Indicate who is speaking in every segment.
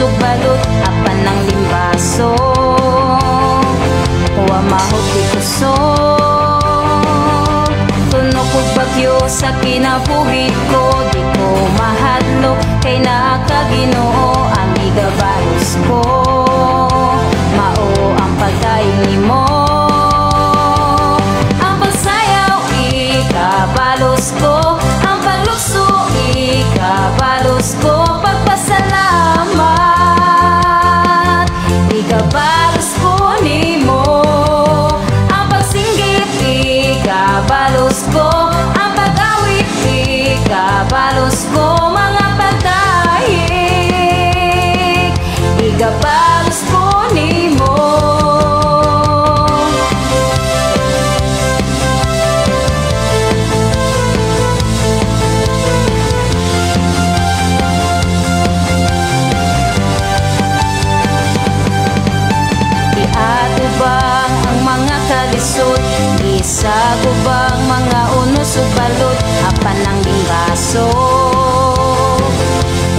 Speaker 1: Ug balot apan ang limbaso. Wa mahuti kusog. Tunok og bagyo sa kinabuhi ko. Di ko mahadlok kay naa ka, Ginoo. Ang igabalos ko mao ang pagdaig nimo. Ang pagsayaw ikabalos ko. Ang paglukso ikabalos ko. Pagpasalamat ikabalos ko nimo. Ang pagsinggit ikabalos ko. Ang pag-awit ikabalos ko. Mga pagdaig ikabalos ko nimo. Iatubang ang mga kalisod. Isagubang mga unos ug balot apan ang limbaso.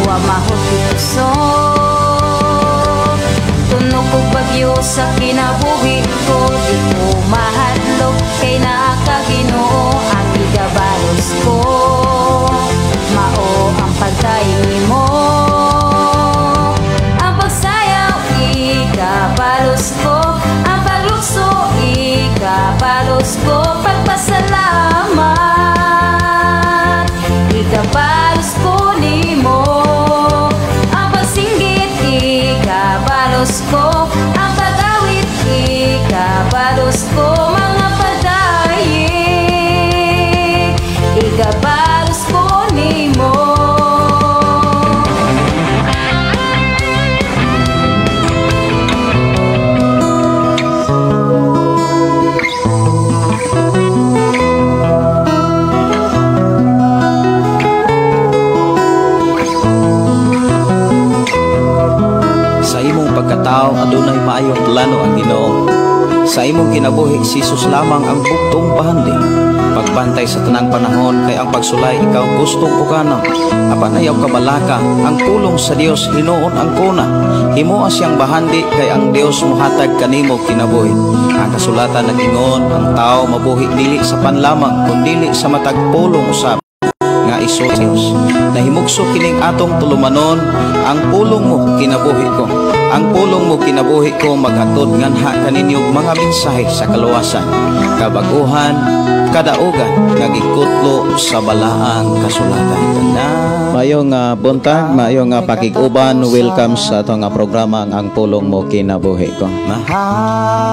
Speaker 1: Wa mahuti kusog. Tunok og bagyo sa kinabuhi ko. Di ko mahadlok kay naa ka, Ginoo. Ang igabalos ko mao ang pagdaig nimo. Ang pagsayaw ikabalos ko. Ang paglukso ikabalos ko. Pagpasalamat ikabalos ko nimo. Ang pagsinggit ikabalos ko. Ang pag-awit ikabalos ko. Mga pagdaig ikabalos ko nimo.
Speaker 2: Sa imong pagkatao adunay maayong plano ang Ginoo. Sa imong kinabuhi si Jesus lamang ang bugtong bahandi. Pagbantay sa tanang panahon kay ang pagsulay ikaw gustong ukanon. Apan ayaw kabalaka ang pulong sa Dios hinuon ang kuna. Himoa siyang bahandi kay ang Dios mohatag kanimo kinabuhi. Ang kasulatan nag-ingon ang tao mabuhi dili sa panlamang kundili sa matag pulong usab nga iso sa Dios. Nahimugso kining atong tulumanon, ang pulong mo kinabuhi ko. Ang pulong mo kinabuhi ko maghatod nganha kaninyo mga mensahe sa kaluwasan, kabaguhan, kadaugan nga gikutlo sa balaang kasulatan. Maayong buntag, maayong pakig-uban, welcome sa atong programa ang Pulong Mo Kinabuhi Ko.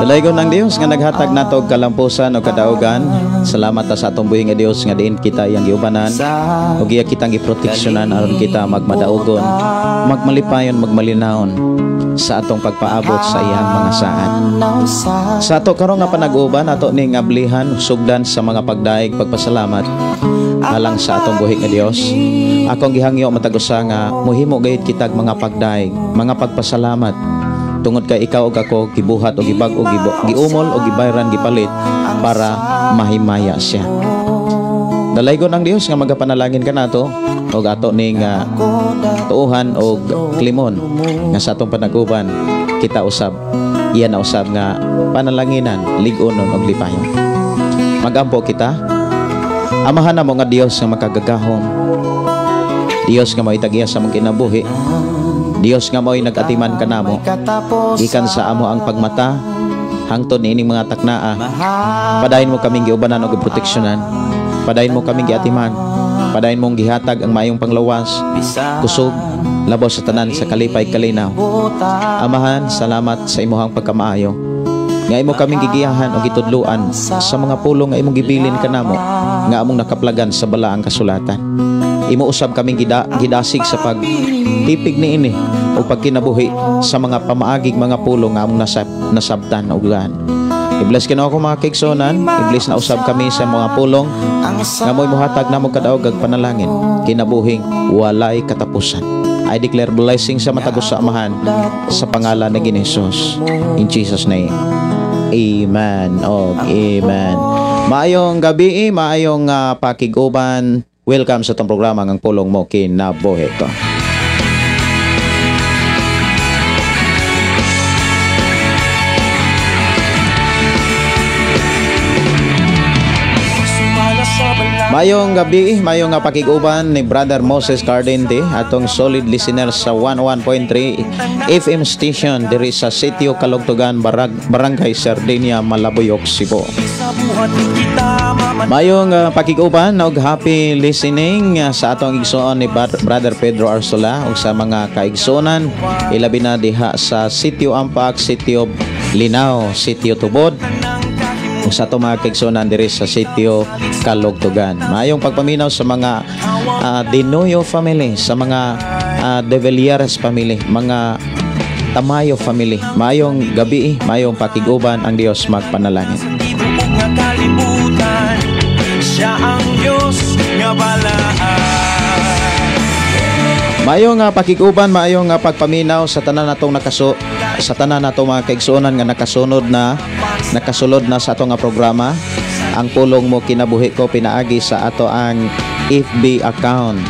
Speaker 2: Dalaygon ang Dios nga naghatag nato og kalampusan o kadaugan. Salamat ta sa atong buhi nga Dios nga diin kita iyang giubanan ug iya kitang giproteksyonan aron kita magmadaugon, magmalipayon, magmalinawon sa atong pagpaabot sa iyang mga saad. Sa ato karon nga panag-uban ato ning ablihan sugdan sa mga pagdaig pagpasalamat alang sa atong buhi nga Dios. Akong gihangyo matag usa nga mohimo gayud kitag mga pagdaig, mga pagpasalamat tungod kay ikaw ug ako gibuhat o gibag-o, giumol o gibayran gipalit para mahimaya siya. Dalaygon ang Dios nga magapanalangin kanato og ato ning tuohan og klimon nga sa atong panag-uban kita usab iya na usab nga panalanginan lig-onon og lipayon. Magampo kita. Amahan namo nga Dios nga makagagahom, Dios nga mao'y tag-iya sa among kinabuhi, Dios nga mao'y nag-atiman kanamo gikan sa amo ang pagmata hangtod niining mga taknaa. Padayon mo kaming giubanan og giproteksyonan, padayon mo kaming giatiman, padayon mong gihatag ang maayong panglawas, kusog, labaw sa tanan sa kalipay kalinaw. Amahan, salamat sa imuhang pagkamaayo nga imo kaming gigiyahan o gitudluan sa mga pulong nga imong gibilin kanamo nga among nakaplagan sa balaang kasulatan. Imo usab kaming gidasig sa pagtipig niini o pagkinabuhi sa mga pamaagig mga pulong nga among nasabtan og gaan. I-bless kino ako mga kaigsuonan, i-bless na usab kami sa mga pulong nga mo'y mohatag namo kadaog ag panalangin, kinabuhing walay katapusan. I declare blessing sa matag usa, Amahan, sa pangalan ni Jesus. In Jesus' name. Amen. Og amen. Maayong gabi, maayong pakig-uban. Welcome sa itong programa ng Pulong Mo Kinabuhi Ko. Mayong gabi, mayong nga pakig-uban ni Brother Moses Cardente, atong solid listener sa 11.3 FM station diri sa Sitio Kalugtugan, Barangay Sardinia, Malabuyoc, Cebu. Mayong pakig-uban og happy listening sa atong igsoon ni Brother Pedro Arsola ug sa mga kaigsuonan ilabi na diha sa Sitio Ampak, Sitio Linao, Sitio Tubod, ug sa atong mga kaigsuonan diri sa Sitio Kalugtugan. Maayong pagpaminaw sa mga Dinoyo family, sa mga De Villares family, mga Tamayo family. Maayong gabi, maayong pakig-uban, ang Dios magpanalangin.
Speaker 3: Kalibutan, siya ang Diyos nga balaan.
Speaker 2: Maayong pakig-uban, maayong pagpaminaw sa tanan natong sa tanan natong mga kaigsuonan nga nakasulod na sa atong nga programa. Ang Pulong Mo Kinabuhi Ko pinaagi sa ato ang FB account.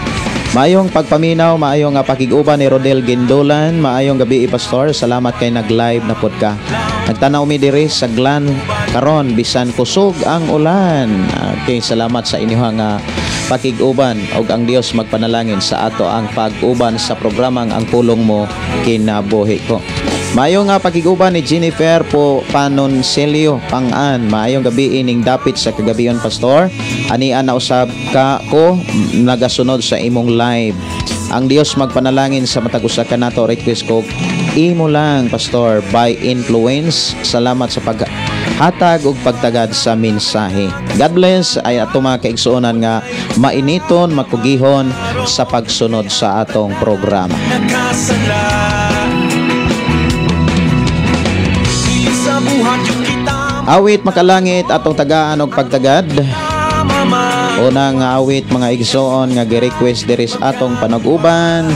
Speaker 2: Maayong pagpaminaw, maayong pakig-uban ni Rodel Gindolan, maayong gabi, Pastor. Salamat kay nag-live na pod ka. Nagtanaw mi diri sa Glan karon bisan kusog ang ulan. Okay, salamat sa inyong pakig-uban og ang Dios magpanalangin sa ato ang pag-uban sa programang Ang Pulong Mo Kinabuhi Ko. Maayong pakig-uban ni Jennifer po Panoncelio Pangan. Maayong gabi ining dapit sa kagabion, Pastor. Ania na usab ka ko nagasunod sa imong live. Ang Dios magpanalangin sa matag usa kanato. Request ko imo lang, Pastor, by Influence. Salamat sa paghatag ug pagtagad sa mensahe. God bless ay ato mga kaigsuonan nga mainiton, makugihon sa pagsunod sa atong programa.
Speaker 3: Nakasala. Dili sa buhat yung kita
Speaker 2: Awit makalangit atong tagaan og pagtagad.
Speaker 3: Mama.
Speaker 2: Unang awit mga igsoon nga gi-request diri sa atong panag-uban,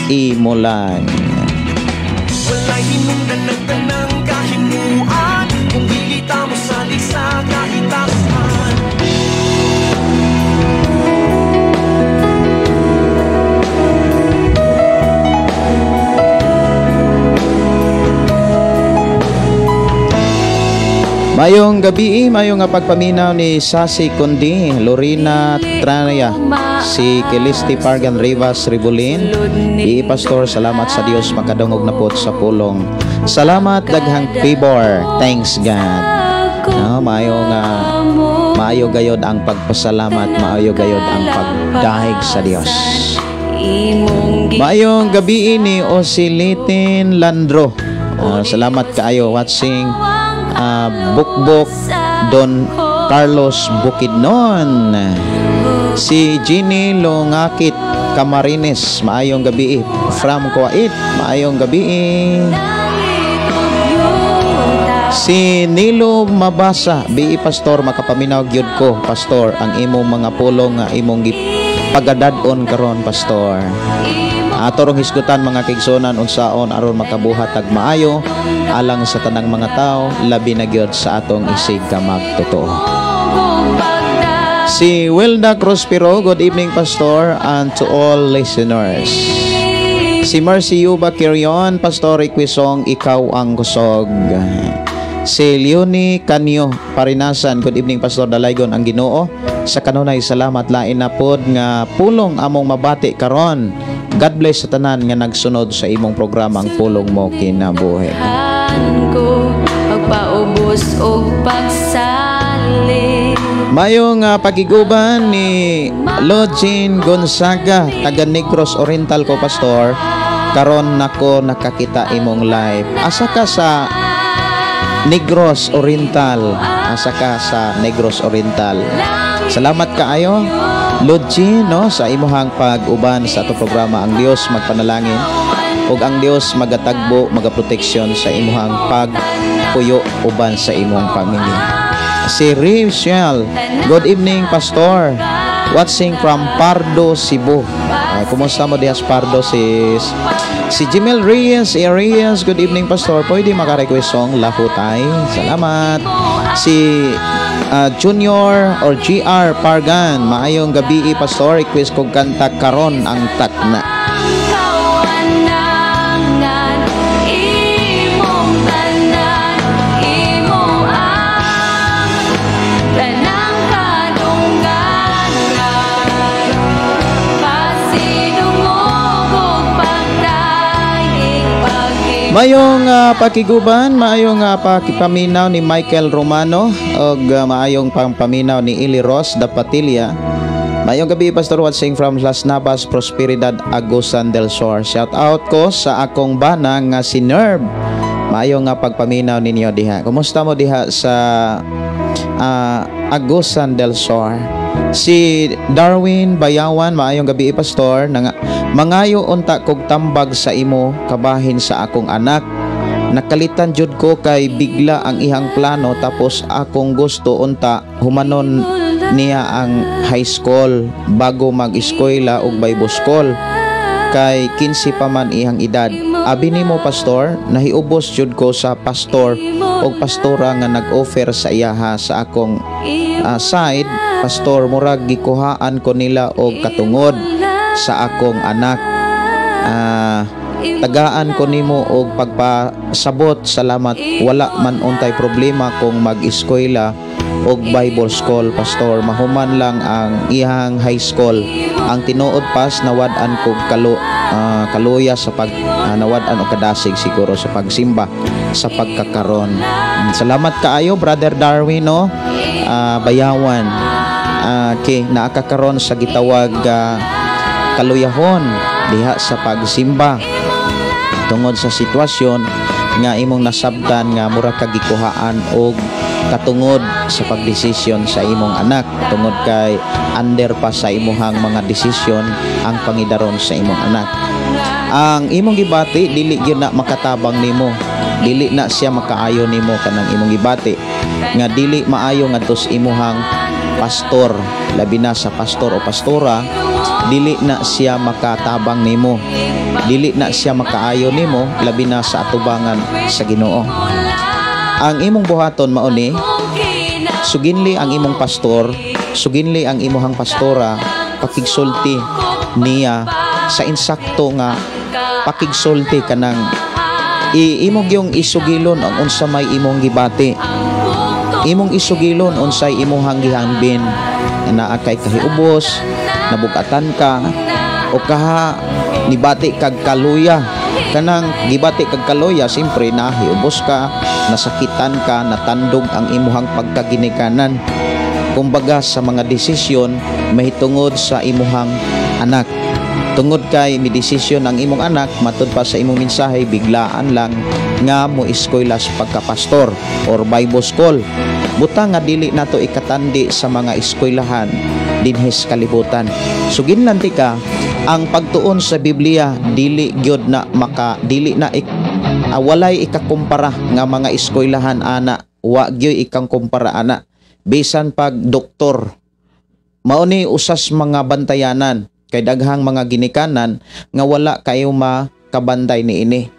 Speaker 2: imo lang.
Speaker 3: Walay hinungdan ng tanang kahimuan kung dili ta mo salig sa kahitasan.
Speaker 2: Mayong gabi, mayong nga pagpaminaw ni Sasi Kundi, Lorena Trania, si Kelisti Pargan Rivas Ribulin. Ii Pastor, salamat sa Dios makadungog na pod sa pulong. Salamat daghang favor. Thanks God. No, mayo nga maayo gayod ang pagpasalamat, maayo gayod ang pagdahig sa Dios. Maayong gabi ni Osilitin Landro. Salamat kaayo watching Bukbok Don Carlos Bukidnon. Si Ginny Longakit Camarines, maayong gabi from Kuwait, maayong gabi. Si Nilo Mabasa, bi Pastor, makapaminaw gyud ko, Pastor, ang imong mga pulong nga imong pagadad-on karon, Pastor. Ato rong hisgutan mga kaigsuonan unsaon aron makabuhat ag maayo alang sa tanang mga tao, labi na gyud sa atong isig ka magtotoo. Si Wilda Crospero, good evening Pastor and to all listeners. Si Mercy Yuba Kirion, Pastor, request song Ikaw ang Kusog. Si Leonie Canyo Parinasan, good evening Pastor, dalaygon ang Ginoo. Sa kanunay salamat, lain na pod nga pulong among mabati karon. God bless sa tanan nga nagsunod sa imong programa Ang Pulong Mo Kinabuhi.
Speaker 1: Pagpaubos og pagsalig.
Speaker 2: Mayong pakiguban ni Login Gonzaga, taga Negros Oriental ko, Pastor. Karon nako nakakita imong live. Asa ka sa Negros Oriental? Asa ka sa Negros Oriental? Salamat kaayo, Login, no, sa imuhang pag-uban sa ato programa. Ang Dios magpanalangin ug ang Dios magatagbo, magaproteksyon sa imuhang pagpuyo uban sa imong pamilya. Si Rachel, good evening Pastor, watching from Pardo, Cebu. Kumusta mo dihas Pardo, sis? Si Jimel Reyes Arias, good evening Pastor, pwede maka-request song Lahutay? Salamat. Si Junior or GR Pargan, maayong gabi Pastor, request kog kanta Karon ang Takna. Maayong pakiguban, maayong pakipaminaw ni Michael Romano og maayong pangpaminaw ni Ili Ross Dapatilia. Maayong gabi, Pastor, watching from Las Navas, Prosperidad, Agusan del Sur. Shout out ko sa akong bana nga si Nerv. Maayong nga pagpaminaw ninyo diha. Kumusta mo diha sa Agusan del Sur? Si Darwin Bayawan, maayong gabi, Pastor, nga mangayo unta kog tambag sa imo kabahin sa akong anak. Nakalitan jud ko kay bigla ang ihang plano, tapos akong gusto unta humanon niya ang high school bago mag-eskwela og Bible school kay 15 pa man iyang edad. Abi nimo, Pastor, nahiubos jud ko sa pastor og pastora nga nag-offer sa iyaha. Sa akong side, Pastor, murag gikuhaan ko nila og katungod sa akong anak. Tagaan ko nimo og pagpasabot. Salamat. Wala man untay problema kung mag-eskwela og Bible school, Pastor, mahuman lang ang iyang high school. Ang tinuod pas, nawad-an kog kaluya sa pag nawad-an og kadasig siguro sa pagsimba sa pagkakaron. Salamat kaayo, Brother Darwin, no, Bayawan. Okay, naa ka karon sa gitawag kaluyahon diha sa pagsimba tungod sa sitwasyon nga imong nasabtan nga mura ka gikuhaan og katungod sa pagdesisyon sa imong anak, tungod kay under pa sa imuhang mga desisyon ang pangidaron sa imong anak. Ang imong gibati, dili gyud na makatabang nimo, dili na siya makaayo nimo kanang imong gibati nga dili maayo ngadto sa imuhang pastor, labi na sa pastor o pastora. Dili na siya makatabang nimo, dili na siya makaayo nimo, labi na sa atubangan sa Ginoo. Ang imong buhaton mao ni suginli ang imong pastor, suginli ang imuhang pastora, pakigsulti niya sa insakto nga pakigsulti, kanang imong yung isugilon ang unsa may imong gibati, imong isugilon unsay imuhang gihambin nga naa kay kahiubos, nabugatan ka o kaha nibati kag kaluya. Kanang gibati kag kaluya, siyempre nahiubos ka, nasakitan ka, natandog ang imuhang pagkaginikanan kumbaga sa mga desisyon mahitungod sa imuhang anak, tungod kay mi desisyon ang imong anak, matud pa sa imong mensahe, biglaan lang nga mo eskwela sa pagkapastor or Bible school. Butang nga dili nato ikatandi sa mga eskwelahan dinhi sa kalibutan. Suginlan ti ka, ang pagtuon sa Biblia dili gyud na maka dili na walay ikakumpara nga mga eskwelahan ana. Wa gyud ikang kumpara ana, bisan pag doktor. Mao ni usas mga bantayanan kay daghang mga ginikanan nga wala kayo makabantay niini,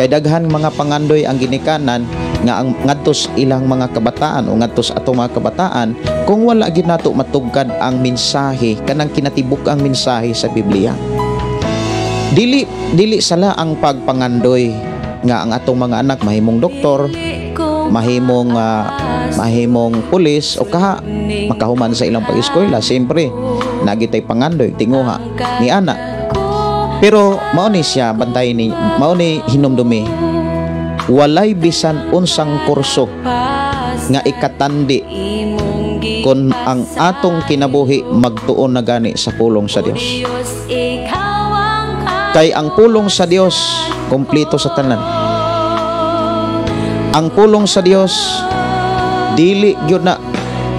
Speaker 2: kay daghan mga pangandoy ang ginikanan nga ang ngadto sa ilang mga kabataan o ngadto sa atong mga kabataan kung wala gyud nato matugkad ang mensahe, kanang kinatibuk ang mensahe sa Biblia. Dili dili sala ang pagpangandoy nga ang atong mga anak mahimong doktor, mahimong pulis o kaha makahuman sa ilang pag-eskwela. Siyempre naa gyud tay pangandoy, tinguha ni ana, pero mao ni siya bantay ni mao ni hinumdumi, walay bisan unsang kurso nga ikatandi kon ang atong kinabuhi magtuon na gani sa pulong sa Dios, kay ang pulong sa Dios kompleto sa tanan. Ang pulong sa Dios dili gyud na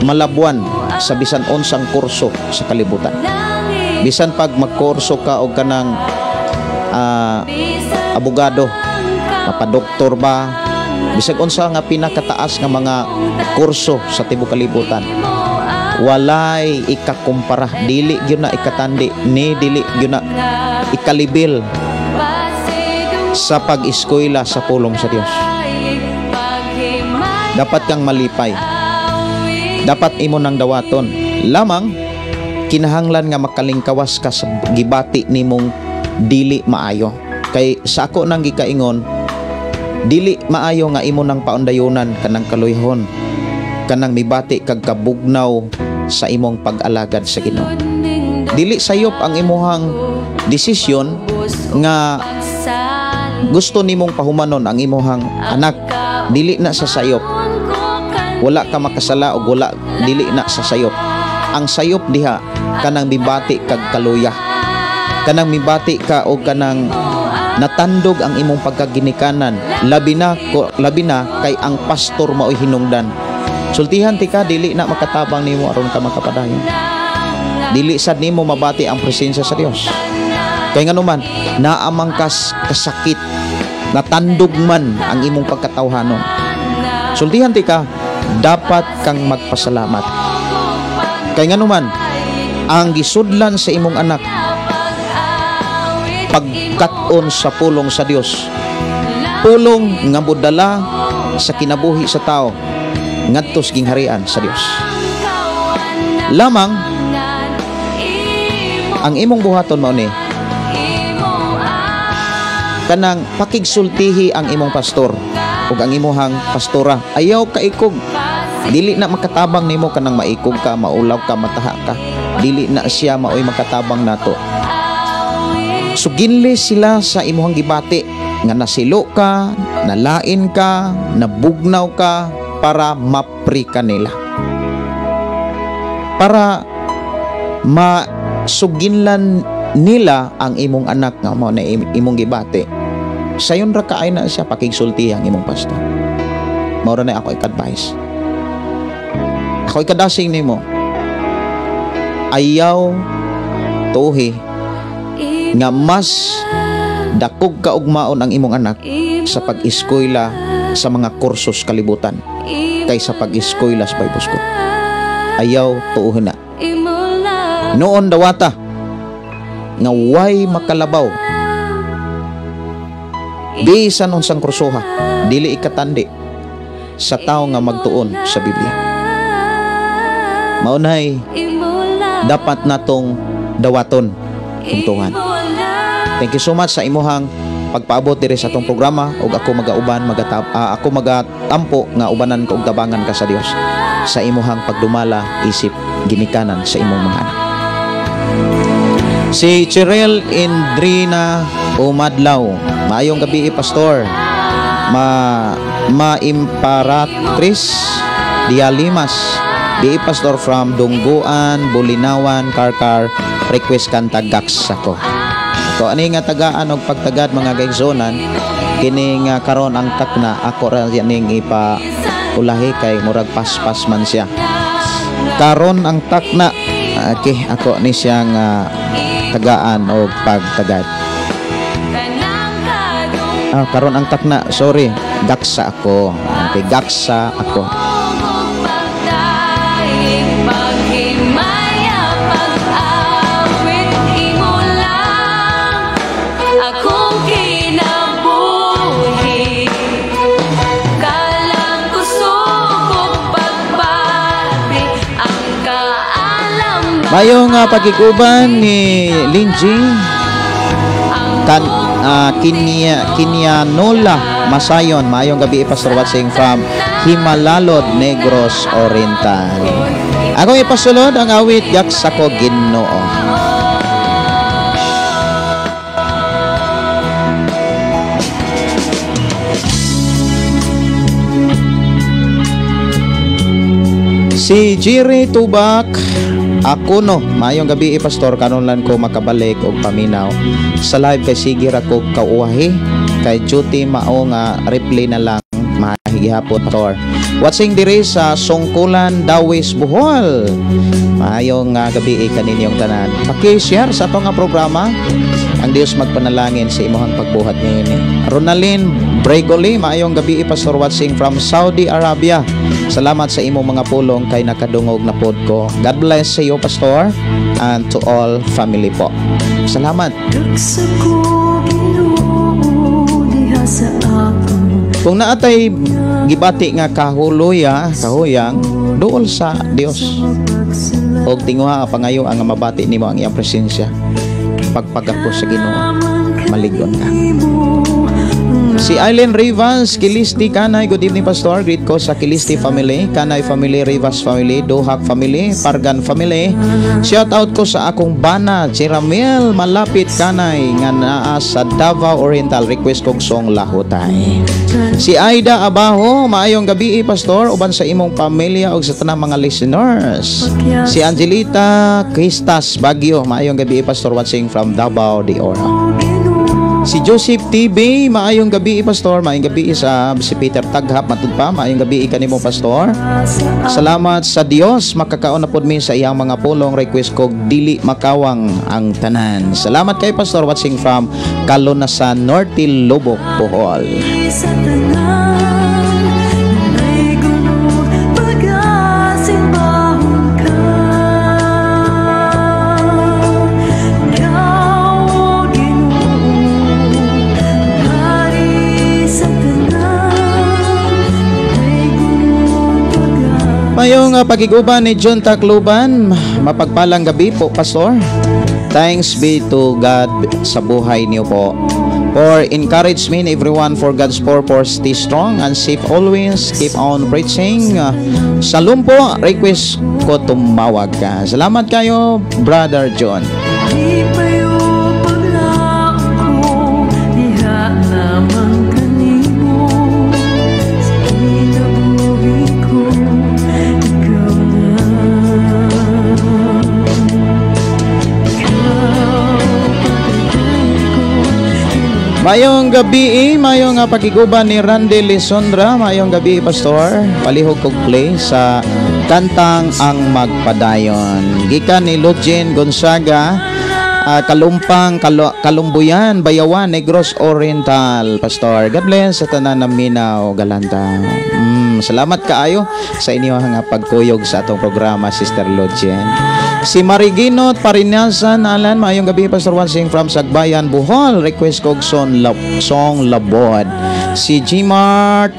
Speaker 2: malabuan sa bisan unsang kurso sa kalibutan. Bisan pag magkurso ka og kanang abogado, mapadoktor ba, bisag unsa nga pinakataas nga mga kurso sa tibuok kalibutan, walay ikakumpara, dili gyud na ikatandi ni dili gyud na ikalibil sa pag-eskwela sa pulong sa Dios. Dapat kang malipay, dapat imo nang dawaton. Lamang kinahanglan nga makalingkawas ka sa gibati nimong dili maayo, kay sa ako nang gikaingon, dili maayo nga imo nang paundayunan kanang kaluyhon, kanang mibati kag kabugnaw sa imong pag-alagad sa Ginoo. Dili sayop ang imuhang desisyon nga Gusto nimong pahumanon ang imuhang anak, dili na sa sayop. Wala ka makasala og wala, dili na sa sayop. Ang sayop diha kanang mibati kag kaluya. Kanang mibati ka og kanang natandog ang imong pagkaginikanan, labi na kay ang pastor maoy hinungdan. Sultihan ti ka, dili na makatabang nimo aron ka makapadayon. Dili sad nimo mabati ang presensya sa Dios. Kay nganuman, naamang kas kasakit, natandog man ang imong pagkatawhanon. Sultihan ti ka, dapat kang magpasalamat. Kay nganuman, ang gisudlan sa imong anak pagkat-on sa pulong sa Dios. Pulong nga modala sa kinabuhi sa tao ngadto sa gingharian sa Dios. Lamang ang imong buhaton mao ni kanang pakigsultihi ang imong pastor ug ang imuhang pastora. Ayaw kaikog. Dili na makatabang nimo kanang maikog ka, maulaw ka, mataha ka. Dili na siya maoy makatabang nato. Suginli sila sa imuhang gibati nga nasilo ka, nalain ka, nabugnaw ka para mapri ka nila. Para masuginlan nila ang imong anak nga mao na imong gibati. Sayon ra kaay na siya, pakigsulti ang imong pastor. Mao ra na ako ik-advise. Ako ikadasing nimo. Ayaw tuhi nga mas dakog kaugmaon ang imong anak sa pag-eskwela sa mga kursos kalibutan kaysa pag-eskwela sa Bible School. Ayaw tuuhin na. Noon dawata nga way makalabaw bisan unsang kursoha, dili ikatandi sa tao nga magtuon sa Biblia. Maunay dapat natong dawaton ug tuhan. Thank you so much sa imuhang pagpaabot diri sa atong programa ug ako magauban ako magatampo nga ubanan ko ug tabangan ka sa Dios sa imuhang pagdumala isip ginikanan sa imong mga anak. Si Cheryl Indrina Umadlaw. Maayong gabi, Pastor. Ma Maimparatris Dialimas. Di Pastor from Dungguan, Bulinawan, Karkar, request kanta Gaksako. So ani nga tagaan og pagtagad, mga kaigsuonan, kini nga karon ang takna, ako ra ning ipa ulahi kay murag paspas man siya. Karon ang takna. Okay, ako ni siyang tagaan og pagtagad. Ah, karon ang takna, sorry, gaksa ako. Okay, gaksa ako.
Speaker 1: Paghimaya, pag-awit, imo lang akong kinabuhi. Kalang kusog ug pagbati ang kaalam.
Speaker 2: Mayong pagkikuban ni Linji kan Kinya Kinyanola Masayon. Maayong gabi, Pastor, watching from Himalalod, Negros Oriental. Ako ipasulod ang awit Gaksako Ginoo. Si Jerry Tubak ako no, maayong gabi, Pastor, karon lang ko makabalik og paminaw sa live kay sige ra ko kauwahi kay duty, mao nga replay na lang. Mahigihapon, Pastor. Watching diri sa Songkulan, Dawis, Bohol. Maayong gabi kaninyong tanan. Paki-share sa atong nga programa. Ang Dios magpanalangin sa imong pagbuhat niini. Ronalyn Bregoli, maayong gabi, Pastor, watching from Saudi Arabia. Salamat sa imong mga pulong kay nakadungog na pod ko. God bless sa iyo, Pastor, and to all family po. Salamat.
Speaker 4: Gaksako Ginoo diha sa akong
Speaker 2: Kung naatay gibati nga kahuluya, kahuyang, duol sa Dios. Og tinguha pangayo ang mabati nimo ang iyang presensya. Pagpagako sa Ginoo, maligon ka. Si Eileen Rivas, Kilisti Kanay, good evening, Pastor. Greet ko sa Kilisti family, Kanay family, Rivas family, Duhak family, Pargan family. Shout out ko sa akong bana, Jeramil Malapit Kanay, nga naa sa Davao Oriental. Request kog song Lahutay. Si Aida Abajo, maayong gabi, Pastor, uban sa imong pamilya ug sa tanang mga listeners. Si Angelita Cristas Baguio, maayong gabi, Pastor, watching from Davao de Oro. Si Joseph TV, maayong gabi, Pastor, maayong gabi sa si Peter Taghap, matud pa, maayong gabi kanimo, Pastor. Salamat sa Dios, makakaon na pod mi sa iyang mga pulong. Request kog Dili Makawang ang Tanan. Salamat kay Pastor, watching from Kalunasan Norte, Loboc, Bohol.
Speaker 4: Sa tanan may gulo pagasimbahon ka. Ikaw, O Ginoo, hari sa tanan may gulo pag
Speaker 2: Mayong pagiguban ni John Tacloban, mapagpalang gabi po, Pastor. Thanks be to God sa buhay niyo po. For encouragement everyone for God's purpose, stay strong and safe always. Keep on preaching. Shalom po, request ko Tumawag Ka. Salamat kayo, Brother John.
Speaker 4: Di payo paglaom ko, diha lamang kanimo. Sa kinabuhi ko, ikaw lang. Ikaw pagkatay ko.
Speaker 2: Mayong gabi, mayong pagiguban ni Randy Lisondra, mayong gabi, Pastor. Palihog kog play sa kantang Ang Magpadayon. Gikan ni Lugin Gonzaga, Kalumpang, Kalumbuyan, Bayawan, Negros Oriental, Pastor. God bless sa tanan na minaw galanta. Salamat kaayo sa inyong nga pagkuyog sa atong programa, Sister Lugin. Si Mariginot Parinasan Alan, maayong gabi, Pastor, watching from Sagbayan, Bohol. Request kog son song Labod. Si Gmart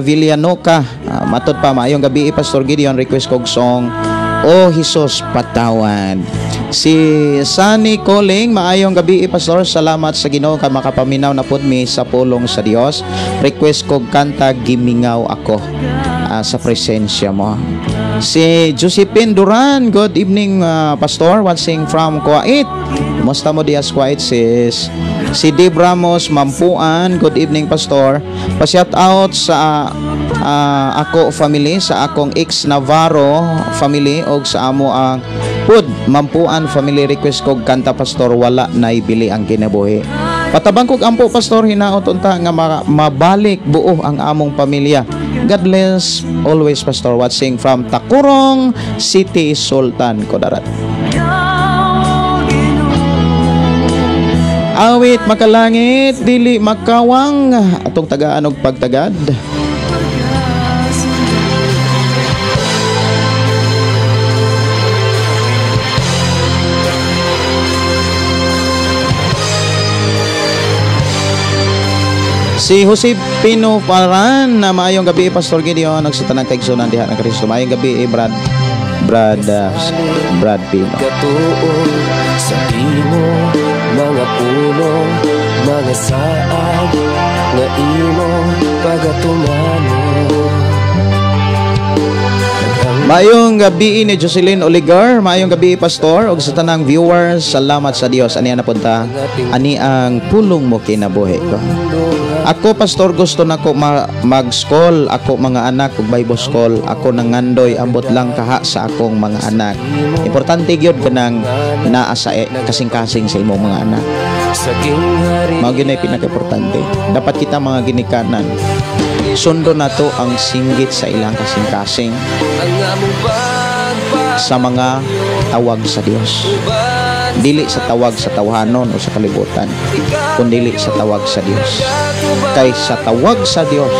Speaker 2: Villanoca, matod pa, maayong gabi, Pastor Gideon, request kog song O Jesus Patawad. Si Sunny Calling, maayong gabi, Pastor. Salamat sa Ginoo kay makapaminaw na pud mi sa pulong sa Dios. Request kog kanta Gimingaw Ako sa presensya mo. Si Josephine Duran, good evening, Pastor, watching from Kuwait. Kumusta mo diya sa Kuwait, sis? Si Dave Ramos Mampuan, good evening, Pastor. Pa-shout out sa ako family, sa akong ex Navarro family og sa amo ang Pud Mampuan family. Request kog kanta, Pastor, Wala Naibili ang Kinabuhi. Patabang kog ampo, Pastor, hinaot unta nga mabalik buo ang among pamilya. God bless always, Pastor, watching from Tacurong City, Sultan Kudarat.
Speaker 4: Ikaw, Ginoo.
Speaker 2: Awit makalangit, dili makawang, atong tagaan og pagtagad.
Speaker 4: Pag-asa.
Speaker 2: Si Jose Pino Paran na maayong gabi, Pastor Gideon, ug sa tanang kaigsunan diha ng Kristo. Maayong gabi, Brad Pino.
Speaker 3: Katuo sa imo mga pulong, mga saad nga imong pagatumanon.
Speaker 2: Maayong gabi ni Jocelyn Oligar, maayong gabi, Pastor ug sa tanang viewers, salamat sa Dios. Ani ang napunta? Ani ang pulong mo kinabuhi ko. Ako, Pastor, gusto nako mag-school, ako mga anak ug Bible school, ako nangandoy ambot lang kaha sa akong mga anak. Importante gyud kanang naa sa kasing-kasing sa imong mga anak. Mao gyud nay pinaka-importante. Dapat kita mga ginikanan, sundo nato ang singgit sa ilang kasing-kasing sa mga tawag sa Dios. Dili sa tawag sa tawhanon o sa kalibutan, kundili sa tawag sa Dios. Kay sa tawag sa Dios,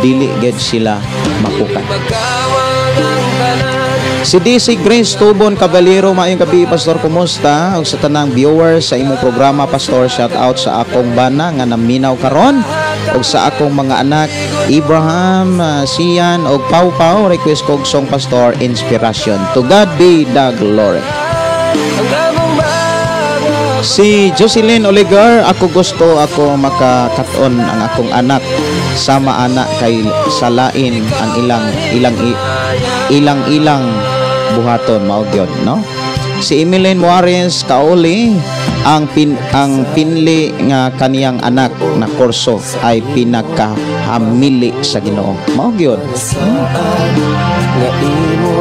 Speaker 2: dili gid sila mapukan. Si DC Grace Tubon Caballero, maayong gabi, Pastor, kumusta? Ug sa tanang viewers sa imong programa, Pastor, shout out sa akong bana nga naminaw karon ug sa akong mga anak Abraham, Sian ug Pau Pau. Request kog song, Pastor, Inspiration. To God be the glory.
Speaker 3: Ang among mga
Speaker 2: Si Jocelyn Oligar, ako gusto ako makakaton ang akong anak sama anak kay sa lain ang ilang ilang ilang ilang buhaton, mao gyud, no? Si Emeline Muares Kauli, ang pinli nga kaniyang anak na kurso ay pinakahamili sa Ginoo. Mao gyud.
Speaker 3: Nga imo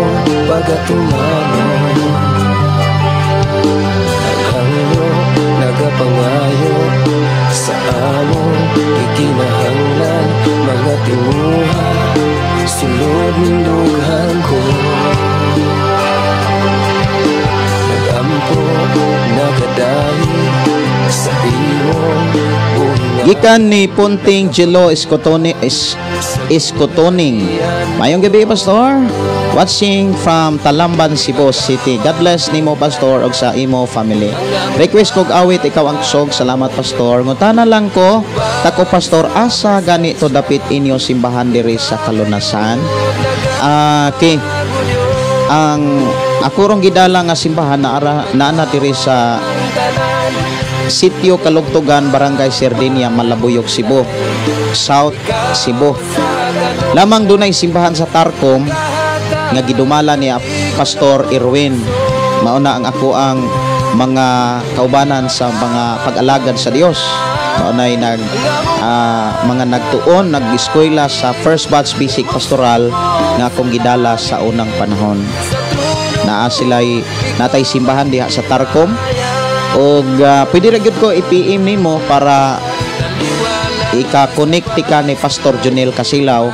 Speaker 3: pagatumanon. Ang hangyo nagapangayo sa among gikinahanglan, mga tinguha sulod ning dughan ko. Nagampo nagadayi sa imong buhingan.
Speaker 2: Gikan ni Punting Jelo Escotone Escotoning. Mayong gabi, Pastor. Watching from Talamban, Cebu City. God bless nimo, Pastor, ug sa imo family. Request kog awit "Ikaw ang Kusog". Salamat, Pastor. Ngutana lang ko tako, Pastor, asa gani to dapit inyo simbahan diri sa Kalunasan? Ah, okay. Ang ako rong gidala nga simbahan na ara naa diri sa Sitio Kalugtugan, Barangay Sardinia, Malabuyok, Cebu. South Cebu. Lamang dunay simbahan sa Tarcom nga gidumala ni Pastor Irwin. Mauna ang ako ang mga kaubanan sa mga pag-alagad sa Dios. Maunay nag mga nagtuon, nag-eskwela sa first batch basic pastoral nga akong gidala sa unang panahon. Naa sila'y natay simbahan diha sa Tarcom og pwede ra gyud ko i-PM nimo para ika-connect ka ni Pastor Junel Casilaw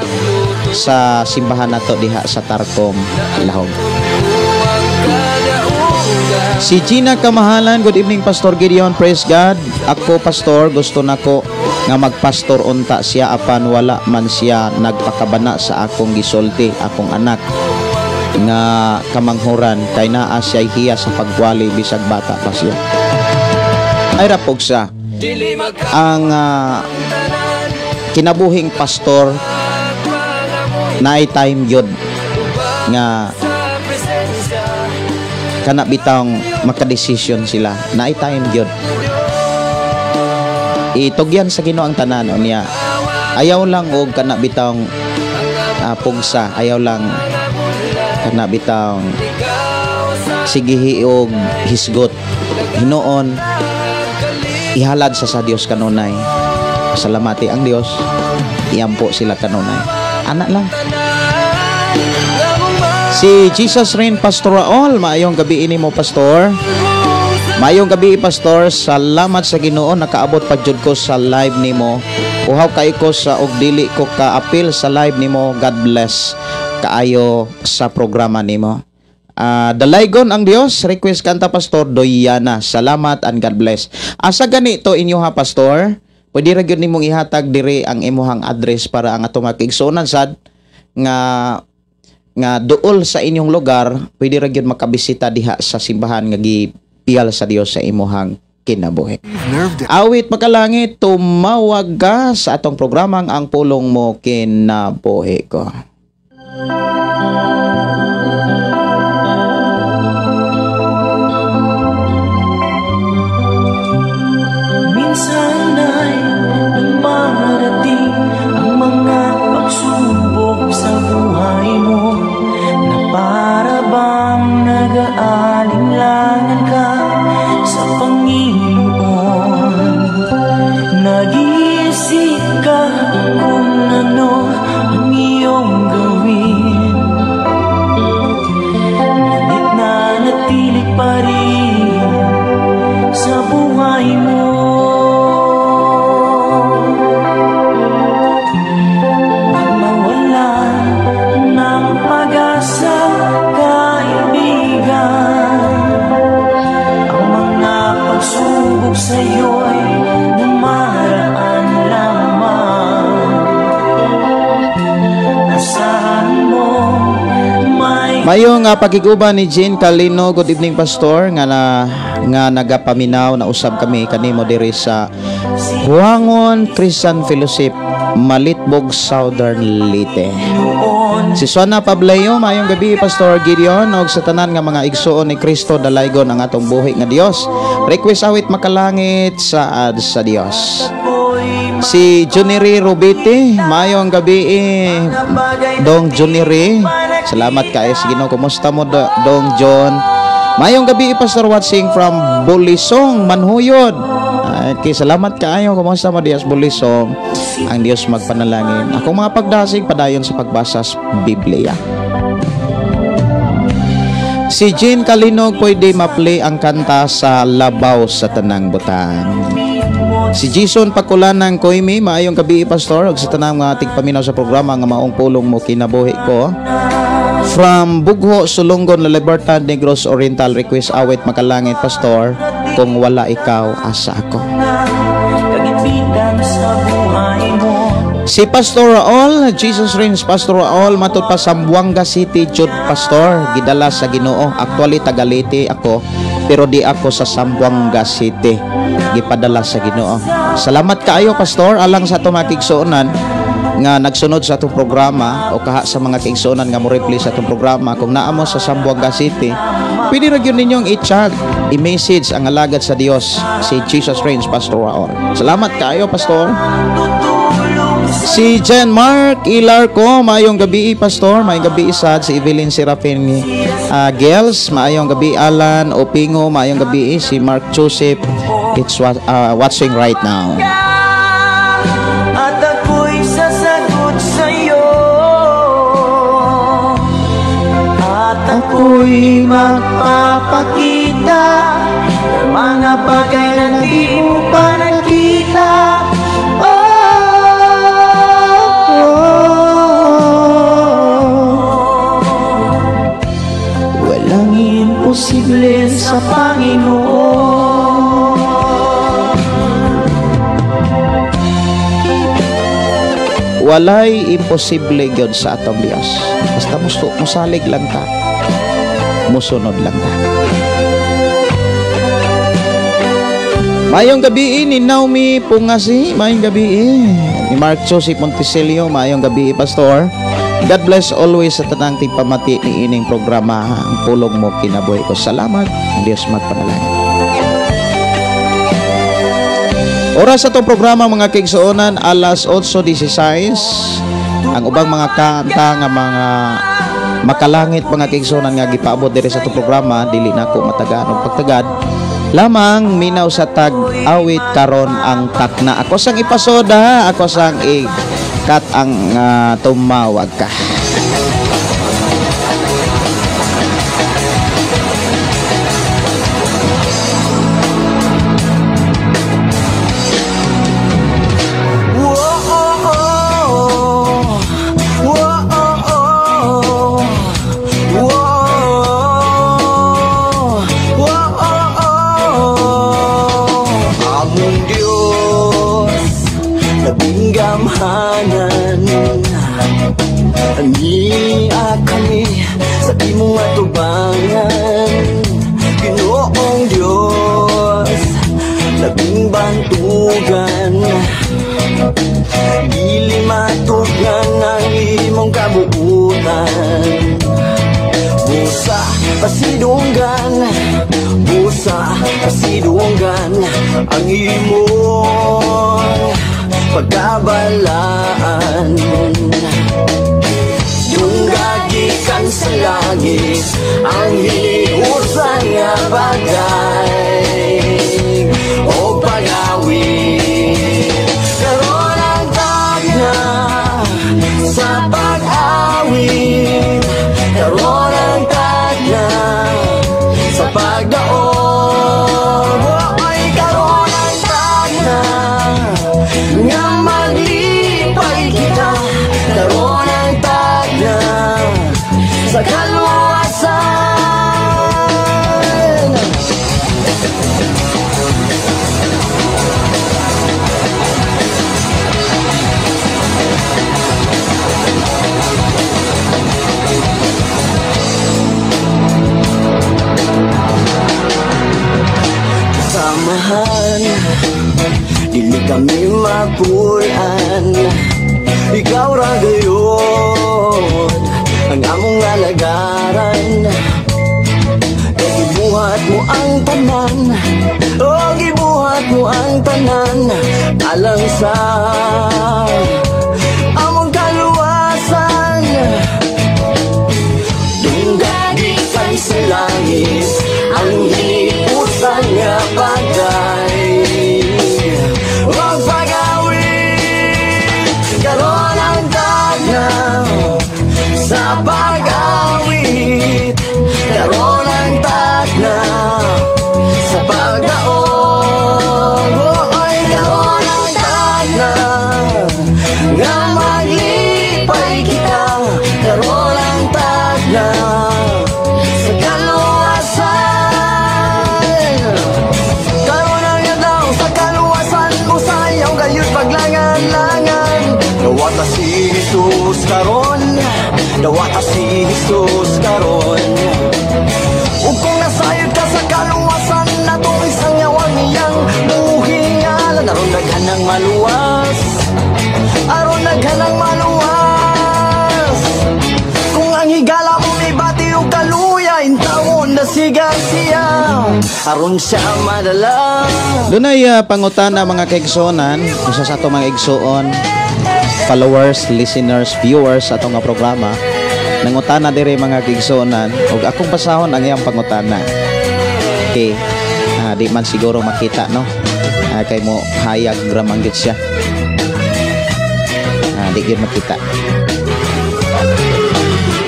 Speaker 2: sa simbahan nato diha sa Tarcom, Lahog. Si Gina Kamahalan, good evening, Pastor Gideon, praise God. Ako, Pastor, gusto nako nga magpastor unta siya apan wala man siya nagpakabana sa akong gisulti, akong anak nga kamanghuran kay naa siya hiya sa pagwali bisag bata pa siya. Ay rapog siya. Ang kinabuhing pastor naay time yun nga kana bitawng makadesisyon sila, naay time gyud, itugyan sa Ginoo ang tanan unya. Ayaw lang og kana bitawng pugsa, ayaw lang kana bitawng sigihi og hisgot. Hinuon ihalad sa Dios kanunay, salamati ang Dios, iampo sila kanunay, anak lang. Si Jesus Rain Pastor Raol, maayong gabi ini mo, Pastor. Maayong gabi, Pastor. Salamat sa Ginoo, nakaabot pa jud ko sa live nimo. Uhaw kay ko sa og dili ko kaapil sa live nimo. God bless kaayo sa programa nimo. Dalaygon ang Dios, request kanta, Pastor, "Doyana". Salamat and God bless. Asa gani to inyo ha, Pastor? Pwede ra gyud nimong ihatag diri ang imuhang address para ang atong mga sad nga nga duol sa inyong lugar, pwede ra gyud makabisita diha sa simbahan nga gipiyal sa Dios sa imuhang kinabuhi. Awit "Makalangit, Tumawag Ka" sa atong programang Ang Pulong Mo Kinabuhi Ko.
Speaker 3: Minsan ay dumarating ang mga pagsubok sa buhay mo na para bang nag-aalinlangan ka sa Panginoon. Nag-iisip ka kung ano ang iyong gawin, ngunit nanatili pa rin sa buhay mo. Huwag mawala ng pag-asa, kaibigan. Ang mga pagsubok sa'yo'y dumaraan lamang. Asahan mo may
Speaker 2: Mayong pagkiguban ni Jean Calino, good evening, Pastor, nga na nga nagapaminaw na usab kami kanimo diri sa Huangon Christian Fellowship, Malitbog, Southern Leyte. Si Suana Pableo, maayong gabi, Pastor Gideon, og sa tanan nga mga igsuon ni Kristo. Dalaygon ang atong buhi nga Dios. Request awit "Makalangit Saad sa Dios". Si Juniri Rubiti, maayong gabi eh, Dong Juniri. Salamat kaayo sa Ginoo. Kumusta mo, Dong John? Maayong gabi, Pastor, watching from Bulisong, Manhuyod. Okay, salamat kaayo. Kumusta mo diya sa Bulisong? Ang Dios magpanalangin. Akong mga pagdasig, padayon sa pagbasa sa Biblia. Si Jean Kalinog, pwede ma-play ang kanta sa "Labaw sa Tanang Butang". Si Jason Pakulanang Koimi, maayong gabi, Pastor, ug sa tanang mga tigpaminaw sa programa nga maong "Pulong Mo Kinabuhi Ko". From Bugho, Sulungon, La Libertad, Negros Oriental, request awit "Makalangit", Pastor, "Kung Wala Ikaw, Asa Ako".
Speaker 3: Kagipitan sa buhay mo.
Speaker 2: Si Pastor Raul, Jesus Reigns, Pastor Raul, matud pa Zamboanga City, jud Pastor, gidala sa Ginoo. Actually, taga Leyte ako, pero di ako sa Zamboanga City. Gipadala sa Ginoo. Salamat kaayo, Pastor, alang sa atong mga kaigsuonan nga nagsunod sa atong programa o kaha sa mga kaigsuonan nga mo reply sa atong programa. Kung naa mo sa Zamboanga City, pwede ra gyud ninyong i-chat, i-message ang alagad sa Dios, si Jesus Reigns, Pastor Raul. Salamat kaayo, Pastor. Si Jen Mark Ilarco, maayong gabi, Pastor, maayong gabi sad si Evelyn Serafin Gels, maayong gabi. Alan Opingo, maayong gabi. Si Mark Joseph, it's watching right now.
Speaker 3: At ako'y sasagot sa'yo. At ako'y magpapakita ng mga bagay na di mo pa nakita. Oh. Walang imposible sa Panginoon.
Speaker 2: Walay imposible gyud sa atong Dios. Basta musalig lang ta. Musunod lang ta. Maayong gabi ni Naomi Pungasi, maayong gabi ni Mark Joseph Montesilio, maayong gabi, Pastor. God bless always sa tanang tigpamati ni ining programa, ang "Pulong Mo Kinabuhi Ko". Salamat, ang Dios magpanalangin. Oras sa itong programa, mga kaigsuonan, alas 8:16. Ang ubang mga kanta nga mga makalangit, mga kaigsuonan, nga gipaabot diri sa itong programa, dili nako matagaan og pagtagad. Lamang minaw sa tag awit "Karon ang Takna". Ako sang ipasoda, ako sang i-cut ang "Tumawag Ka".
Speaker 3: Among Diyos, labing gamhanan. Ania kami sa imong atubangan. Ginoong Diyos, labing bantugan. Dili matugnan ang imong kabuutan. Busa pasidunggan, busa pasidunggan ang imong pagkabalaan. Dunggagikan sa langit ang hiniusan nga pagdaig o pag-awit. Karon ang tagna sa pag-awit. Karon ang tagna sa pagdaog. Ay, karon ang tagna nga maglipay. ang tanan, o gibuhat mo ang tanan alang sa among kaluwasan. Dungga gikan sa langit ang hiniusan nga bagay og pag-awit. Karon ang tagna sa pag-awit. Karon ang tagna sa pagdaog. Oy, karon ang tagna nga maglipay kita. Karon ang tagna sa kaluwasan. Karon ang adlaw sa kaluwasan. Usayaw gayud, paglangan-langan. Dawata si Jesus karon. Dawata si Jesus karon. Ug kung nasayod ka sa kaluwasan, atong isangyaw ang iyang buhi ngalan, aron daghanang maluwas, aron daghanang maluwas. Kung ang higala mo mibati og kaluya, intawon dasigan siya aron siya madala.
Speaker 2: Dunay pangutana, mga kaigsuonan, usa sa ato mga igsuon, followers, listeners, viewers sa atong nga programa. Nangutana diri, mga kaigsuonan, ug akong basahon ang iyang pangutana. Okay. Di man siguro makita, no? Kay mo hayag ra man gyud siya. Di gyud makita.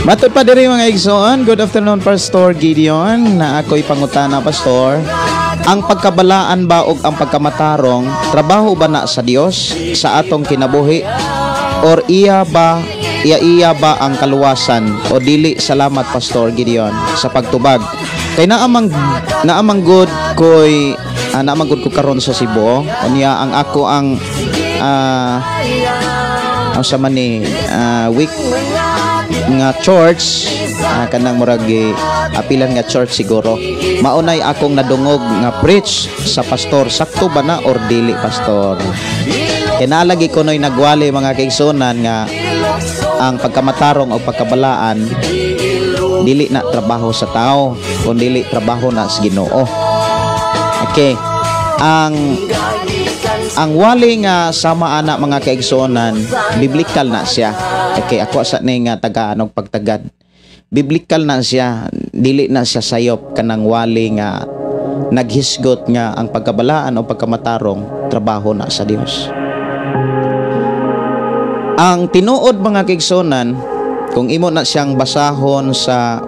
Speaker 2: Matod pa diri, mga igsoon, "Good afternoon, Pastor Gideon, na ako'y pangutana, Pastor. Ang pagkabalaan ba og ang pagkamatarong, trabaho ba na sa Dios sa atong kinabuhi or iya iya ba ang kaluwasan o dili? Salamat, Pastor Gideon, sa pagtubag. Kay naamang good koy naamang good ko karon sa Cebu. Unya ang ako ang sa man ni week nga church, kanang murag apilan nga church siguro. Maunay akong nadungog nga preach sa pastor. Sakto ba na or dili, Pastor?" Kay naalagi ko no'y nagwali, mga kaigsunan, nga ang pagkamatarong o pagkabalaan dili na trabaho sa tao kun dili trabaho na sa Ginoo. Okay. Ang wali nga sama ana, mga kaigsuonan, biblical na siya. Okay, ako sa ni nga taga anog pagtagad. Biblical na siya, dili na siya sayop kanang wali nga naghisgot nga ang pagkabalaan o pagkamatarong trabaho na sa Dios. Ang tinuod, mga kaigsuonan, kung imo na siyang basahon sa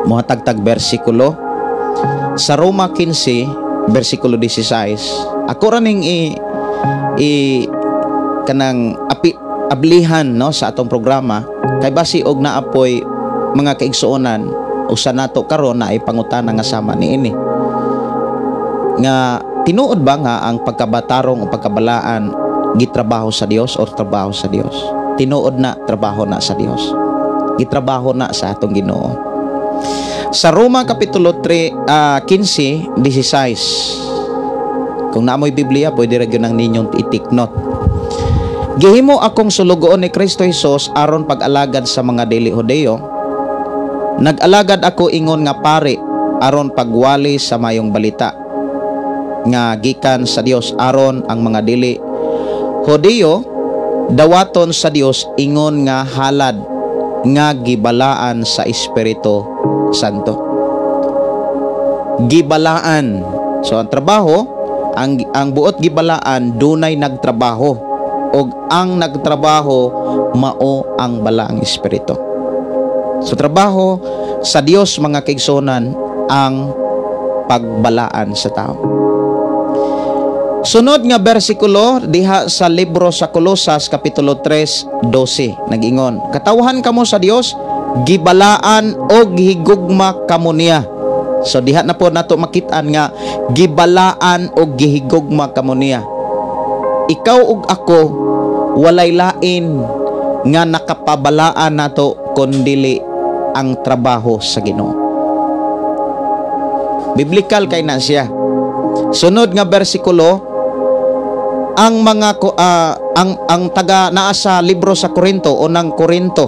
Speaker 2: muhatagtag bersikulo sa Roma 15 bersikulo 16, ako ra ning i kanang api ablihan, no, sa atong programa kay basi og naapoy mga kaigsuonan usa nato karon na ay pangutana nga sama niini nga tinuod ba nga ang pagkabatarong o pagkabalaan gitrabaho sa Dios or trabaho sa Dios. Tinuod na trabaho na sa Dios, gitrabaho na sa atong Ginoo. Sa Roma kapitulo 3 15 16, kung naamoy Biblia, pwede ra gyud nang ninyong i-take note. "Gihimo akong sulugoon ni Kristo Jesus aron pag-alagad sa mga dili Hudeo. Nag-alagad ako ingon nga pari aron pagwali sa mayong balita nga gikan sa Dios, aron ang mga dili Hudeo dawaton sa Dios ingon nga halad nga gibalaan sa Espiritu Santo." Gibalaan. So ang trabaho, ang buot gibalaan, dunay nagtrabaho og ang nagtrabaho mao ang balaang espiritu. So trabaho sa Dios, mga kaigsunan, ang pagbalaan sa tao. Sunod nga bersikulo diha sa libro sa Kolosas kapitulo 3:12 nag-ingon, "Katawhan kamo sa Dios, gibalaan og gihigugma kamo niya." So diha na po nato makit-an nga gibalaan og gihigugma kamo niya. Ikaw ug ako, walay lain nga nakapabalaan nato kundili ang trabaho sa Ginoo. Biblical kay na siya. Sunod nga bersikulo, ang mga ang taga naa sa libro sa Korinto, unang Korinto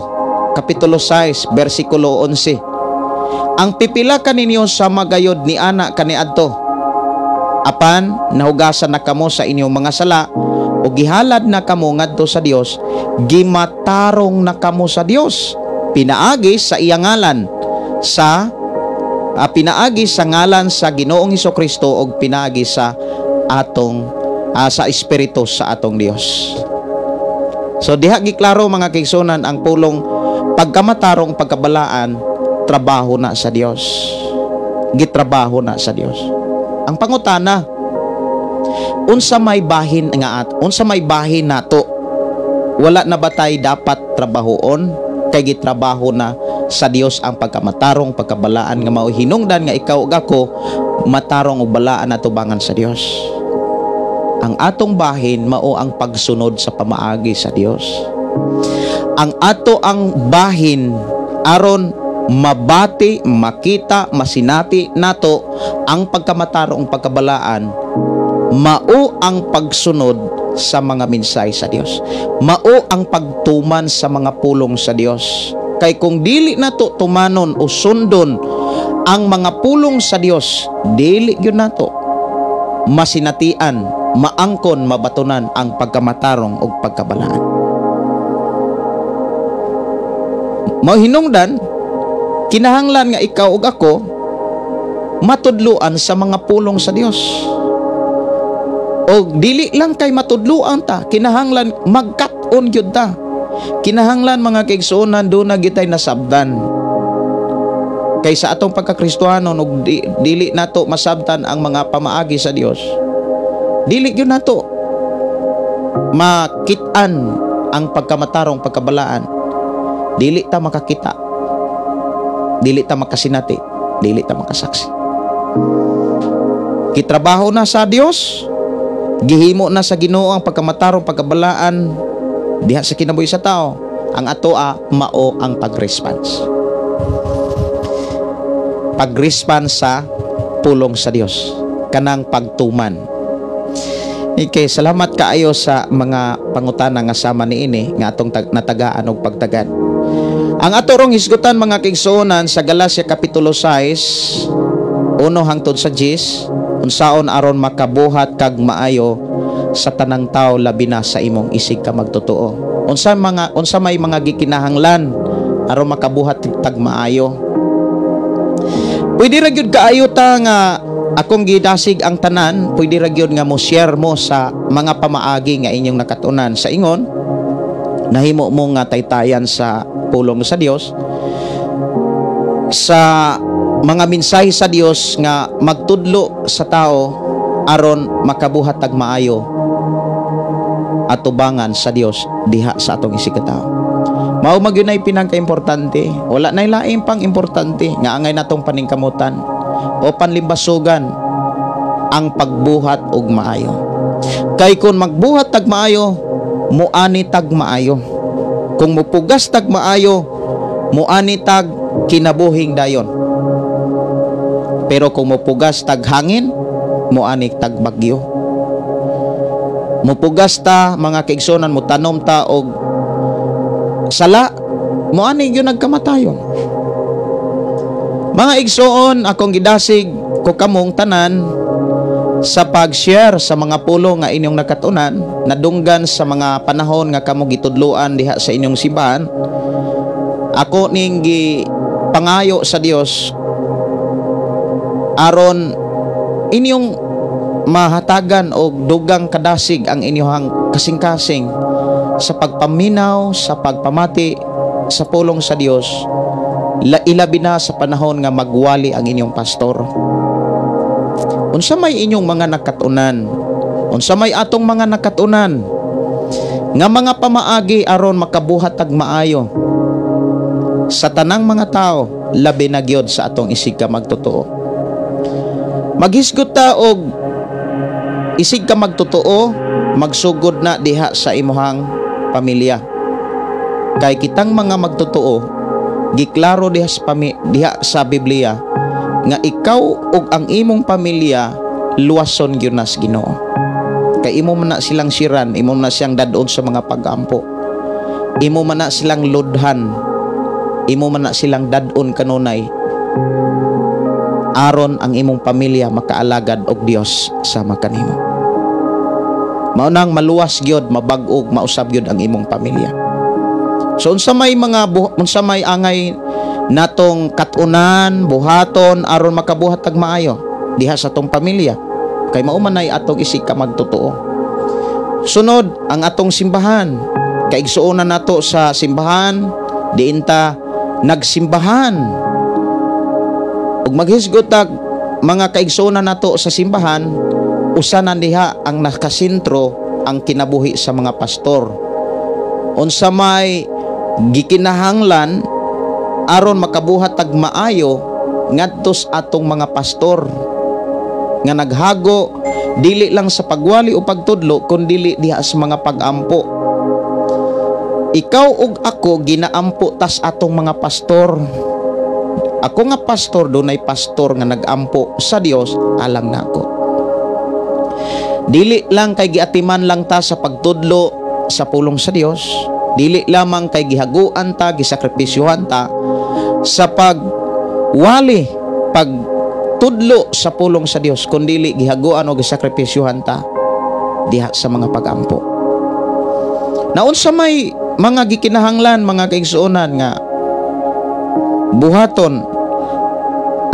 Speaker 2: kapitulo 6 bersikulo 11. Ang pipila kaninyo sama gayod ni ana kaniadto. Apan nahugasan na kamo sa inyong mga sala o gihalad na kamo ngadto sa Dios, gimatarong na kamo sa Dios pinaagi sa iyang ngalan sa pinaagi sa ngalan sa Ginoong Kristo og pinaagi sa atong sa espiritu sa atong Dios. So diha giklaro, mga kaigsuonan, ang pulong pagkamatarong, pagkabalaan, trabaho na sa Dios. Gitrabaho na sa Dios. Ang pangutana, unsa may bahin nga at unsa may bahin nato? Wala na ba tay dapat trabahoon kay gitrabaho na sa Dios ang pagkamatarong, pagkabalaan nga mao hinungdan nga ikaw ug ako matarong ug balaan atubangan sa Dios? Ang atong bahin mao ang pagsunod sa pamaagi sa Dios. Ang ato ang bahin aron mabati, makita, masinati nato ang pagkamatarong, pagkabalaan, mao ang pagsunod sa mga mensahe sa Dios. Mao ang pagtuman sa mga pulong sa Dios. Kay kung dili nato tumanon o sundon ang mga pulong sa Dios, dili gyud nato masinatian, maangkon, mabatunan ang pagkamatarong ug pagkabalaan. Mao hinungdan kinahanglan nga ikaw ug ako matudluan sa mga pulong sa Dios. O dili lang kay matudluan ta, kinahanglan magkat-on gyud ta. Kinahanglan, mga kaigsuonan, duna gitay nasabdan. Kay sa atong pagkakristohanon ug dili nato masabtan ang mga pamaagi sa Dios, dili gyud nato makit-an ang pagkamatarong, pagkabalaan. Dili ta makakita, dili ta makasinati, dili ta makasaksi. Gitrabaho na sa Dios, gihimo na sa Ginoo ang pagkamatarong, pagkabalaan diha sa kinabuhi sa tao. Ang atoa mao ang pag-response. Pag-response sa pulong sa Dios, kanang pagtuman. Okay, salamat kaayo sa mga pangutana nga sama niini nga atong natagaan og pagtagad. Ang ato rong hisgutan, mga kaigsuonan, sa Galacia kapitulo 6 1 hangtod sa 10, unsaon aron makabuhat kag maayo sa tanang tao, labi na sa imong isig ka magtotoo. Unsa may mga gikinahanglan aron makabuhat tag maayo? Pwede ra gyud kaayo ta nga akong gidasig ang tanan, pwede ra gyud nga mo share mo sa mga pamaagi nga inyong nakatunan sa ingon nahimo mo nga taytayan sa pulong sa Dios, sa mga mensahe sa Dios nga magtudlo sa tao aron makabuhat tag maayo atubangan sa Dios diha sa atong isig tao. Mao magyunay pinangka-importante, wala nay lain pang importante nga angay natong paningkamutan o panlimbasugan ang pagbuhat og maayo. Kay kung magbuhat tag maayo, muani tag maayo. Kung mupugas tag maayo, muani tag kinabuhing dayon. Pero kung mupugas tag hangin, muani tag bagyo. Mupugas ta, mga kaigsuonan, mutanom ta og sala, muani gyud nagkamatayon. Mga igsoon, akong gidasig ko kamong tanan sa pag-share sa mga pulong nga inyong nakatunan, nadunggan sa mga panahon nga kamo gitudloan diha sa inyong simbahan. Ako ning gipangayo sa Dios aron inyong mahatagan og dugang kadasig ang inyong kasing-kasing sa pagpaminaw, sa pagpamati sa pulong sa Dios, ilabi na sa panahon nga magwali ang inyong pastor. Unsa may inyong mga nakatunan? Unsa may atong mga nakatunan nga mga pamaagi aron makabuhat tag maayo sa tanang mga tao, labi na gyud sa atong isig ka magtotoo? Maghisgot ta og isig ka magtotoo, magsugod na diha sa imuhang pamilya. Kay kitang mga magtotoo, giklaro diha sa Biblia nga ikaw ug ang imong pamilya luwason gyud na sa Ginoo. Kay imo man na silang siran, imo man na siyang dadon sa mga pag-ampo. Imo man na silang ludhan, imo man na silang dadon kanunay Aron ang imong pamilya makaalagad og Dios sama kanimo. Mao nang maluwas gyud, mabag-og, mausab gyud ang imong pamilya. So unsa may mga unsa may angay natong katunan, buhaton aron makabuhat tag maayo diha sa atong pamilya, kay mao man nay atong isig ka magtotoo. Sunod ang atong simbahan, kaigsuonan nato sa simbahan, diin ta nagsimbahan. Ug maghisgot tag mga kaigsuonan nato sa simbahan, usa na diha ang nakasentro ang kinabuhi sa mga pastor. Unsa may gikinahanglan aron makabuhat tag maayo ngadto sa atong mga pastor nga naghago dili lang sa pagwali o pagtudlo kun dili diha sa mga pagampo. Ikaw ug ako ginaampo tas atong mga pastor. Ako nga pastor, dunay pastor nga nagampo sa Dios alang nako. Dili lang kay giatiman lang ta sa pagtudlo sa pulong sa Dios, dili lamang kay gihaguan ta, gisakripisyuhan ta sa pagwali, pagtudlo sa pulong sa Dios, kundili gihaguan o gisakripisyuhan ta diha sa mga pagampo. Naunsa may mga gikinahanglan, mga kaigsuonan, nga buhaton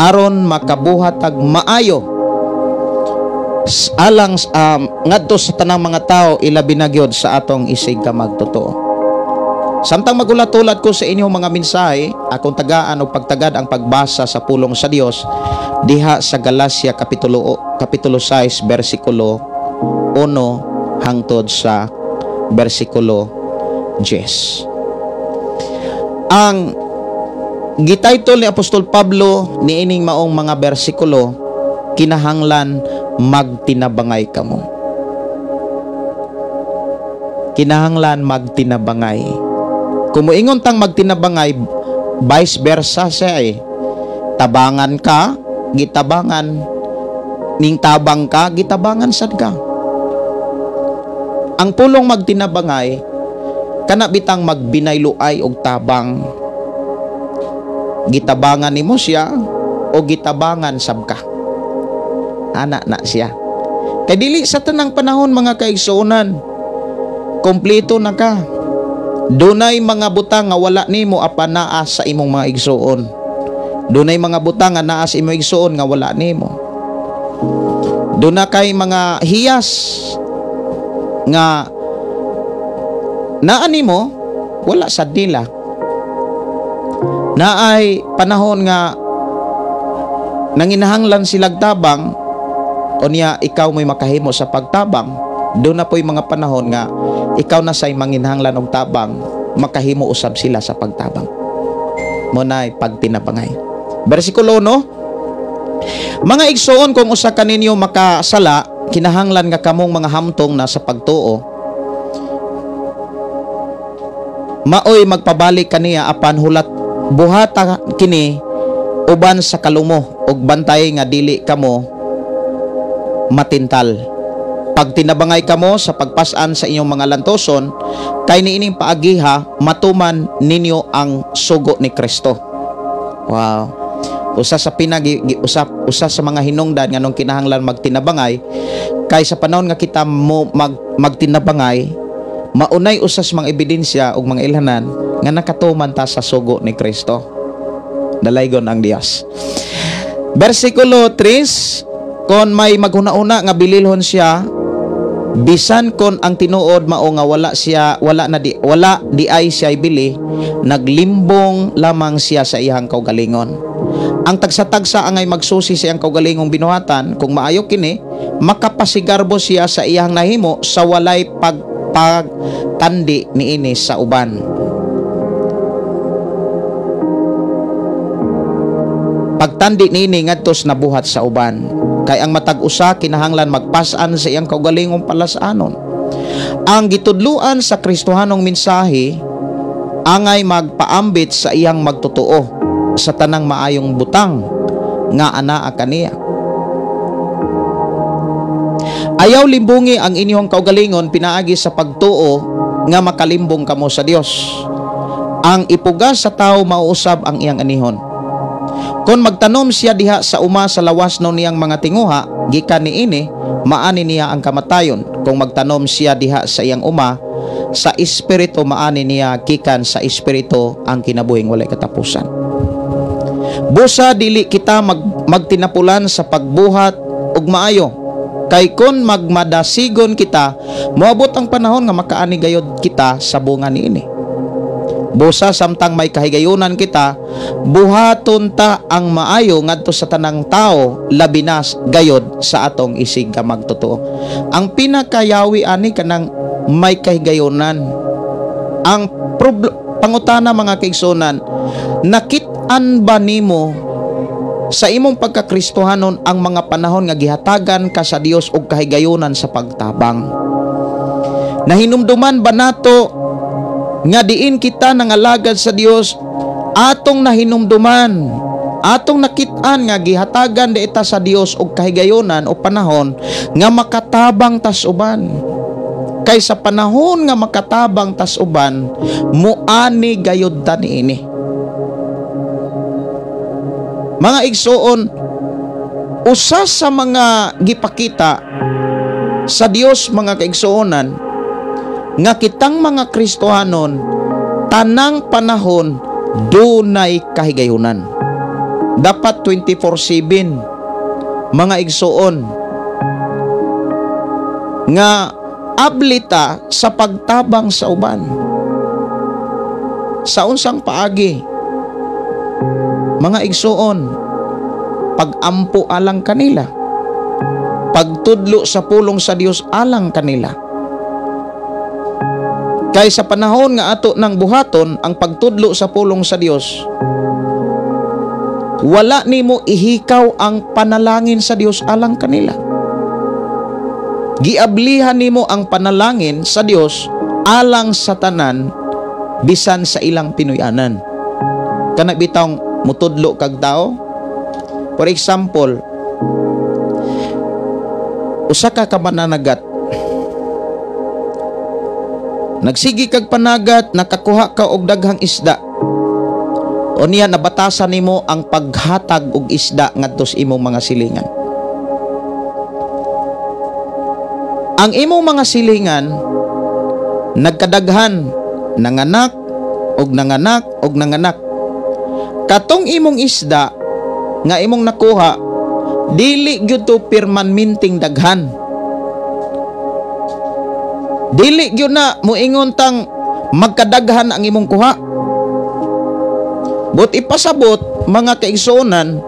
Speaker 2: aron makabuhat tag maayo alang ngadto sa tanang mga tao, ilabi na gyud sa atong isig ka magtotoo. Samtang magulat-ulat ko sa inyong mga mensahe, akong tagaan og pagtagad ang pagbasa sa pulong sa Dios diha sa Galacia kapitulo 6 bersikulo 1 hangtod sa bersikulo 10. Ang gititle ni Apostol Pablo niining maong mga bersikulo, kinahanglan magtinabangay kamo. Kinahanglan magtinabangay. Kung moingon tang magtinabangay, vice versa siya eh. Tabangan ka, gitabangan. Ning tabang ka, gitabangan sad ka. Ang pulong magtinabangay, kana bitang magbinayluay og tabang. Gitabangan nimo siya o gitabangan sab ka. Ana na siya. Kay dili sa tanang panahon, mga kaigsuonan, kompleto na ka. Dunay mga butang nga wala nimo apan naa sa imong mga igsuon. Dunay mga butang nga naa sa imong igsuon nga wala nimo. Duna kay mga hiyas nga naa nimo, wala sad nila. Naay panahon nga nanginahanglan silag tabang, unya ikaw mo'y makahimo sa pagtabang. Doon na po'y mga panahon nga ikaw na say manginahanglan og tabang, makahimo usab sila sa pagtabang. Mo na'y pagtinabangay. Bersikulo 1, mga igsoon, kung usa kaninyo makasala, kinahanglan nga kamong mga hamtong na sa pagtuo, maoy magpabalik kaniya, apan hulat buhata kini uban sa kalumo og bantay nga dili kamo matintal. Pagtinabangay kamo sa pagpasan sa inyong mga lantoson, kay niining paagiha matuman ninyo ang sugo ni Kristo. Wow. Usa sa pinagi usa, usa sa mga hinungdan nganong kinahanglan magtinabangay, kay sa panahon nga kita mo magtinabangay, maunay usa sa mga ebidensya ug mga ilhanan nga nakatuman ta sa sugo ni Kristo. Dalaygon ang Dios. Bersikulo 3, kon may maghuna-una nga bililhon siya, bisan kon ang tinuod mao nga wala siya wala na di wala di ay siya bili, naglimbong lamang siya sa iyang kaugalingon. Ang tagsa-tagsa angay magsusi sa iyang kaugalingong binuhatan, kung maayo kini, makapasigarbo siya sa iyang nahimo sa walay pagpagtandi niini sa uban. Pagtandi niini ngadto sa nabuhat sa uban. Kay ang matag usa kinahanglan magpas-an sa iyang kaugalingong palasanon. Ang gitudluan sa Kristohanong mensahe angay magpaambit sa iyang magtotoo sa tanang maayong butang nga anaa kaniya. Ayaw limbungi ang inyong kaugalingon pinaagi sa pagtuo nga makalimbong kamo sa Dios. Ang ipugas sa tao mauusab ang iyang anihon. Kung magtanom siya diha sa uma sa lawas no niyang mga tinguha, gikan niini, maani niya ang kamatayon. Kung magtanom siya diha sa iyang uma, sa espiritu, maani niya gikan sa espiritu ang kinabuhing walay katapusan. Busa dili kita magtinapulan sa pagbuhat og maayo. Kay kon magmadasigon kita, moabot ang panahon nga makaani gayod kita sa bunga niini. Busa samtang may kahigayunan kita, buhaton ta ang maayo ngadto sa tanang tao, labi na gayod sa atong isig ka magtotoo. Ang pinakayawi ani kanang may kahigayunan. Ang pangutana, mga kaigsunan, nakit-an ba nimo sa imong pagkakristohanon ang mga panahon nga gihatagan ka sa Dios og kahigayunan sa pagtabang? Nahinumduman ba nato nga diin kita nangalagad sa Dios, atong nahinumduman, atong nakit-an nga gihatagan di ita sa Dios og kahigayunan o panahon nga makatabang tas uban? Kay sa panahon nga makatabang tas uban, muani gayud ta niini. Mga igsuon, usa sa mga gipakita sa Dios, mga kaigsuonan, nga kitang mga Kristohanon tanang panahon dunay kahigayunan. Dapat 24/7, mga igsuon, nga ablita sa pagtabang sa uban. Sa unsang paagi, mga igsuon? Pag-ampo alang kanila, pagtudlo sa pulong sa Dios alang kanila. Kay sa panahon nga ato nang buhaton ang pagtudlo sa pulong sa Dios, wala nimo ihikaw ang panalangin sa Dios alang kanila. Giablihan nimo ang panalangin sa Dios alang sa tanan bisan sa ilang Pinoyanan. Kana bitawng mutudlo kag tao. For example, usa ka mananagat. Nagsigi kag panagat, nakakuha ka og daghang isda. O niya nabatasan nimo ang paghatag og isda ngadto sa imong mga silingan. Ang imong mga silingan nagkadaghan, nanganak og nanganak og nanganak. Katong imong isda nga imong nakuha, dili gyud to permanenteng daghan. Dili gyud na moingon tang magkadaghan ang imong kuha. But ipasabot, mga kaigsuonan,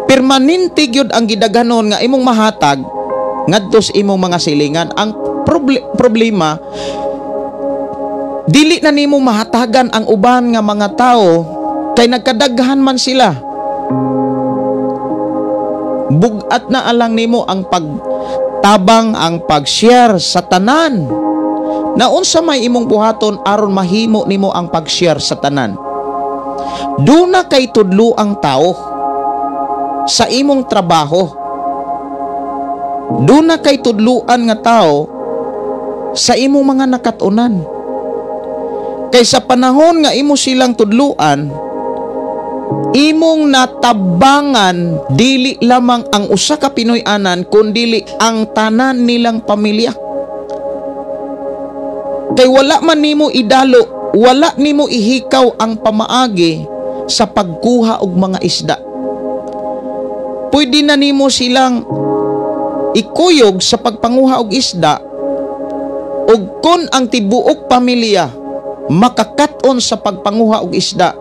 Speaker 2: permanente gyud ang gidaghanon nga imong mahatag ngadto sa imong mga silingan. Ang problema, dili na nimo mahatagan ang uban nga mga tao kay nagkadaghan man sila. Bugat na alang nimo ang pagtabang, ang pag-share sa tanan. Na unsa may imong buhaton aron mahimo nimo ang pag-share sa tanan? Duna kay tudlo ang tao sa imong trabaho. Duna kay tudluan nga tao sa imong mga nakatunan. Kay sa panahon nga imo silang tudluan, imong natabangan dili lamang ang usa ka Pinoy-anan kundili ang tanan nilang pamilya. Kay wala man nimo idalo, wala nimo ihikaw ang pamaagi sa pagkuha og mga isda. Pwede na nimo silang ikuyog sa pagpanguha og isda, ug kun ang tibuok pamilya makakat-on sa pagpanguha og isda,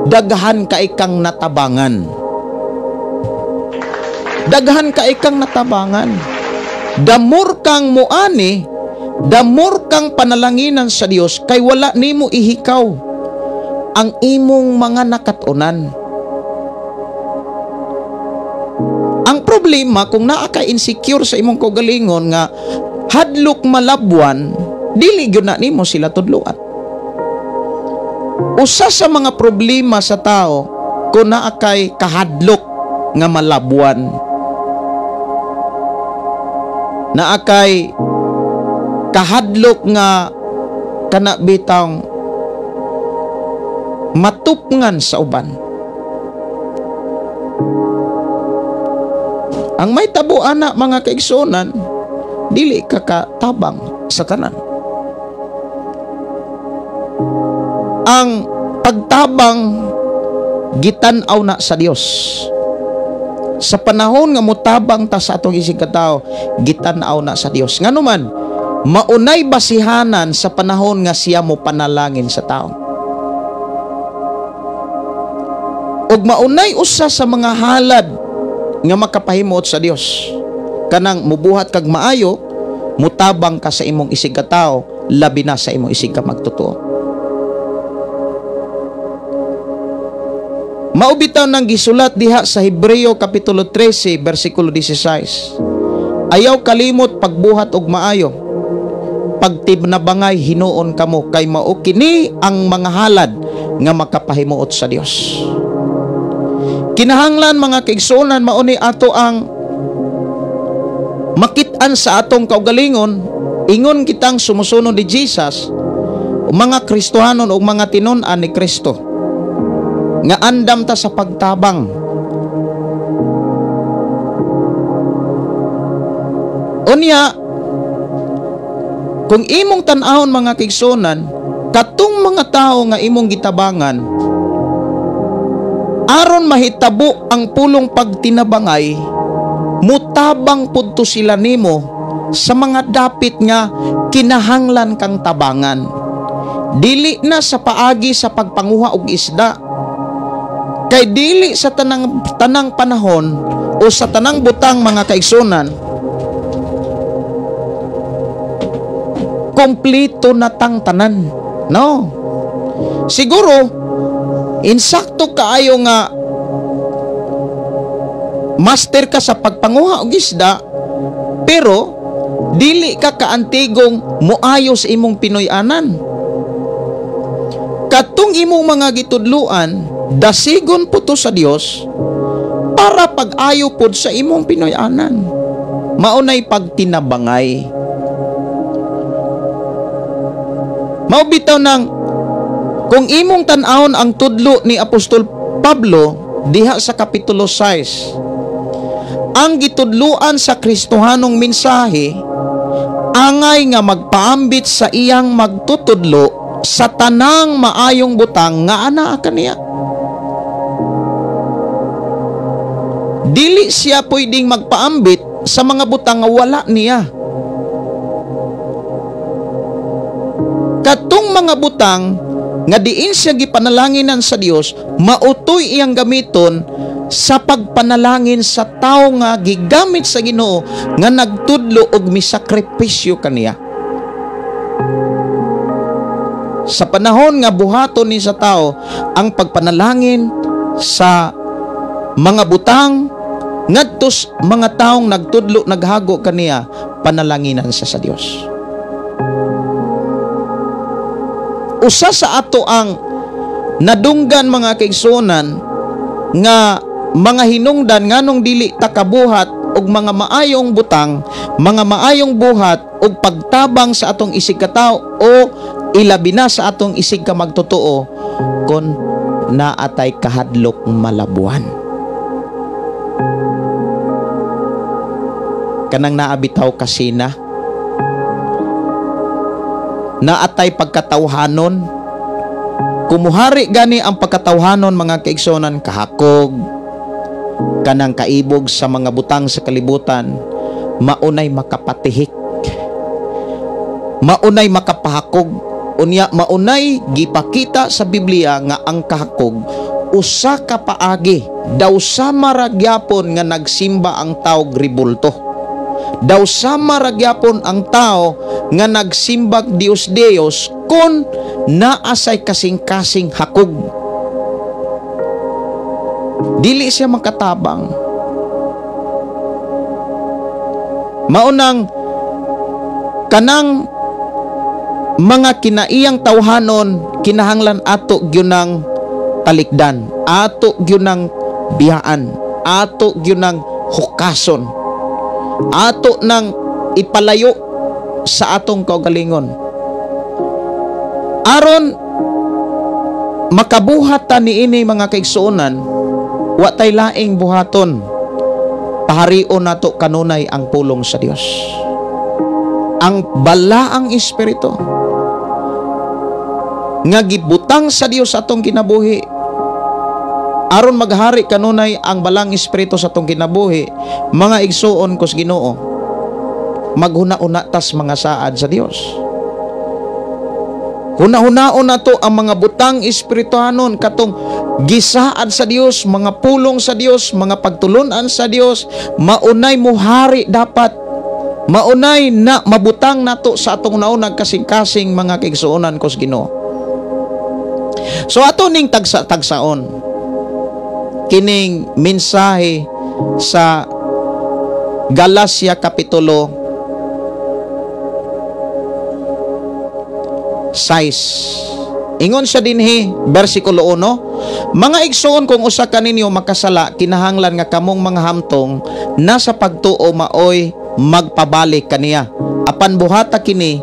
Speaker 2: daghan kay kang natabangan. Daghan kay kang natabangan. Damor kang muani, damor kang panalanginan sa Dios kay wala nimo ihikaw ang imong mga nakatunan. Ang problema kung naa ka insecure sa imong kaugalingon nga hadlok malabwan, dili gyud na nimo sila tudloan. Usa sa mga problema sa tao kung naa kay kahadlok nga malabwan, naa kay kahadlok nga kana bitang matupngan sa uban. Ang may tabo ana, mga kaigsuonan, dili ka katabang sa tanan. Ang pagtabang gitan-aw na sa Dios. Sa panahon nga motabang ta sa atong isig katao, gitan-aw na sa Dios. Ngano man, maunay basihanan sa panahon nga siya mo panalangin sa tao. Ug maunay usa sa mga halad nga makapahimuot sa Dios. Kanang mubuhat kag maayo, mutabang ka sa imong isig katao, labi na sa imong isig ka magtotoo. Mao bitaw nang gisulat diha sa Hebreo kapitulo 13 bersikulo 16. Ayaw kalimot pagbuhat og maayo, pagtibnabangay hinuon kamo, kay mao kini ang mga halad nga makapahimuot sa Dios. Kinahanglan, mga kaigsuonan, mao ni ato ang makit-an sa atong kaugalingon, ingon kitang sumusunod ni Jesus, mga Kristohanon o mga tinun-an ni Kristo, nga andam ta sa pagtabang. Unya, kung imong tan-awon, mga kaigsuonan, katong mga tawo nga imong gitabangan, aron mahitabo ang pulong pagtinabangay, mutabang pudto sila nimo sa mga dapit nga kinahanglan kang tabangan. Dili na sa paagi sa pagpanguha og isda, kay dili sa tanang panahon o sa tanang butang, mga kaigsunan, kompleto na tang tanan. No. Siguro insakto kaayo nga master ka sa pagpanguha og isda, pero dili ka kaantigong moayo sa imong Pinoy-anan. Katong imong mga gitudluan, dasigon po to sa Dios para pag-ayo pod sa imong Pinoy-anan. Maunay pagtinabangay. Mao bitaw nang kung imong tan-awon ang tudlo ni Apostol Pablo diha sa kapitulo 6, ang gitudluan sa Kristohanong mensahe angay nga magpaambit sa iyang magtutudlo sa tanang maayong butang nga anaa kaniya. Dili siya pwedeng magpaambit sa mga butang nga wala niya. Katong mga butang nga diin siya gipanalanginan sa Dios, mautoy iyang gamiton sa pagpanalangin sa tawo nga gigamit sa Ginoo nga nagtudlo og misakripisyo kaniya. Sa panahon nga buhaton ni sa tao ang pagpanalangin sa mga butang ngadto mga taong nagtudlo naghago kaniya, panalanginan siya sa Dios. Usa sa ato ang nadunggan, mga kaigsuonan, nga mga hinungdan nganong dili ta kabuhat og mga maayong butang, mga maayong buhat og pagtabang sa atong isig katao o ilabi na sa atong isig ka magtotoo, kon naatay kahadlok malabuan. Kanang naabitaw kasina, naatay pagkatawhanon. Kumuhari gani ang pagkatawhanon, mga kaigsuonan, kahakog, kanang kaibog sa mga butang sa kalibutan, maunay makapatihik, maunay makapahakog. Unya maunay gipakita sa Biblia nga ang kahakog usa ka paagi daw sa maragyapon nga nagsimba ang taog ribulto, daw sa maragyapon ang tao nga nagsimbag Dios Dios kon naasay kasing-kasing hakog. Dili siya makatabang. Maunang kanang mga kinaiyang tawhanon kinahanglan ato gyunang talikdan, ato gyunang biyaan, ato gyunang hukason, ato nang ipalayo sa atong kaugalingon aron makabuhat ta niini, mga kaigsuonan. Wa tay laing buhaton Paharion nato kanunay ang pulong sa Dios. Ang balaang espiritu nga gibutang sa Dios atong kinabuhi, aron maghari kanunay ang balang espiritu sa atong kinabuhi, mga igsuon kus Ginoo, maghuna-una tas mga saad sa Dios. Huna-hunaon nato ang mga butang espirituhanon katong gisaad sa Dios, mga pulong sa Dios, mga pagtulunan sa Dios, maunay muhari dapat, maunay na mabutang nato sa atong naunang kasing-kasing, mga kaigsuonan kos Ginoo. So ato ning tagsa-tagsaon kining mensahe sa Galacia kapitulo 6. Ingon siya dinhi, bersikulo 1, mga igsoon, kung usa kaninyo makasala, kinahanglan nga kamong mga hamtong nasa pagtuo maoy magpabalik kaniya. Apan buhata kini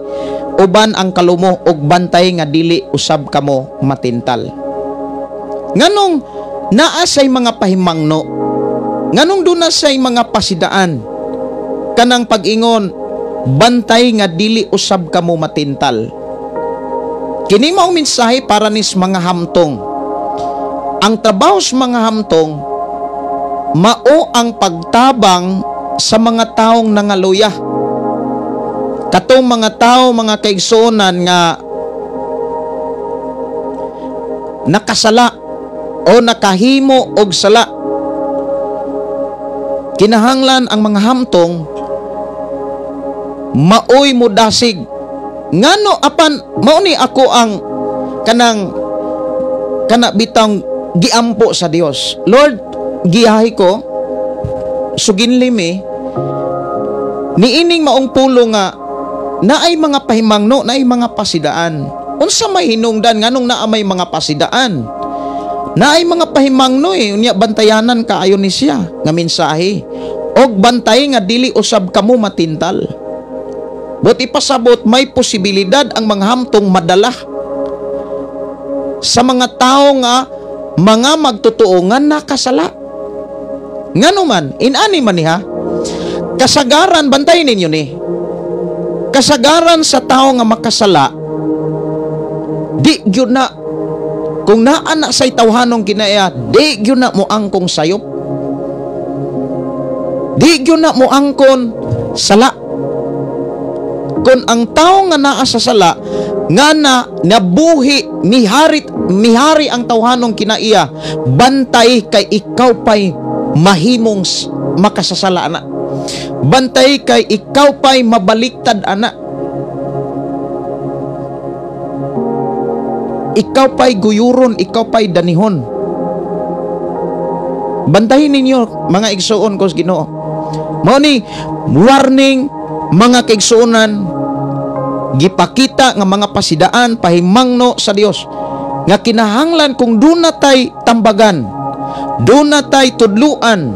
Speaker 2: uban ang kalumo og bantay nga dili usab kamo matintal. Nganong naa say mga pahimangno, nganong duna say mga pasidaan, kanang pag-ingon bantay nga dili usab kamo matintal. Kini maong mensahe para nis mga hamtong. Ang trabaho sa mga hamtong mao ang pagtabang sa mga taong nangaluya. Katong mga tao, mga kaigsuonan nga nakasala o nakahimo og sala. Kinahanglan ang mga hamtong maoy modasig. Ngano apan mao ni ako ang kanang kana bitang giampo sa Dios. Lord, giyahi ko suginli mi niining maong pulo nga naay mga pahimangno, naay mga pasidaan. Unsa may hinungdan nganong naa may mga pasidaan? Naay mga pahimangno unya bantayanan kaayo ni siya nga mensahe. Og bantay nga dili usab kamo matintal. But ipasabot may posibilidad ang mga hamtong madala sa mga tao nga mga magtotoo nga nakasala. Ngano man, inani man niya, kasagaran, bantayin ninyo ni, kasagaran sa tao nga makasala, di gyud na, kung naa na say tawhanong kinaya, di gyud na moangkong sayop. Di gyud na moangkon sala. Kung ang tao nga naa sa sala, nga na nabuhi, mihari ang tawhanong kinaiya, bantay kay ikaw pa'y mahimong makasasala ana. Bantay kay ikaw pa'y mabaliktad ana. Ikaw pa'y guyuron, ikaw pa'y danihon. Bantayin ninyo mga igsuon ko sa Ginoo. Mao ni warning mga kaigsuonan, gipakita nga mga pasidaan pahimangno sa Dios nga kinahanglan kung duna tay tambagan, duna tay tudluan,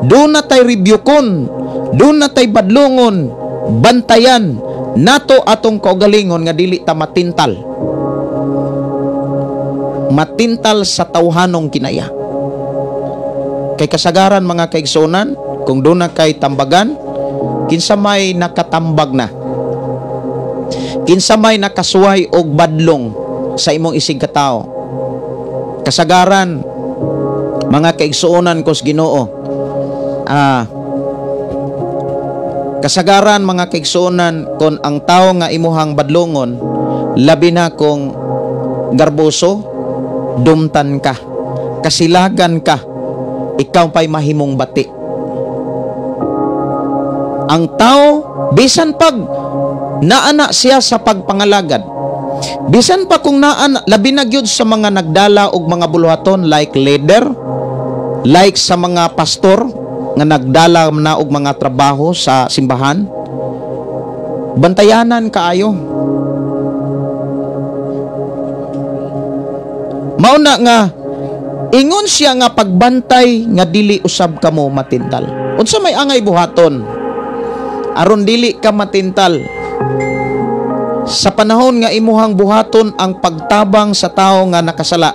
Speaker 2: duna tay rebyukon, duna tay badlongon, bantayan nato atong kaugalingon nga dili ta matintal. Matintal sa tawhanong kinaya. Kay kasagaran mga kaigsuonan, kung duna kay tambagan, kinsa may nakatambag na, kinsa may nakasuway og badlong sa imong isig katao. Kasagaran mga kaigsuonan ko sa Ginoo, kasagaran mga kaigsuonan, kon ang tao nga imuhang badlongon, labi na kung garboso, dumtan ka, kasilagan ka, ikaw pa'y mahimong bati. Ang tao, bisan pag naana siya sa pagpangalagad, bisan pa kung naana, labi na gyud sa mga nagdala og mga buluhaton like leader, like sa mga pastor nga nagdala na og mga trabaho sa simbahan, bantayanan kaayo. Mauna nga ingon siya nga pagbantay nga dili usab kamo matintal. Unsa may angay buhaton aron dili ka matintal? Sa panahon nga imuhang buhaton ang pagtabang sa tao nga nakasala.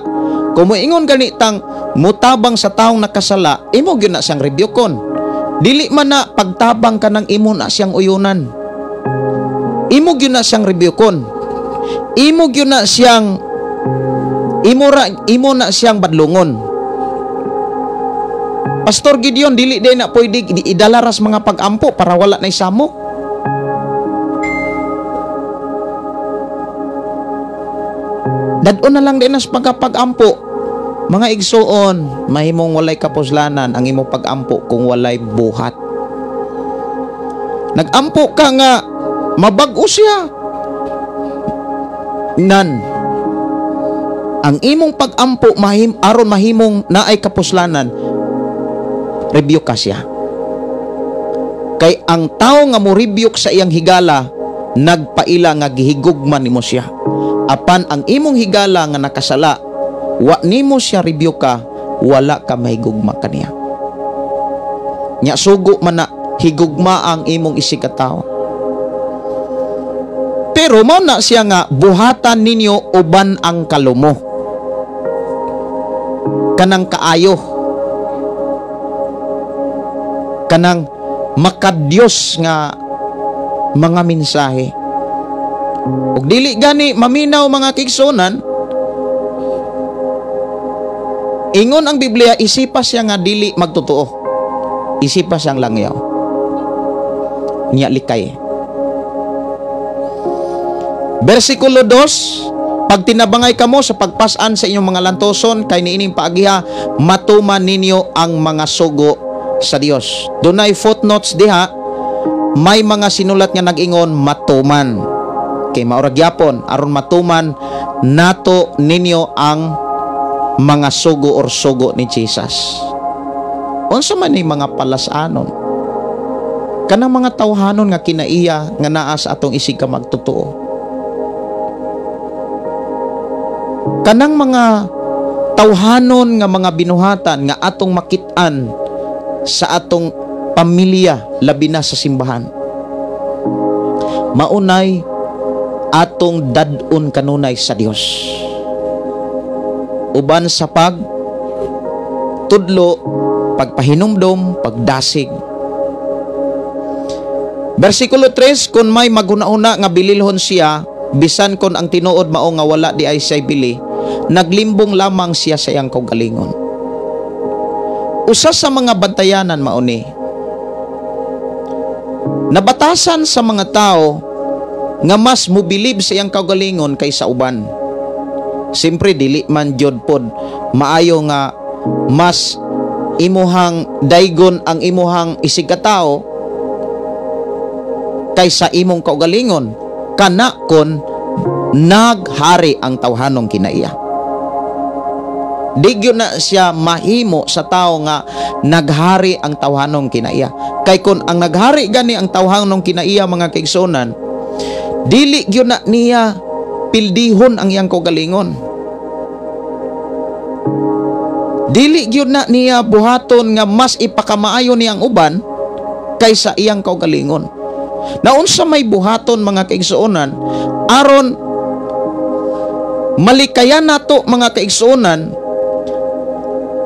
Speaker 2: Kung moingon ganitang mutabang sa taong nakasala, imo gyud na siyang rebyukon, Dili man na pagtabang ka ng imo na siyang uyunan. Imo gyud na siyang rebyukon. Imo gyud na siyang imo na siyang badlungon. Pastor Gideon, dili day na pwede idala ras mga pag-ampo para wala na isamok. Dadon na lang din as pagkapag-ampo. Mga igsuon, mahimong walay kapuslanan ang imong pag-ampo kung walay buhat. Nag-ampo ka nga mabag-o siya. Nan, ang imong pag-ampo aron mahimong naay kapuslanan, rebuke ka siya. Kay ang tao nga mo rebuke sa iyang higala, nagpaila nga gihigugma nimo siya. Apan ang imong higala nga nakasala, wa nimo siya rebuke ka, wala ka mahigugma kaniya. Nya sugo man na higugma ang imong isig ka tawo. Pero mao na siya nga buhatan ninyo uban ang kalumo, kanang kaayo, kanang makadiyos nga mga mensahe. Ug dili gani maminaw mga kigsunan, ingon ang Biblia, isipa siya nga dili magtotoo, isipa siyang langyaw, niya likay. Versikulo 2, pagtinabangay kamo sa pagpasan sa inyong mga lantoson, kay niining paagiha matuman ninyo ang mga sugo sa Dios. Dunay footnotes diha, may mga sinulat nga nag-ingon matuman. Kay maura gyapon aron matuman nato ninyo ang mga sugo or sugo ni Jesus. Unsa man ni mga palasanon? Kanang mga tawhanon nga kinaiya nga naa sa atong isig ka magtotoo. Kanang mga tawhanon nga mga binuhatan nga atong makit-an sa atong pamilya, labi na sa simbahan. Maunay atong dad-on kanunay sa Dios. Uban sa pag tudlo, pagpahinumdom, pagdasig. Versikulo 3, kung may maghuna-huna nga bililhon siya, bisan kon ang tinuod mao nga wala di ay siya'y bili, naglimbong lamang siya sa iyang kaugalingon. Usa sa mga bantayanan mao ni, nabatasan sa mga tao nga mas mobilib sa iyang kaugalingon kaysa uban. Siyempre dili man jud pod maayo nga mas imuhang daygon ang imuhang isig katao kaysa imong kaugalingon, kana kon naghari ang tawhanong kinaiya. Di gyud na siya mahimo sa tao nga naghari ang tawhanong kinaiya. Kay kon ang naghari gani ang tawhanong kinaiya, mga kaigsuonan, dili gyud na niya pildihon ang iyang kaugalingon. Dili gyud na niya buhaton nga mas ipakamaayo niya ang uban kaysa iyang kaugalingon. Naunsa may buhaton, mga kaigsuonan, aron malikayan nato, mga kaigsuonan,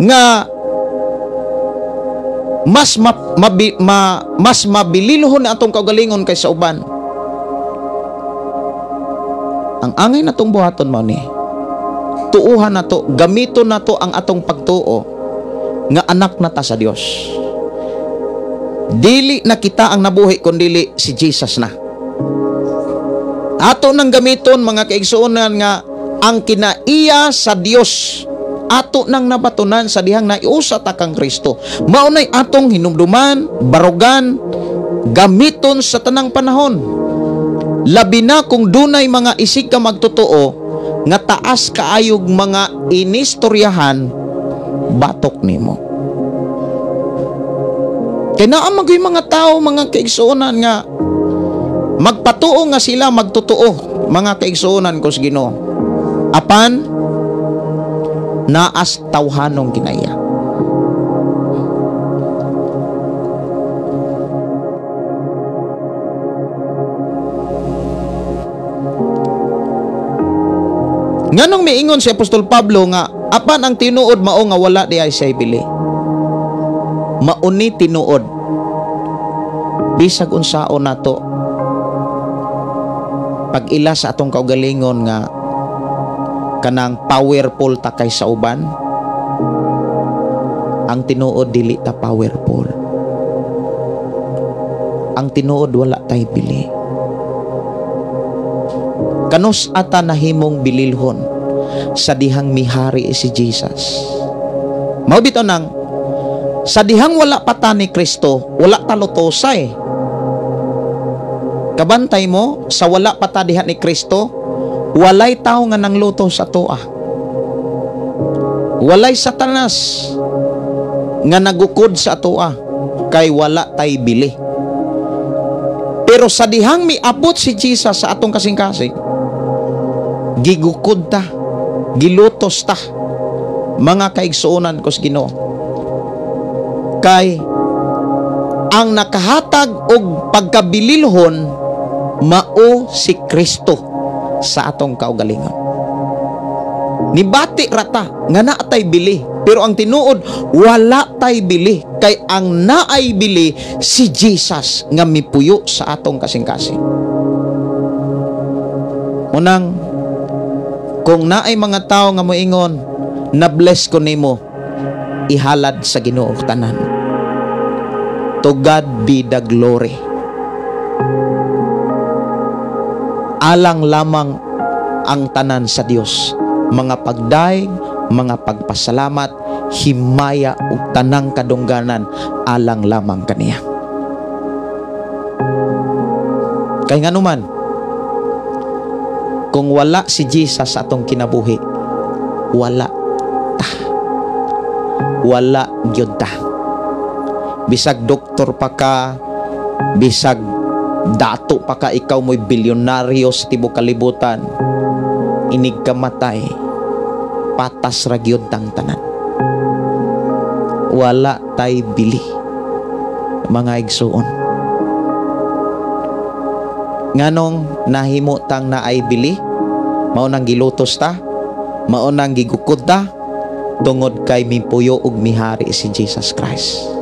Speaker 2: nga mas mas mabililhon na atong kaugalingon kaysa uban. Ang angay natong buhaton mao ni, tuuhan nato, gamiton nato ang atong pagtuo nga anak nata sa Dios. Dili na kita ang nabuhi kundili si Jesus na. Ato nang gamiton, mga kaigsuonan, nga ang kinaiya sa Dios ato nang nabatunan sa dihang naiusa ta kang Kristo. Maunay atong hinumduman, barugan, gamiton sa tanang panahon. Labi na kung dunay mga isig ka magtotoo nga taas kaayog mga inistoryahan batok nimo. Kay naa man gyud mga tao, mga kaigsuonan, nga magpatuo nga sila magtotoo, mga kaigsuonan ko sa Ginoo, apan naas tawhanong kinaiya. Nganong miingon si Apostol Pablo nga apan ang tinuod mao nga wala di ay siya'y bili? Mauni tinuod. Bisag unsaon nato pag-ila sa atong kaugalingon nga kanang powerful ta kaysa uban, ang tinuod dili ta powerful. Ang tinuod wala tay bili. Kanus ata nahimong bililhon sa dihang mihari si Jesus. Mao bitaw nang sa dihang wala pa ta ni Kristo, wala ta lutosay. Kabantay mo, sa wala pa ta diha ni Kristo, walay tao nga nangluto sa toa. Walay Satanas nga nagukod sa atoa kay wala tay bili. Pero sa dihang miabot si Jesus sa atong kasing-kasing, gigukod ta, gilutos ta, mga kaigsuonan ko sa Ginoo. Kay ang nakahatag og pagkabililhon mao si Kristo sa atong kaugalingon. Nibati rata nga naa tay bili, pero ang tinuod wala tay bili, kay ang naay bili si Jesus nga mipuyo sa atong kasing-kasing. Unang, kung naay mga tao nga moingon, na-bless ko nimo, ihalad sa Ginoo tanan. To God be the glory. Alang lamang ang tanan sa Dios. Mga pagdaig, mga pagpasalamat, himaya ug tanang kadungganan alang lamang kaniya. Kay nganuman, kung wala si Jesus sa atong kinabuhi, wala ta. Wala gyud ta. Bisag doktor pa ka, bisag dato pa ka, ikaw mo'y bilyonaryo sa tibuok kalibutan, inig ka matay, patas ra gyud tang tanan. Wala tay bili, mga igsuon. Nganong nahimo tang naay bili, mao nang gilutos ta, mao nang gigukod ta, tungod kay mipuyo ug mihari si Jesus Christ.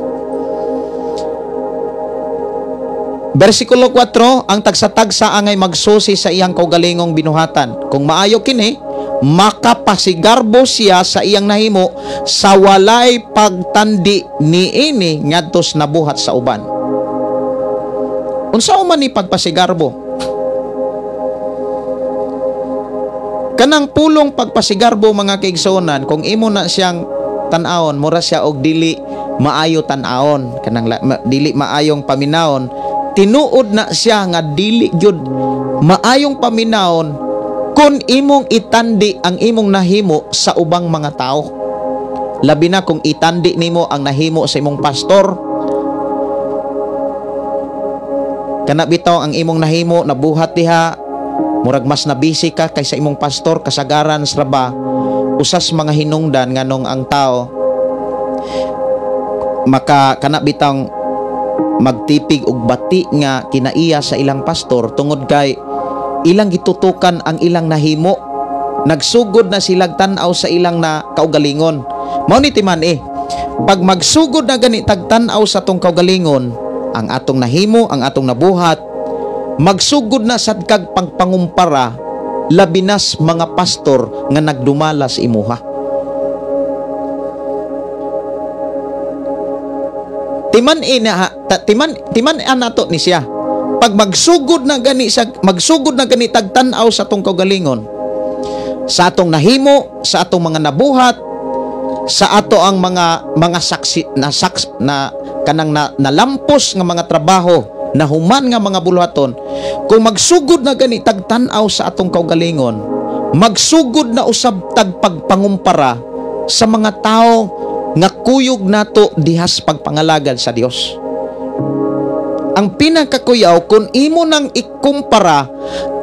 Speaker 2: Versikulo 4, ang tagsa-tagsa angay magsusi sa iyang kaugalingong binuhatan. Kung maayo kini, makapasigarbo siya sa iyang nahimo sa walay pagtandi niini ngadtos nabuhat sa uban. Unsa man ni pagpasigarbo? Kanang pulong pagpasigarbo, mga kaigsuonan, kung imo na siyang tan-awon, mura siya og dili maayo tan-awon, kanang dili maayong paminawon. Tinuod na siya nga dili gyud maayong paminawon kung imong itandi ang imong nahimo sa ubang mga tao. Labi na kung itandi nimo ang nahimo sa imong pastor. Kana bitaw ang imong nahimo nabuhat diha, murag mas nabisi ka kaysa imong pastor, kasagaran sa ba usas mga hinungdan nganong ang tao maka kana bitang magtipig og bati nga kinaiya sa ilang pastor tungod kay ilang gitutukan ang ilang nahimo. Nagsugod na silag tan-aw sa ilang na kaugalingon. Mao ni timan pag magsugod na gani tag tan-aw sa atong kaugalingon, ang atong nahimo, ang atong nabuhat, magsugod na sad kag pagpangumpara, labi nas mga pastor nga nagdumala sa imuha. Timan timan anato ni siya. Pag magsugod na gani sa magsugod na gani tagtan-aw sa atong kaugalingon, sa atong nahimo, sa atong mga nabuhat, sa ato ang mga saksi na saks, na kanang na, nalampos nga mga trabaho, nahuman nga mga buluhaton, kung magsugod na gani tagtan-aw sa atong kaugalingon, magsugod na usab tag pagpangumpara sa mga tao nga kuyog nato dihas pagpangalagad sa Dios. Ang pinakakuyaw kung imo nang ikumpara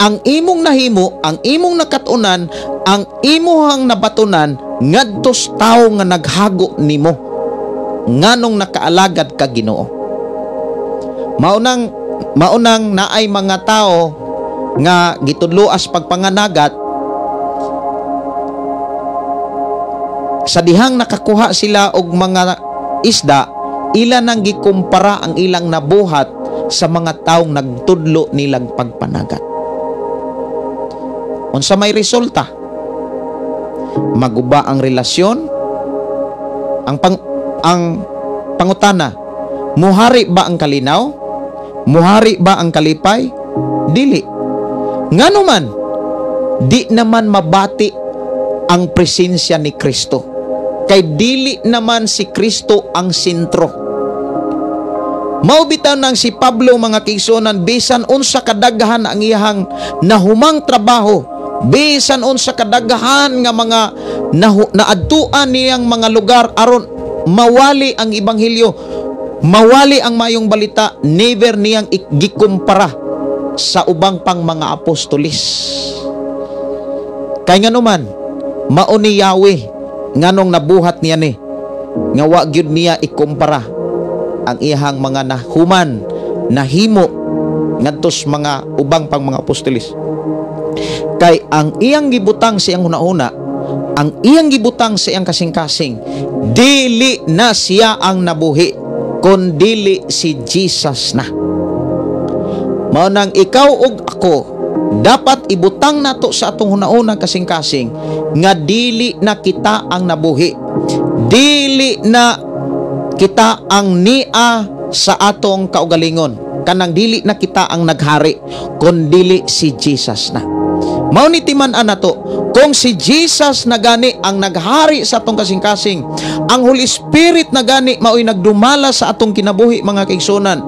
Speaker 2: ang imong nahimo, ang imong nakatunan, ang imuhang nabatunan ngadtos tawo nga naghago nimo nganong nakaalagad ka Ginoo. Maunang naay mga tao nga gitudloas pagpanganagat, sa dihang nakakuha sila og mga isda, ila nang gikumpara ang ilang nabuhat sa mga taong nagtudlo nilang pagpanagat. Unsa may resulta? Maguba ang relasyon. Ang pangutana, muhari ba ang kalinaw? Muhari ba ang kalipay? Dili. Ngano man, di naman mabati ang presensya ni Kristo. Kay dili naman si Kristo ang sentro. Mao bitaw nang si Pablo, mga kaigsuonan, bisan unsa kadaghan ang iyahang nahumang trabaho, bisan unsa kadaghan nga mga naadtuan niyang mga lugar aron mawali ang ebanghelyo, mawali ang mayong balita, never niyang gikumpara sa ubang pang mga apostolis. Kay nganuman, mao ni Yahweh nganong nabuhat niya ni nga wa gyud niya ikumpara ang iyahang mga nahuman, nahimo ngadtos mga ubang pang mga apostolis. Kay ang iyang gibutang sa iyang hunahuna, ang iyang gibutang sa iyang kasing-kasing, dili na siya ang nabuhi, kundili si Jesus na. Mao nang ikaw ug ako dapat ibutang nato sa atong hunahuna kasing-kasing nga dili na kita ang nabuhi, dili na kita ang nia sa atong kaugalingon, kanang dili na kita ang naghari, kundili si Jesus na. Mao ni timan-an nato kung si Jesus na gani ang naghari sa atong kasing-kasing, ang Holy Spirit na gani mao'y nagdumala sa atong kinabuhi, mga kaigsunan.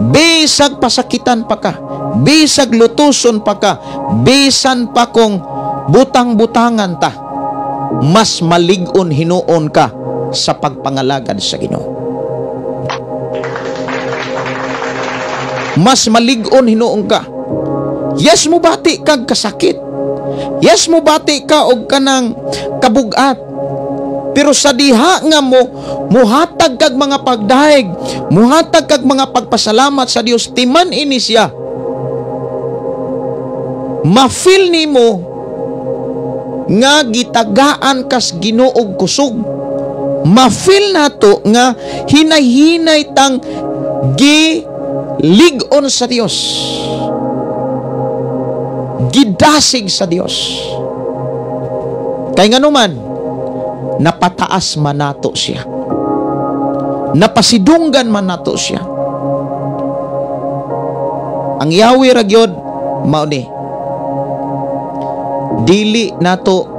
Speaker 2: Bisag pasakitan pa ka, bisag lutuson pa ka, bisan pa kung butang-butangan ta, mas malig-on hinuon ka sa pagpangalagad sa Ginoo. Mas malig-on hinuon ka. Yes, mubati kag kasakit. Yes, mubati ka og kanang kabugat. Pero sa diha nga mo muhatag kag mga pagdahig, muhatag kag mga pagpasalamat sa Dios, timan ini siya. Ma-feel nimo nga gitagaan kas Ginoo og kusog. Ma-feel nato nga hinay-hinay tang gilig-on sa Dios, gidasig sa Dios. Kay nganuman, napataas man nato siya, napasidunggan man nato siya. Ang Yahweh ra gyud mao ni dili nato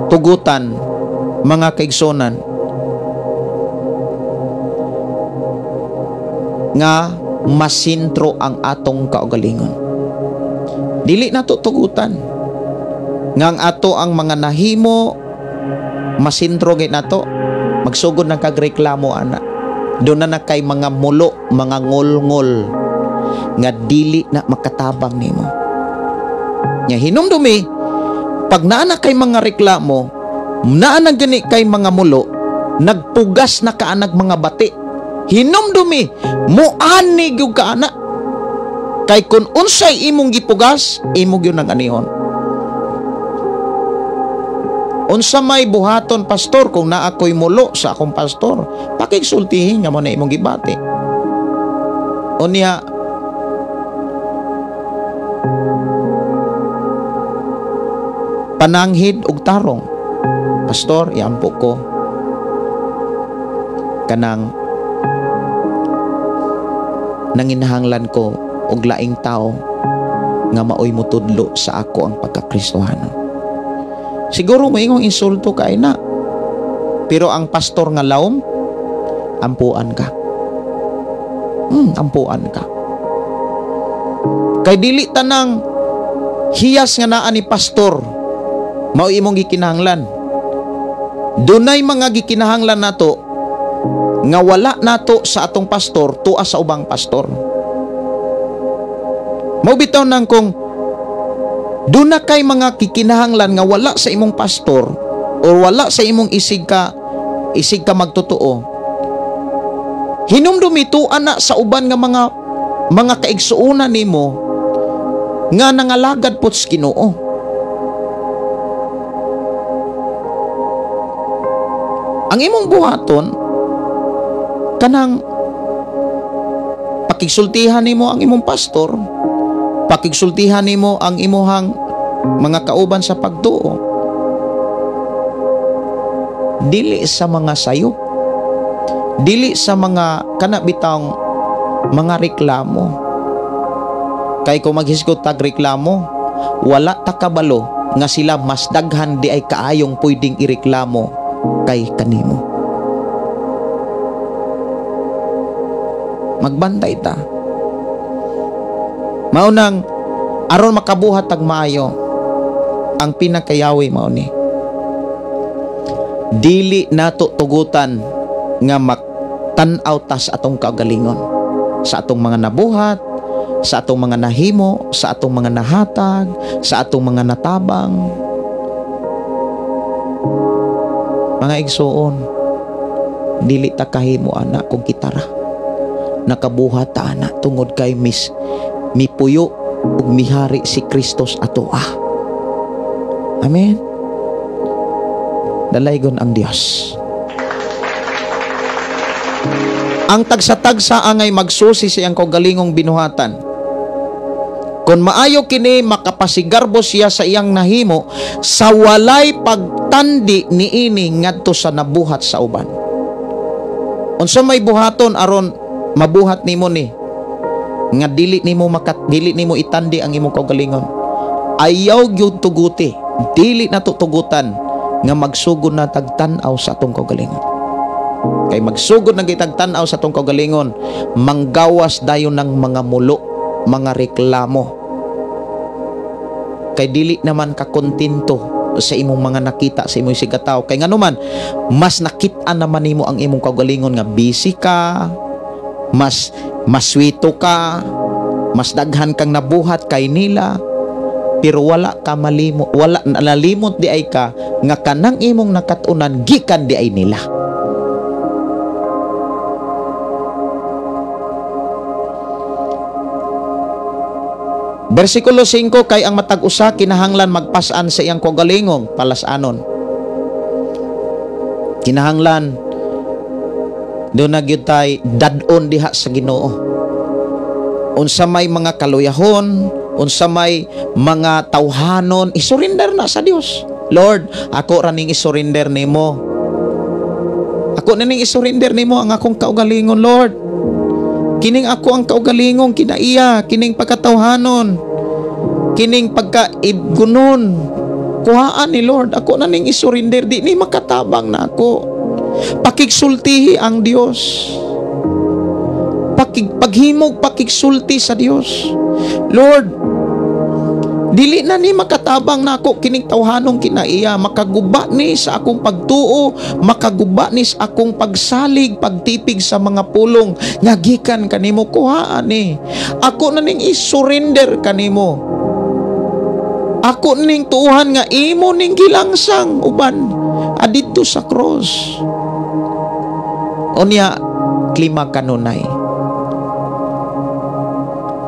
Speaker 2: tugutan, mga kaigsonan, nga masintro ang atong kaugalingon. Dili nato tugutan nga ang ato ang mga nahimo masintro gid nato. Magsugod na kagreklamo ana, doon na kay mga mulo, mga ngol-ngol nga dili na makatabang nimo. Nya hinumdumi, pag naa na kay mga reklamo, naa na gani kay mga mulo, nagpugas na kaanag mga bati. Hinumdumi, muani gyud ka ana. Kay kun unsay imong gipugas, imo gyud nang anihon. Unsa may buhaton, pastor, kung naa ko'y mulo sa akong pastor? Pakigsultihin nga mo na imong gibati. Unya, pananghid og tarong, pastor, iampo ko kanang nanginahanglan ko og laing tao nga maoy motudlo sa ako ang pagkakristohanon. Siguro moingong insulto kay na, pero ang pastor nga lawom, ampuan ka. Ampuan ka. Kay dili tanang hiyas nga naa ni pastor mao imong gikinahanglan. Dunay mga gikinahanglan nato nga wala nato sa atong pastor, tua sa ubang pastor. Mao bitaw nang kung duna kay mga kikinahanglan nga wala sa imong pastor or wala sa imong isig ka magtotoo, hinumdumi tua na sa uban nga mga kaigsuonan nimo nga nangalagad pod sa Ginoo. Ang imong buhaton kanang Pakigsultihan nimo ang imong pastor, pakigsultihan nimo ang imuhang mga kauban sa pagtuo. Dili sa mga sayop, dili sa mga kanabitang mga reklamo. Kay kung maghisgot tag reklamo, wala ta kabalo nga sila mas daghan di ay kaayong pwedeng ireklamo kay kanimo. Magbantay ta. Maunang aron makabuhat tag maayo, ang pinakayawi mao ni dili nato tugutan nga magtan-aw tas atong kaugalingon sa atong mga nabuhat, sa atong mga nahimo, sa atong mga nahatag, sa atong mga natabang. Mga igsoon, dili ta kahimo ana kung kitara. Nakabuhat ta ana tungod kay mis mipuyo ug mihari si Kristos atoa. Amen. Dalaygon ang Dios. Ang tagsa-tagsa angay magsusi sa iyang kaugalingong binuhatan. Kung maayo kini, makapasigarbo siya sa iyang nahimo sa walay pagtandi niini ngadto sa nabuhat sa uban. Unsa may buhaton aron mabuhat nimo ni nga dili nimo dili nimo itandi ang imong kaugalingon? Ayaw gyud tuguti, dili na tutugutan nga magsugod na tagtan-aw sa atong kaugalingon. Kay magsugod na gitagtan-aw sa atong kaugalingon, manggawas dayon ng mga mulo, mga reklamo. Kay dili naman ka kontento sa imong mga nakita sa imong sigataw. Kay nganuman, mas nakit-an naman nimo ang imong kaugalingon nga busy ka, mas maswito ka, mas daghan kang nabuhat kay nila, pero wala ka malimo, wala nalimot di ay ka nga kanang imong nakat-unan gikan di ay nila. Versikulo 5, kay ang matag usa kinahanglan magpasan sa iyang kaugalingong palasanon. Kinahanglan do na gyud tay dad-on diha sa Ginoo. Unsa may mga kaluyahon, unsa may mga tawhanon, isurrender na sa Dios. Lord, ako ra ning isurrender nimo. Ako na ning isurrender nimo ang akong kaugalingon, Lord. Kining ako ang kaugalingong kinaiya, kining pagkatawhanon, kining pagkaibgunon. Kuhaan ni Lord, ako na ning isurrender, di ni makatabang na ako. Pakigsultihi ang Dios. Paghimog, pakigsulti sa Dios. Lord, dili na ni makatabang na ako kining tawhanong kinaiya, makaguba ni sa akong pagtuo, makaguba ni sa akong pagsalig, pagtipig sa mga pulong nga gikan kanimo, kuhaan ni. Ako na ning isurrender kanimo. Ako ning tuuhan nga imo ning gilangsang uban adidto sa cross. Unya klima kanunay.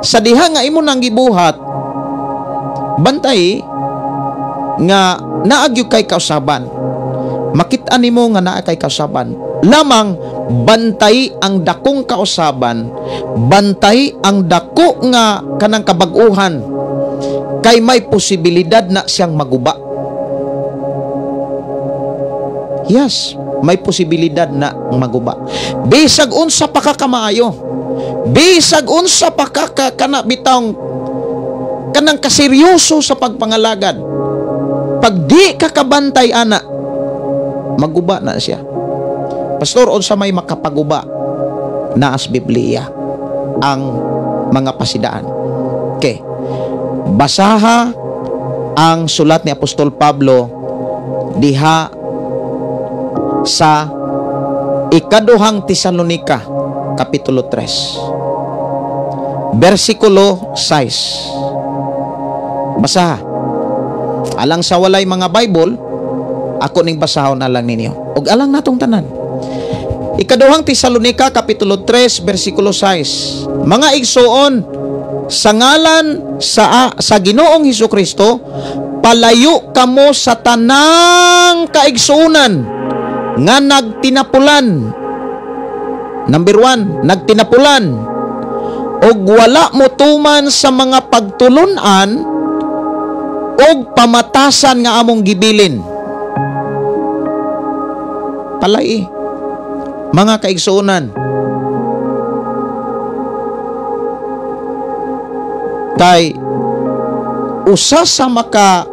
Speaker 2: Sa diha nga imo nang gibuhat, bantay nga naagyo kay kausaban. Makit-an nimo nga naa kay kausaban. Lamang bantay ang dakong kausaban, bantay ang dako nga kanang kabag-uhan, kay may posibilidad na siyang maguba. Yes, may posibilidad na maguba. Bisag unsa pa ka kamaayo, bisag unsa pa ka kana bitawng kanang kaseryoso sa pagpangalagad, pag di ka kabantay ana, maguba na siya. Pastor, unsa may makapaguba? Naas Biblia ang mga pasidaan. Okay. Basaha ang sulat ni Apostol Pablo diha sa Ikaduhang Tesalonika, Kapitulo 3, versikulo 6. Basaha. Alang sa walay mga Bible, ako ning basahon alang ninyo. Og alang natong tanan. Ikaduhang Tesalonika, Kapitulo 3, versikulo 6. Mga igsoon, sa ngalan sa Ginoong Hesukristo, palayo kamo sa tanang kaigsuonan nga nagtinapulan. Number 1, nagtinapulan
Speaker 5: ug wala motuman sa mga pagtulun-an ug pamatasan nga among gibilin. Palay, mga kaigsuonan. Kay usa sa maka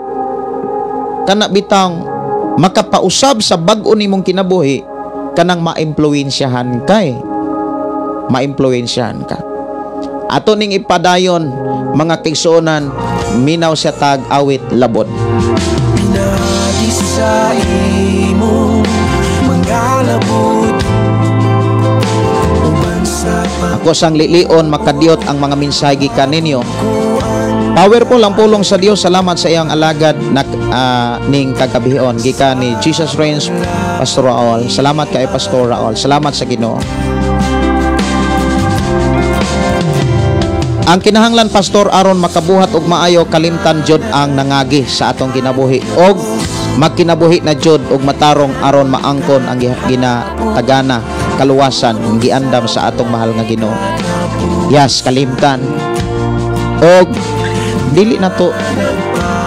Speaker 5: kana bitang makapausab sa bag-o nimong kinabuhi kanang maimpluwensyahan ka eh. Maimpluwensyahan ka. Ato ning ipadayon, mga kaigsuonan, minaw siya tag awit labod.
Speaker 3: Pinagi sa imong mga labot, uban sa
Speaker 5: Ako sang lilion makadiyot ang mga mensahe gikan ninyo. Powerful ang pulong sa Dios. Salamat sa iyang alagad na ning kagabihon gikan ni Jesus Reigns, Pastor Raul. Salamat kay Pastor Raul. Salamat sa Ginoo. Ang kinahanglan, Pastor, aron makabuhat og maayo, kalimtan jud ang nangagi sa atong kinabuhi og magkinabuhi na jud og matarong aron maangkon ang ginatagana kaluwasan giandam sa atong mahal nga Ginoo. Yes, kalimtan og dili na to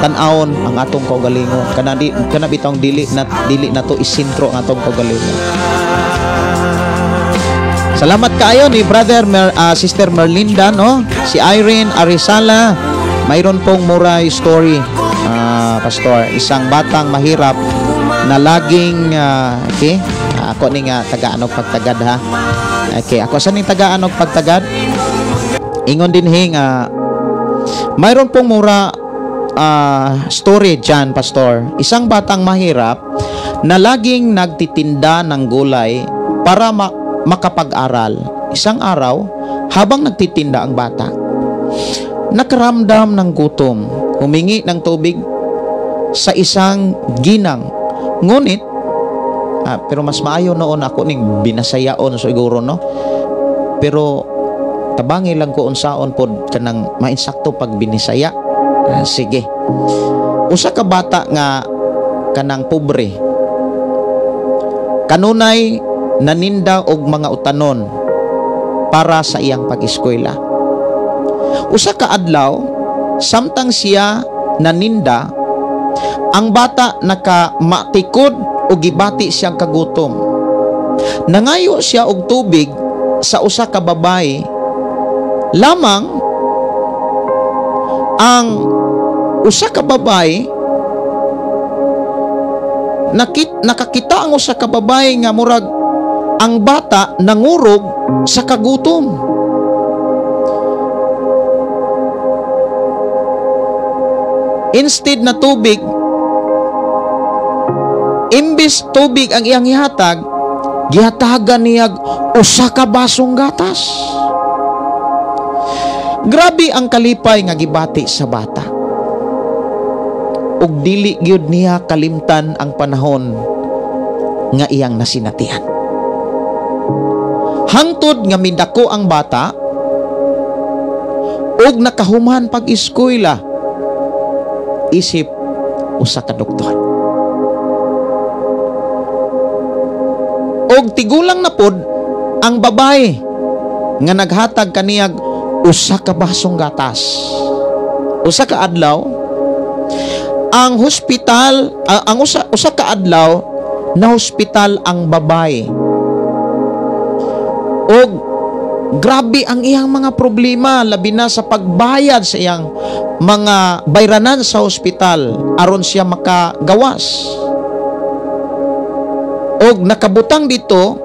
Speaker 5: tan-awon ang atong kaugalingon. Kana di, kana bitawng dili na to isentro ang atong kaugalingon. Salamat kaayo ni Brother Sister Merlinda, no? Si Irene Arizala. Mayroon pong muray story, Pastor. Isang batang mahirap na laging, okay? Ako ni nga tagaan og pagtagad ha. Okay, ako sa ning tagaan og pagtagad. Ingon din hi nga mayroon pong mura story dyan, Pastor. Isang batang mahirap na laging nagtitinda ng gulay para makapag-aral. Isang araw, habang nagtitinda ang bata, nakaramdam ng gutom, humingi ng tubig sa isang ginang. Ngunit, pero mas maayo noon ako ning binasayaon siguro, no? Pero tabangi lang ko unsaon pod kanang mainsakto pag binisaya. Sige. Usa ka bata nga kanang pobre, kanunay naninda og mga utanon para sa iyang pag-eskwela. Usa ka adlaw, samtang siya naninda, ang bata nakamatikod og gibati siyang kagutom. Nangayo siya og tubig sa usa ka babae. Lamang ang usa ka babae nakakita ang usa ka babae nga murag ang bata nangurog sa kagutom. Instead na tubig, imbis tubig ang iyang gihatag, gihatagan niya usa ka basong gatas. Grabe ang kalipay nga gibati sa bata. Ug dili gyud niya kalimtan ang panahon nga iyang nasinatian. Hangtod nga midako ang bata ug nakahuman pag-eskwela, isip usa ka doktor. Og tigulang na pod ang babae nga naghatag kaniyag usa ka basong gatas. Usa ka adlaw ang hospital, ang usa ka adlaw na hospital ang babae. Og grabe ang iyang mga problema, labi na sa pagbayad sa iyang mga bayranan sa hospital aron siya makagawas. Og nakabutang dito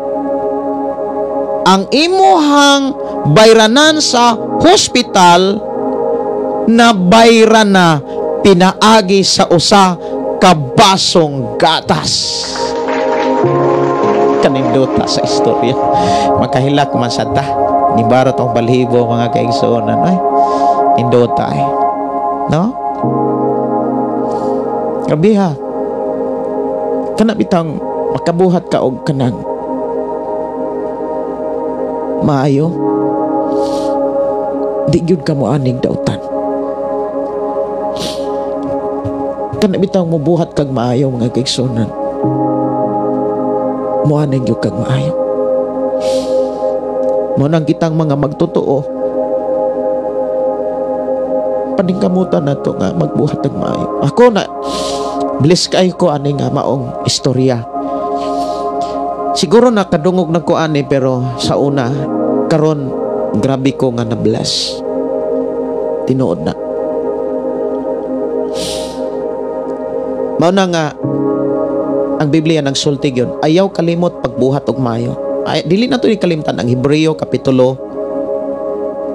Speaker 5: ang imuhang bayranan sa hospital na bayrana pinaagi sa usa ka basong gatas. Kanindota sa istorya. Makahilak man sad ta. Nibarot ang balhibo, mga kaigsuonan. Ay, nindota ay. No? Grabe ha. Kana bitang makabuhat ka og kanang maayo, di gyud ka moanig dautan. Kana bitang mobuhat kag maayo, mga kaigsuonan, moanig gyud kag maayo. Mo nang kitang mga magtotoo, Paningkamutan nato nga magbuhat og maayo. Ako na bless kaayo ko ani nga maong istorya. Siguro nakadungog na ko ani, pero sa una, karon grabe ko nga na-bless. Tinuod na. Mao na nga ang Biblia nagsulti gyud, ayaw kalimot pagbuhat og maayo. Ay, dili na to ni kalimtan ang Hebreo kapitulo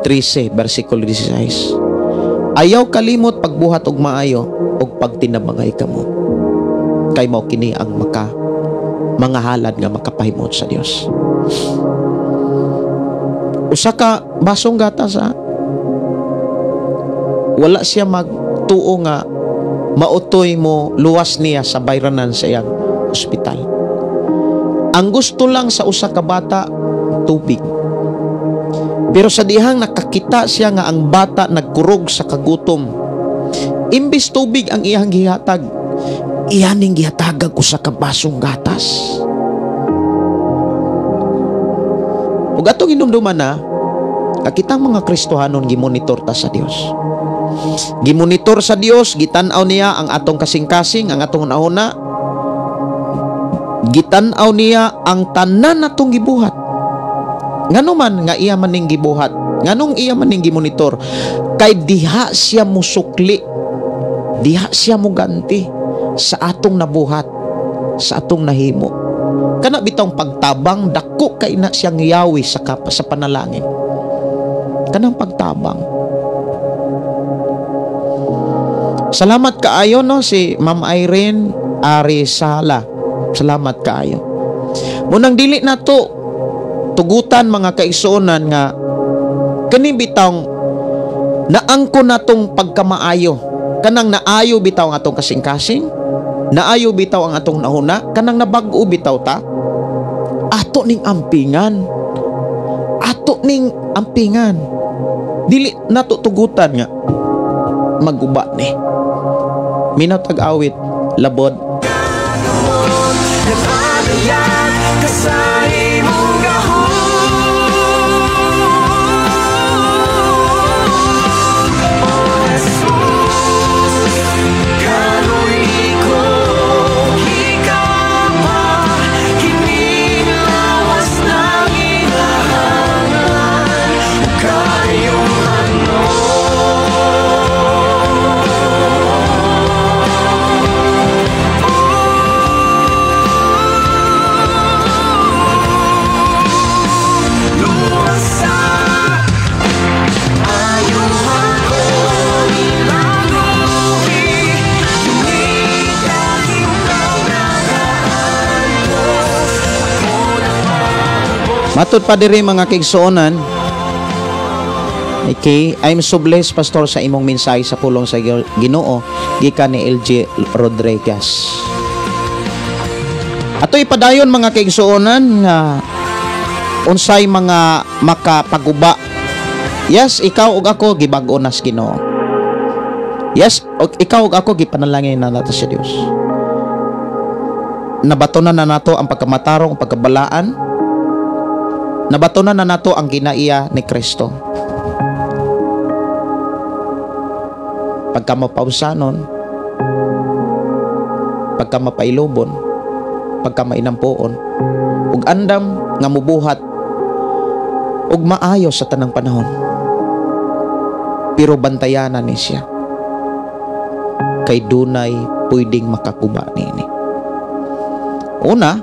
Speaker 5: 13 versikulo 16. Ayaw kalimot pagbuhat og maayo og pagtinabangay kamo. Kay mao kini ang mga halad nga makapahimot sa Dios. Usa ka basong gatas, ha? Wala siya magtuo nga mautoy mo luwas niya sa bayranan sa iyang ospital. Ang gusto lang sa usa ka bata, tubig. Pero sa dihang nakakita siya nga ang bata nagkurog sa kagutom, imbis tubig ang iyang gihatag, iyaning gihatagag usa ka basong gatas. Ug atong hinumduman na kakitang mga Kristohanon gimonitor ta sa Dios. Gimonitor sa Dios, gitan-aw niya ang atong kasing-kasing, ang atong nauna. Gitan-aw niya ang tanan natong gibuhat. Ngano man nga iya maning gibuhat, nganong iya maning gimonitor, kay diha siya musukli, diha siya muganti sa atong nabuhat, sa atong nahimo. Kana bitong pagtabang, dako kay na siyang yawi sa sa panalangin. Kanang pagtabang. Salamat kaayo, no, si Ma'am Irene Arizala. Salamat kaayo. Munang dili nato tugutan mga kaigsuonan nga kani bitawng naangko natong pagkamaayo. Kanang naayo bitaw ang atong kasing-kasing, naayo bitaw ang atong nahuna, kanang nabag-o bitaw ta, ato ning ampingan. Ato ning ampingan. Dili nato tugutan nga maguba ni. Minaw tag-awit, labod. Matod pa diri mga kaigsuonan. Okay, I'm so blessed, Pastor, sa imong mensahe sa pulong sa Ginoo gikan ni LG Rodriguez. Ato ipadayon mga kaigsuonan nga unsay mga makapaguba. Yes, ikaw ug ako gibag-o na sa Ginoo. Yes, ikaw ug ako gipanalangin na nato sa Dios. Nabatonan na nato ang pagkamatarong, pagkabalaan. Nabatonan na nato ang ginaiya ni Kristo. Pagka mapausanon, pagka mapailobon, pagka mainampoon, ug andam nga mubuhat ug maayo sa tanang panahon. Pero bantayanan ni siya kay dunay pwedeng makakuba niini. Una,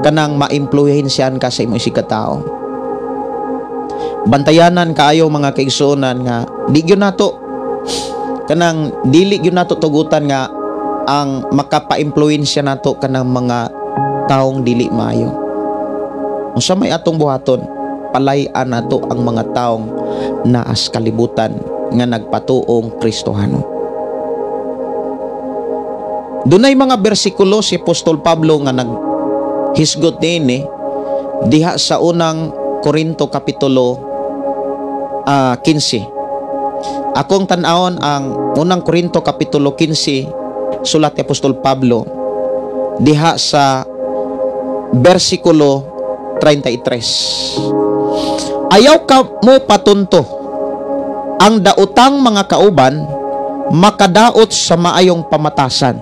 Speaker 5: kanang maimpluwensyahan ka sa imong isigkatao. Bantayanan kaayo mga kaigsuonan nga di gyud nato kanang dili gyud nato tugutan nga ang makapaimpluwensya nato kanang mga taong dili maayo. Unsa may atong buhaton, palay-an nato ang mga taong naas kalibutan nga nagpatuong Kristohano. Dunay mga bersikulo si Apostol Pablo nga naghisgot niini diha sa unang Korinto kapitulo 15. Akong tan-awon ang unang Korinto kapitulo 15 sulat ni Apostol Pablo diha sa bersikulo 33. Ayaw ka mo patunto. Ang daotang mga kauban makadaot sa maayong pamatasan.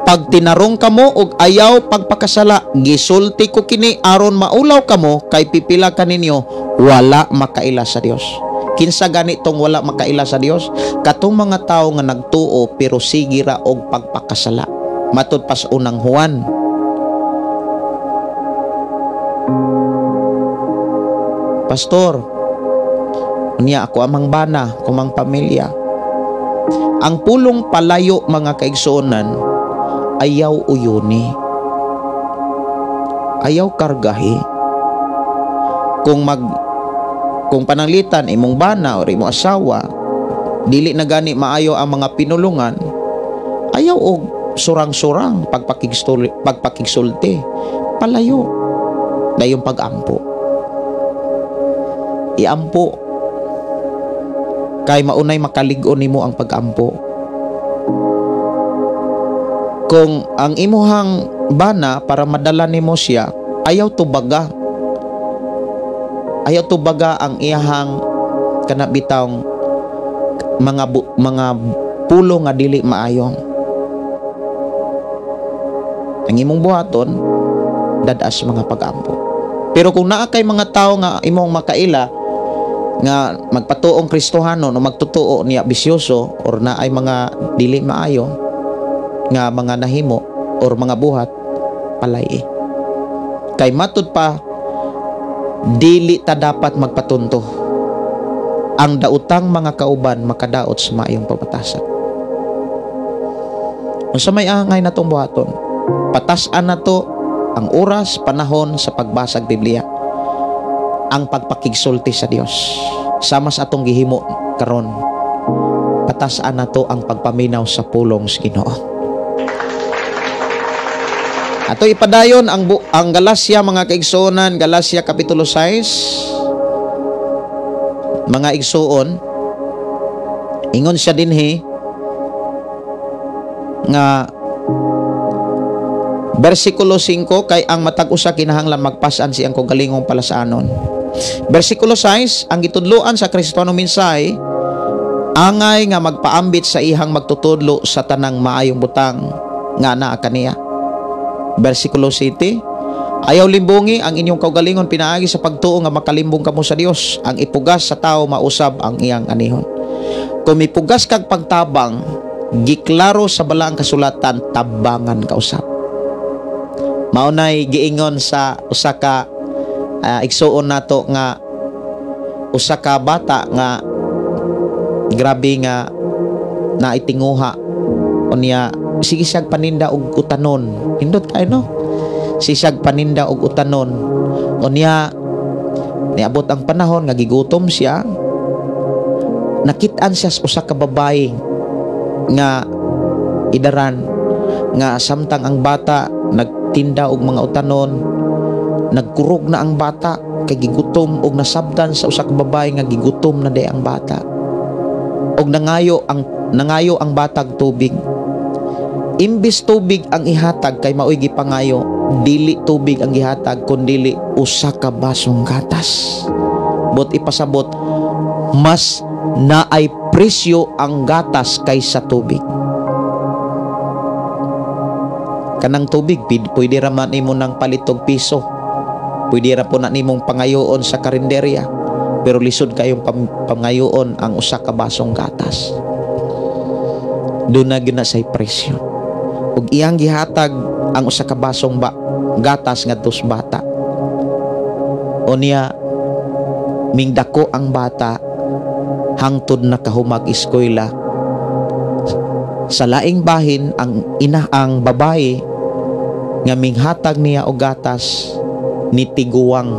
Speaker 5: Pag tinarong kamo og ayaw pagpakasala, gisulti ko kini aron maulaw kamo kay pipila kaninyo wala makaila sa Dios. Kinsa gani tong wala makaila sa Dios? Katong mga tawo nga nagtuo pero sige ra og pagpakasala. Matud pa sa unang Juan. Pastor, unya ako amang bana, kumang pamilya. Ang pulong palayo mga kaigsuonan, ayaw uyuni. Ayaw kargahi. Kung pananglitan imong bana or imong asawa, dili na gani maayo ang mga pinulungan, ayaw og surang-surang pagpakigsulti, palayo dayong pag-ampo. Iampo kay maunay makalig-on nimo ang pag-ampo. Kung ang imuhang bana para madala nimo siya, ayaw tubaga. Ayaw tubaga ang iyahang kanabitang mga pulo nga dili maayo. Ang imong buhaton dadas mga pag-ampo. Pero kung naa kay mga tawo nga imong makaila nga magpatuong Kristohano no magtotoo niya bisyoso or naay mga dili maayo nga mga nahimo or mga buhat, palay. Kay matud pa dili ta dapat magpatunto. Ang daotang mga kauban makadaot sa maayong pamatasan. Unsa may angay natong buhaton? Patas-an nato ang oras, panahon sa pagbasag Biblia, ang pagpakigsulti sa Dios. Sama sa atong gihimo karon, patas-an nato ang pagpaminaw sa pulong sa Ginoo. Ato ipadayon ang Galacia mga kaigsuonan, Galacia kapitulo 6. Mga igsuon, ingon siya dinhi nga bersikulo 5, kay ang matag usa kinahanglan magpasan siyang kaugalingong palasanon. Bersikulo 6, ang gitudloan sa Kristiyano mensahe angay nga magpaambit sa ihang magtutudlo sa tanang maayong butang nga naa kaniya. Bersikulo 7, ayaw limbungi ang inyong kaugalingon pinaagi sa pagtuo nga makalimbong kamo sa Dios. Ang ipugas sa tao mausab ang iyang anihon. Kung mipugas kag pagtabang, giklaro sa balaang kasulatan, tabangan ka usab. Maunay giingon sa usa ka igsuon nato nga usa ka bata nga grabe nga naitinguha unya sige siyag paninda og utanon. Hindot kayo no? Sisag paninda og utanon. Unya niabot ang panahon nga gigutom siya. Nakit-an siya sa usa ka babae nga idaran nga samtang ang bata nagtinda og mga utanon, nagkurog na ang bata kay gigutom og nasabdan sa usa ka babae nga gigutom na day ang bata. Og nangayo ang batag tubig. Imbis tubig ang ihatag kay maoy gipangayo, dili tubig ang gihatag kundili usa ka basong gatas. But ipasabot, mas naay presyo ang gatas kaysa tubig. Kanang tubig, pwede ra man nimo nang palitog piso. Pwede ra po na nimong pangayoon sa karinderya. Pero lisod kayong pangayoon ang usa ka basong gatas. Doon na gyud na say presyo. Ug iyang gihatag ang usa ka basong gatas ngadto sa bata. Unya mingdako ang bata hangtod nakahumag eskwela. Sa laing bahin ang ina ang babae nga minghatag niya og gatas ni tiguang.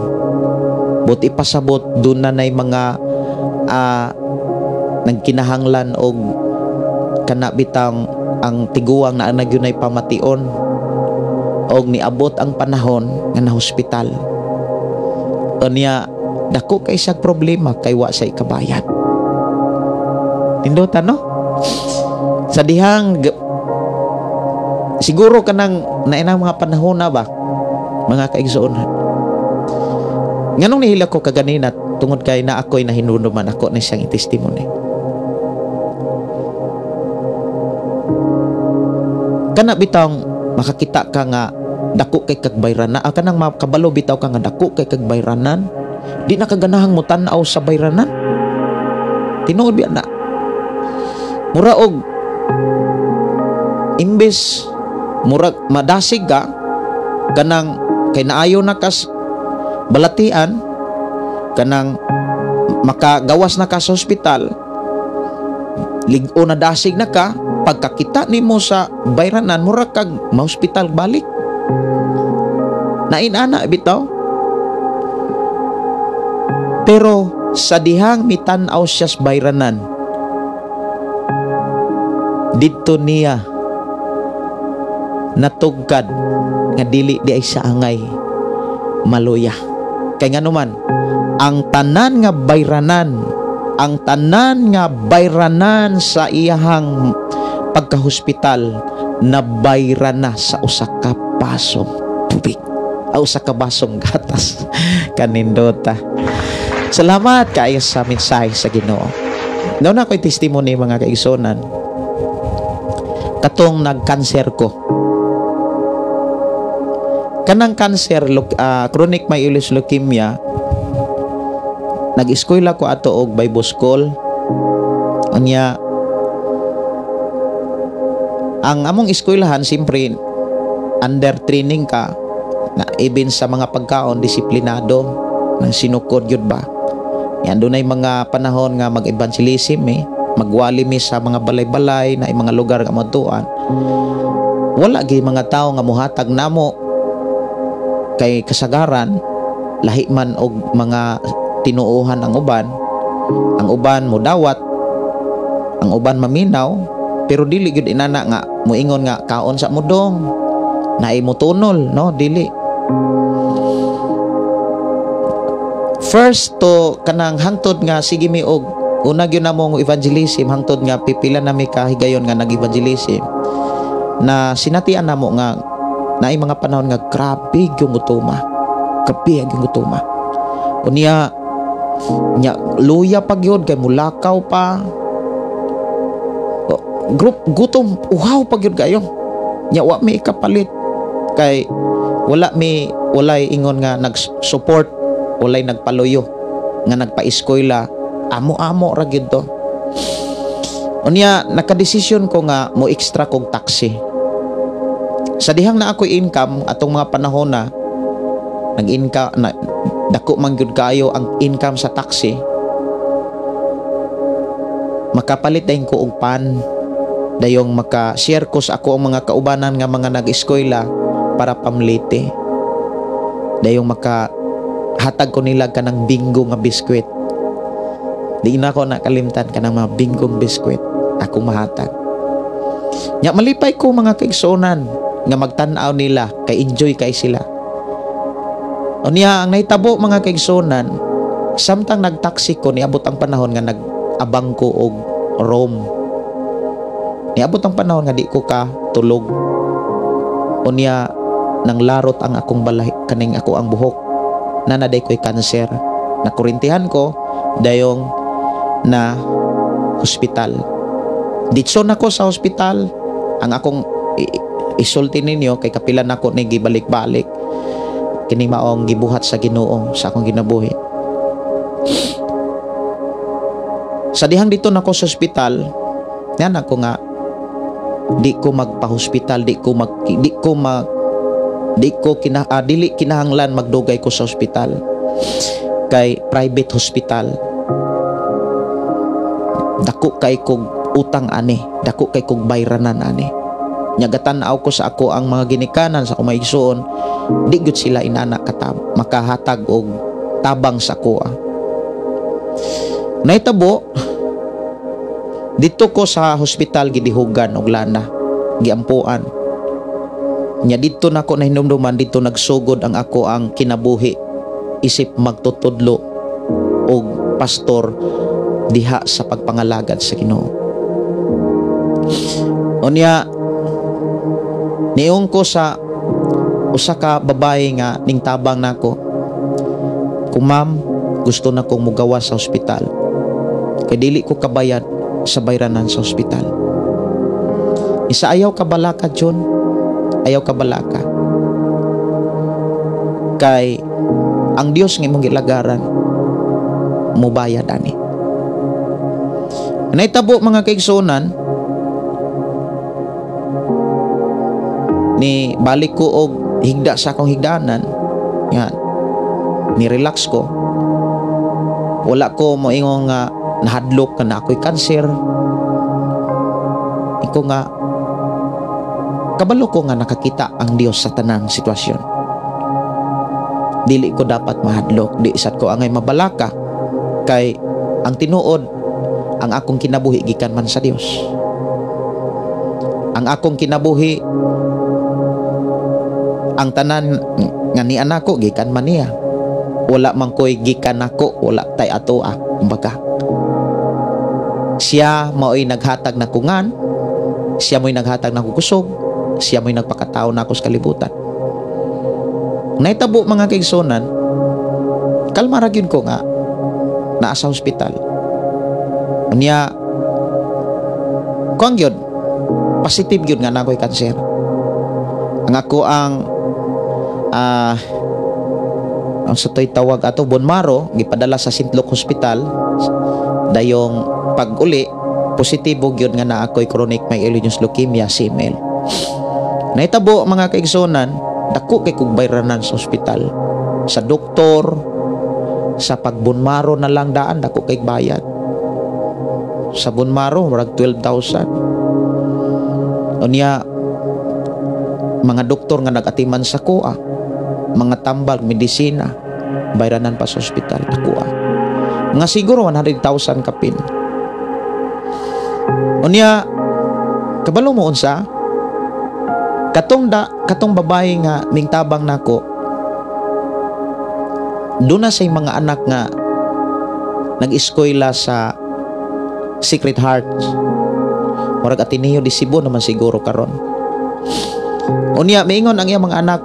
Speaker 5: But ipasabot doon na nay mga nagkinahanglan og kana bitang ang tiguang na nagyunay pamation og niabot ang panahon nga na hospital. Unya dako kay siyang problema kay wa say kabayad. Nindota no? Sa dihang siguro kanang nainang mga panahon na ba mga kaigsuonan. Nganong nihila ko kaganina Tungod kay na ako'y nahinumduman, ako ni siyang testimony. Kana bitawng makakita ka nga dako kay kag bayranan, kanang makabalo bitaw ka nga dako kay kag bayranan, di na ka ganahang motan-aw sa bayranan. Tinuod biya na. Mura og imbes murag madasig ka kanang kay naayo na kas balatian, kanang makagawas na ka sa ospital, lig-o na dasig na ka, pagkakita nimo sa bayranan mura kag ma-hospital balik. Nainana bitaw. Pero sa dihang mitan-aw siya sa bayranan, didto niya natugkad nga dili di ay sa angay maluya. Kay nganuman, ang tanan nga bayranan, ang tanan nga bayranan sa iyahang pagkahospital na bayrana sa usa ka basong tubig, o usa ka basong gatas. Kanindota. Salamat kaayo sa mensahe sa Ginoo. Noon ako'y testimony, mga kaigsunan, katong nag-cancer ko. Kanang cancer, chronic myeloid leukemia, nag-eskwela ko ato og Bible school. Unya, ang among eskwelahan, siyempre, under training ka, na even sa mga pagkaon, disiplinado, nang sinukod yun ba? Yan, doon ay mga panahon nga mag-evangelism, magwali mi sa mga balay-balay, na mga lugar nga matuan. Wala gyud mga tao nga muhatag namo kay kasagaran, lahi man og mga tinuohan ang uban. Ang uban mudawat, ang uban maminaw, pero dili gyud inana nga muingon nga kaon sa mudong, naay mutunol, no, dili. First to kanang hangtod nga sige mi og una gyud namong evangelism, hangtod nga pipila nami ka higayon nga nag-evangelism, na sinatian namo nga naay mga panahon nga grabe gyud gutoma. Grabe gyud gutoma. Unya nya luya pa gyud kay mulakaw pa. Group gutom uhaw pa gyud kayo. Nya wa mi ikapalit kay wala mi, walay ingon nga nag-support, walay nagpaluyo nga nagpa-eskwela, amo-amo ra gyud to. Unya nakadesisyon ko nga mo extra kog taxi. Sa dihang na ako'y income atong mga panahon na nag-income na, dako man gyud kaayo ang income sa taxi, makapalit dayon ko og pan, dayong maka-share ko sa ako ang mga kaubanan nga mga nag-eskwela para pamlite, dayong makahatag ko nila kanang bingo nga biskwit. Di na ako nakalimtan kanang mga binggong biskwit akong mahatag. Nya malipay ko mga kaigsuonan nga magtan-aw nila kay enjoy kay sila. Unya ang nahitabo mga kaigsuonan, samtang nagtaksi ko niabot ang panahon nga nag-abang ko og room. Niabot ang panahon nga di ko ka tulog. Unya nang larot ang akong balay kaning ako ang buhok. Nanaday ko'y kanser. Nakurintihan ko dayong na hospital. Ditso na ko sa hospital. Ang akong isulti ninyo kay kapila nako ni gibalik-balik kini maong gibuhat sa Ginoo sa akong ginabuhi. Sa dihang dito nako sa hospital, yan ako nga di ko magpa-hospital, di ko mag, di ko mag, di ko kina, dili kinahanglan magdugay ko sa hospital kay private hospital. Dako kay kog utang ani, dako kay kog bayranan ani. Nya gatan-aw ko sa ako ang mga ginikanan sa akong maigsoon, di gyud sila inana katab makahatag og tabang sa akoa. Nahitabo dito ko sa hospital gidihugan og lana, giampuan. Nya didto nako nahinumduman, didto nagsugod ang ako ang kinabuhi isip magtutudlo og pastor diha sa pagpangalagad sa Ginoo. Unya niung ko sa usa ka babae nga ning tabang nako. Kung ma'am, Gusto na kong mugawas sa ospital kay dili ko kabayad sa bayranan sa ospital. Isa, ayaw ka balaka, John. Ayaw ka balaka. Kay ang Dios nga imong gilagaran mubayad ani. Naitabo, mga kaigsuonan, ni balik ko og higda sa akong higdanan yan, ni relax ko. Wala ko moingon nga nahadlok ka na ako'y kanser. Iko nga kabalo ko nga nakakita ang Dios sa tanang sitwasyon. Dili ko dapat mahadlok, di sad ko angay mabalaka kay ang tinuod, ang akong kinabuhi gikan man sa Dios. Ang akong kinabuhi, ang tanan nga ni anak ko gikan man niya. Wala man ko'y gikan nako, wala tay ato ah. Kumbaga, siya mao'y naghatag na kungan, siya mo'y naghatag na kusog, siya mo'y nagpakatao nako sa kalibutan. Naitabo, mga kaigsuonan, kalma ra gyud ko nga naa sa ospital. Unya, kuan gyud, positive gyud nga na ako'y kanser. Ang ako ang sa to'y tawag ato, bone marrow, gipadala sa St. Luke Hospital. Dayong pag-uli, positibo gyud nga na ako'y chronic myelogenous leukemia, CML. Naitabo, mga kaigsuonan, dako kay kog bayranan sa ospital. Sa doktor, sa pag-bone marrow na lang daan, dako kay bayad. Sa bone marrow, murag 12,000. Unya, mga doktor nga nag-atiman sa kuha, mga tambal, medisina, bayranan pa sa ospital, dako ah. Mga siguro 100,000 kapin. Unya, kabalo mo unsa? Katong babae nga mingtabang nako, doon na say mga anak nga nag-eskwela sa Secret Heart. Murag Ateneo de Cebu naman siguro karon. Unya, miingon ang iyang mga anak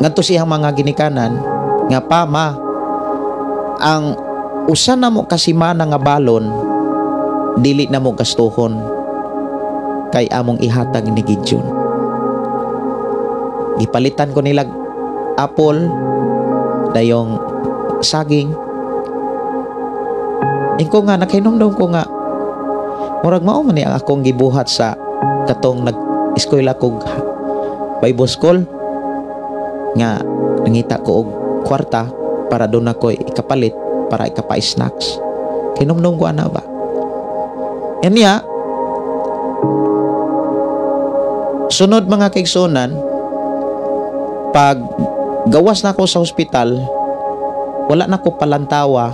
Speaker 5: ngadto siyang mga ginikanan nga, "Pa, Ma, ang usa na mo kasimana nga balon dili na mo gastuhon kay among ihatag ni Gideon." Gipalitan ko nila apple, dayong saging. Ingko nga nakahinumdum ko nga murag mao man ni ang akong gibuhat sa katong nag-eskwela kog Bible School, nga nangita ko og kwarta para doon ako ikapalit para ikapa-snacks. Hinumdum ko ana ba? Yan niya, sunod, mga kaigsuonan, pag gawas na ako sa ospital, wala na ko palantawa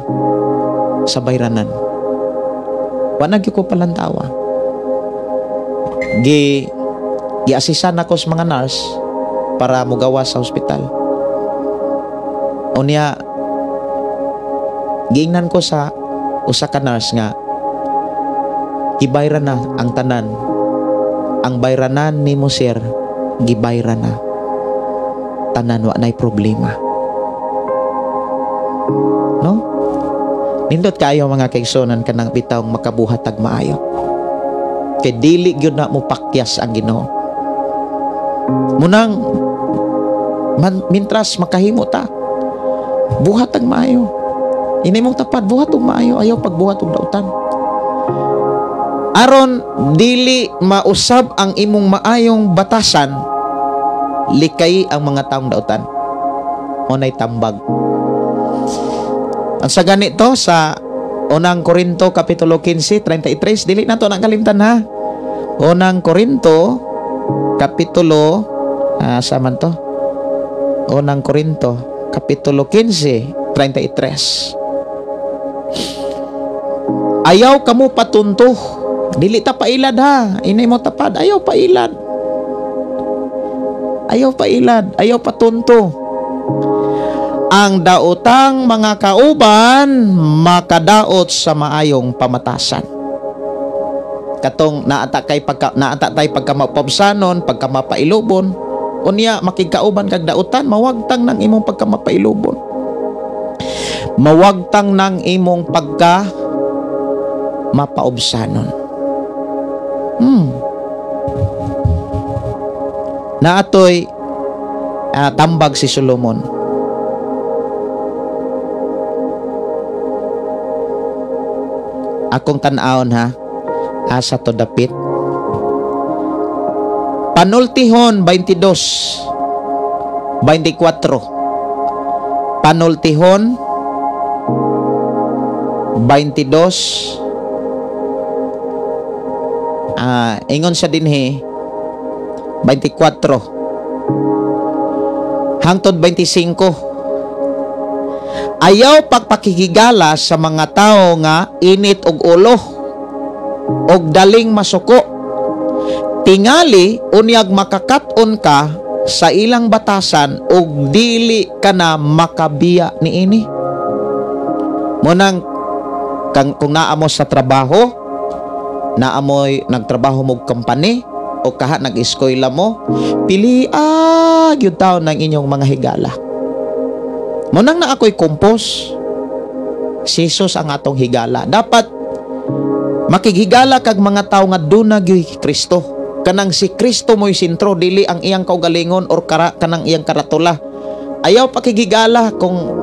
Speaker 5: sa bayranan. Wala na gyud ko palantawa. Giasisan ako sa mga nurse para mugawas sa ospital. Unya, giingnan ko sa usa ka nurse nga gibayran na ang tanan. "Ang bayranan nimo, sir, gibayran na. Tanan, wa na'y problema." No? Nindot kaayo, mga kaigsuonan, kanang bitawng makabuhat tag maayo. Kay dili gyud na mo pakyas ang Ginoo. Munang man, mintras makahimo ta, buhat tag maayo. Ini mong tapad, buhat og maayo, ayaw pagbuhat og dautan. Aron dili mausab ang imong maayong batasan, likay ang mga taong dautan. Onay tambag. Ang sa ganito sa Unang Korinto kapitulo 15, 33, dili nato na kalimtan ha. Unang Korinto kapitulo sa man to? Unang Korinto kapitulo 15, 33. Ayaw kamo patunto. Dili ta pailad ha. Inay mo tapad, ayaw pailad. Ayaw pailad, ayaw patunto. Ang daotang mga kauban makadaot sa maayong pamatasan. Katong naata tay pagka mapabsanon, pagka mapailubon, unya makigkauban kag dautan, mawagtang ng imong pagka mapailubon. Mawagtang ng imong pagka mapaubsanon. Naatoy tambag si Solomon. Akong tan-awon ha, asa to dapit. Panultihon 22:24. Panultihon 22, ingon siya dinhi 24 hangtod 25. Ayaw pagpakigigala sa mga tao nga init og ulo og daling masuko. Tingali unyag makakat-on ka sa ilang batasan og dili ka na makabiya niini. Munang kung naa mo sa trabaho, naa mo'y nagtrabaho mo company o kaha nag-eskwela mo, pili gyud taon ng inyong mga higala. Munang na ako'y kumpos, si Jesus ang atong higala. Dapat makighigala kag mga tawo nga duna gyud Kristo. Kanang si Kristo mo'y sentro, dili ang iyang kaugalingon or kanang iyang karatula. Ayaw pakighigala kung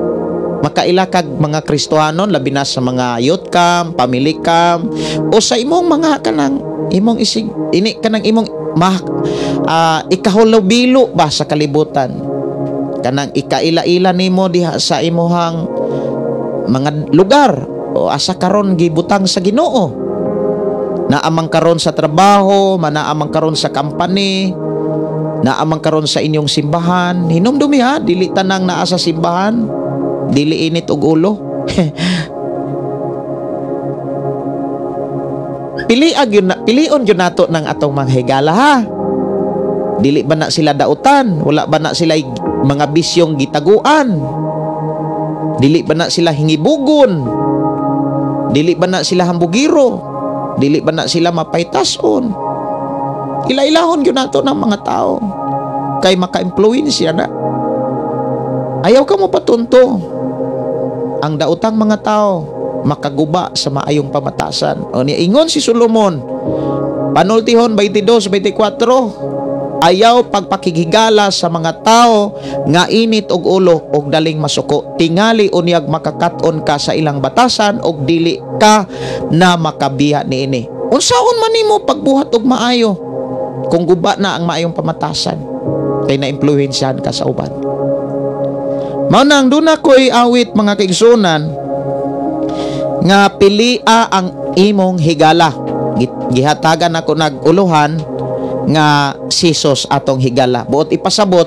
Speaker 5: makaila kag mga Kristohanon, labi na sa mga youth camp, family camp, o sa imong mga kanang imong isig ini kanang imong ikahulobilo ba sa kalibutan. Kanang ikaila-ila nimo diha sa imuhang mga lugar o asa karon gibutang sa Ginoo. Naamang karon sa trabaho, manaamang karon sa company, naamang karon sa inyong simbahan. Hinumdumi ha, dili tanang naa sa simbahan, dili init og ulo. Pilion gyud nato ng atong mga higala ha. Dili ba na sila dautan? Wala ba na sila mga bisyong gitaguan? Dili ba na sila hingibugon? Dili ba na sila hambugiro? Dili ba na sila mapaytason? Ilailahon gyud nato ng mga tao kay maka-impluwensya na. Ayaw ka mo patunto. Ang daotang mga tao makaguba sa maayong pamatasan. O niingon si Solomon, Panultihon 22:24, ayaw pagpakighigala sa mga tao nga init og ulo og daling masuko. Tingali unyag makakat-on ka sa ilang batasan og dili ka na makabiya niini. Unsaon man nimo pagbuhat og maayo kung guba na ang maayong pamatasan kay naimpluwensyahan ka sa uban. Mao nang duna ko'y awit mga kaigsunan nga pilia ang imong higala. Gihatagan ako naguluhan nga si Jesus atong higala. Buot ipasabot,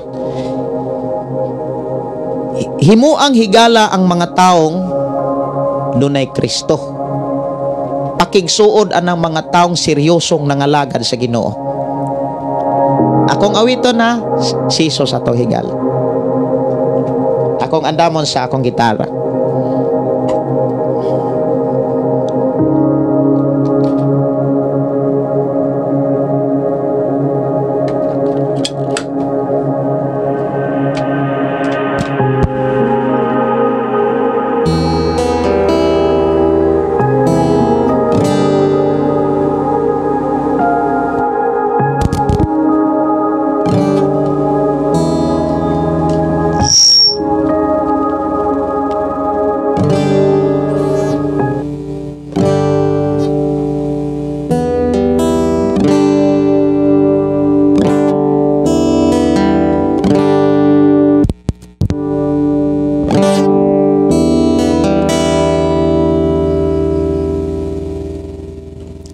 Speaker 5: himo ang higala ang mga taong dunay Kristo. Pakigsuod anang mga taong seryosong nangalagad sa Ginoo. Akong awiton na si Jesus atong higala. Akong andamon sa akong gitara.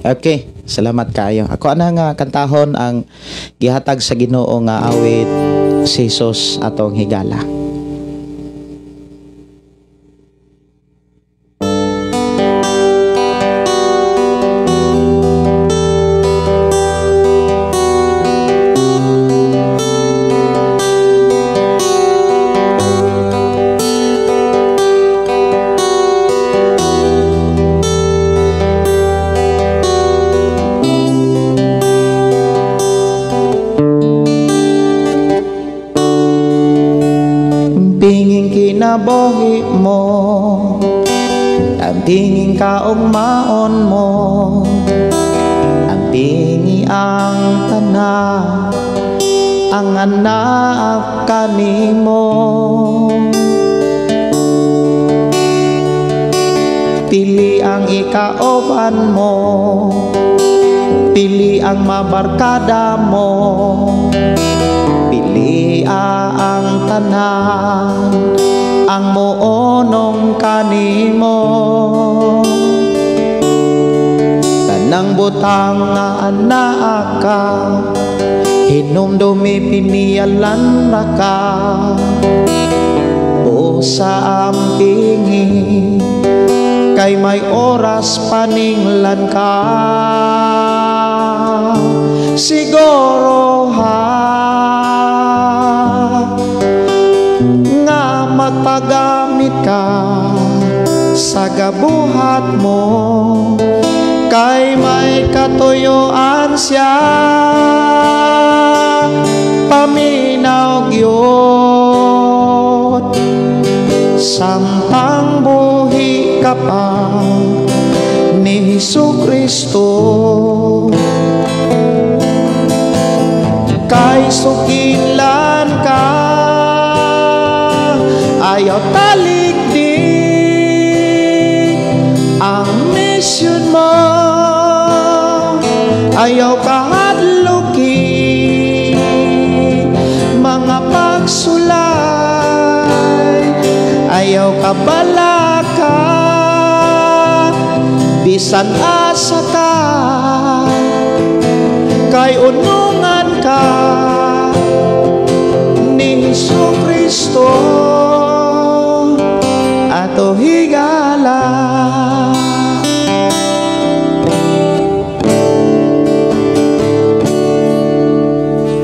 Speaker 5: Okay, salamat kaayo. Ako ana nga kantahon ang gihatag sa Ginoo nga awit si Jesus atong higala. Kinabuhi mo, ampinging kaugmaon mo, ampingi ang tanan, ang anak kanimo. Pili ang ikauban mo, pili ang mabarkada mo, pili ang tanan, ang muonong kanimo. Tanang butang nga anaa ka, hinumdumi piniyalan ra ka. Busa ang pingi, kay may oras paninglan ka. Siguro ha, nga magpagamit ka sa gabuhat mo, kay may katuyuan siya, paminaw gyud. Samtang buhi ka pa ni Hesus Kristo, kay sukilan ka, ayaw talikdi ang misyon mo, ayaw kahadluki mga pagsulay, ayaw kabalaka bisan asa ka, kay unungan ka ni Hesus Kristo ato higala.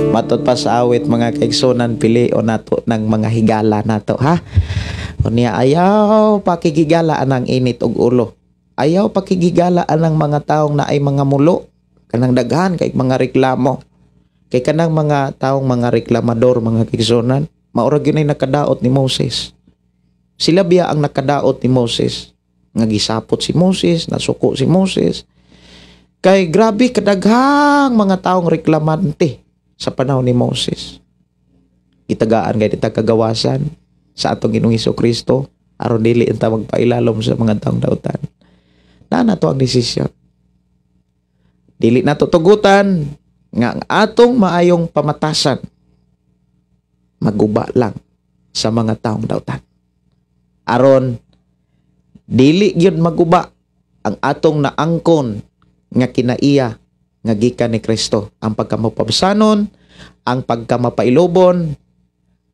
Speaker 5: Matod pa sa awit mga kaigsunan, pili o nato ng mga higala nato ha. Unya ayaw pakigigala anang init og ulo. Ayaw pakigigala anang mga taong naay mga mulo, kanang daghan kay mga reklamo. Kay kanang mga taong mga reklamador mga kaigsunan, maura gyud nay nakadaot ni Moses. Sila biya ang nakadaot ni Moses. Nga gisapot si Moses, nasuko si Moses. Kay grabe kadaghang mga taong reklamante sa panahon ni Moses. Gitagaan kay kita kagawasan sa atong Ginoong Hesukristo aron dili ta magpailalom sa mga taong dautan. Naa na to ang desisyon. Dili na to tugutan nga ang atong maayong pamatasan maguba lang sa mga taong dautan. Aron dili gyud maguba ang atong naangkon nga kinaiya nga gikan ni Kristo, ang pagkamapabsanon, ang pagkamapailobon,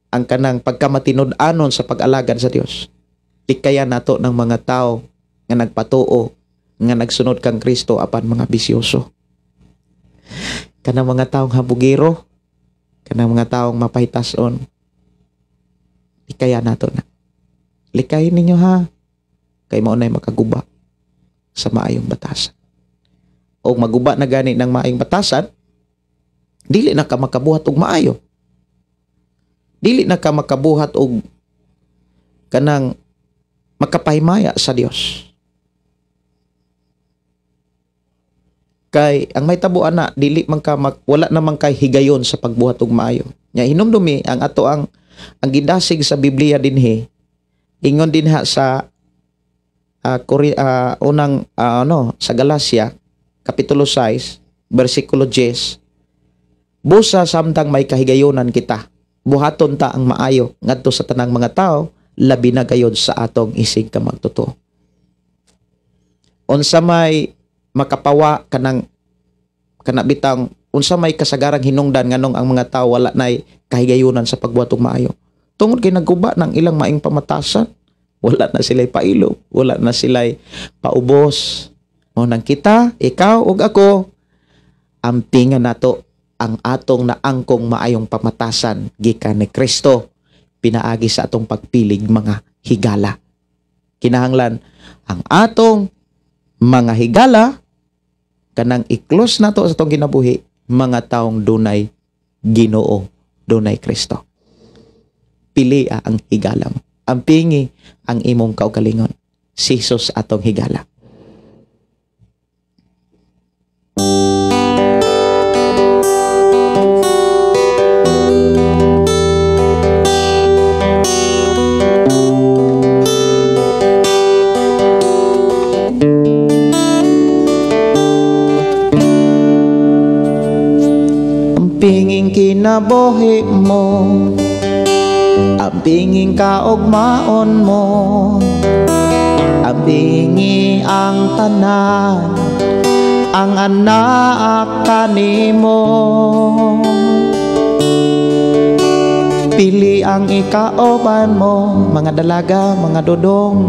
Speaker 5: ang kanang pagkamatinud-anon sa pag-alagad sa Dios. Likaya nato ng mga tao nga nagpatuo, nga nagsunod kang Kristo apan mga bisyoso. Kanang mga taong habugiro, kanang mga taong mapahitason, likaya nato na. Likayin ninyo ha, kay mao nay makaguba sa maayong batasan. O maguba na gani ng maayong batasan, dili na ka makabuhat og maayo. Dili na ka makabuhat og kanang makapahimaya sa Dios. Kay ang may tabo ana, dili man ka wala naman kay higayon sa pagbuhat og maayo. Nya hinumdumi ang ato ang gidasig sa Biblia dinhi, ingon dinha sa unang sa Galacia kapitulo 6 bersikulo 10, busa samtang may kahigayonan kita, buhaton ta ang maayo ngadto sa tanang mga tao, labi na gayod sa atong isig ka magtotoo. Unsa may makapawa kanang kanabitang unsa may kasagarang hinungdan nganong ang mga tao wala nay kahigayonan sa pagbuhat og maayo? Tungod kay nagguba ng ilang maing pamatasan, wala na sila'y pailo, wala na sila'y paubos. Mao nang kita, ikaw ug ako, ampingan nato ang atong naangkong maayong pamatasan gikan ni Kristo pinaagi sa atong pagpilig mga higala. Kinahanglan ang atong mga higala kanang i-close nato sa atong kinabuhi, mga taong dunay Ginoo, dunay Kristo. Pili ang higala mo. Ampingi ang imong kaugalingon. Si Jesus atong higala. Ampinging kinabuhi mo, ampinging kaugmaon mo, ampingi ang tanan, ang anak kanimo. Pili ang ikauban mo, mga dalaga, mga dodong.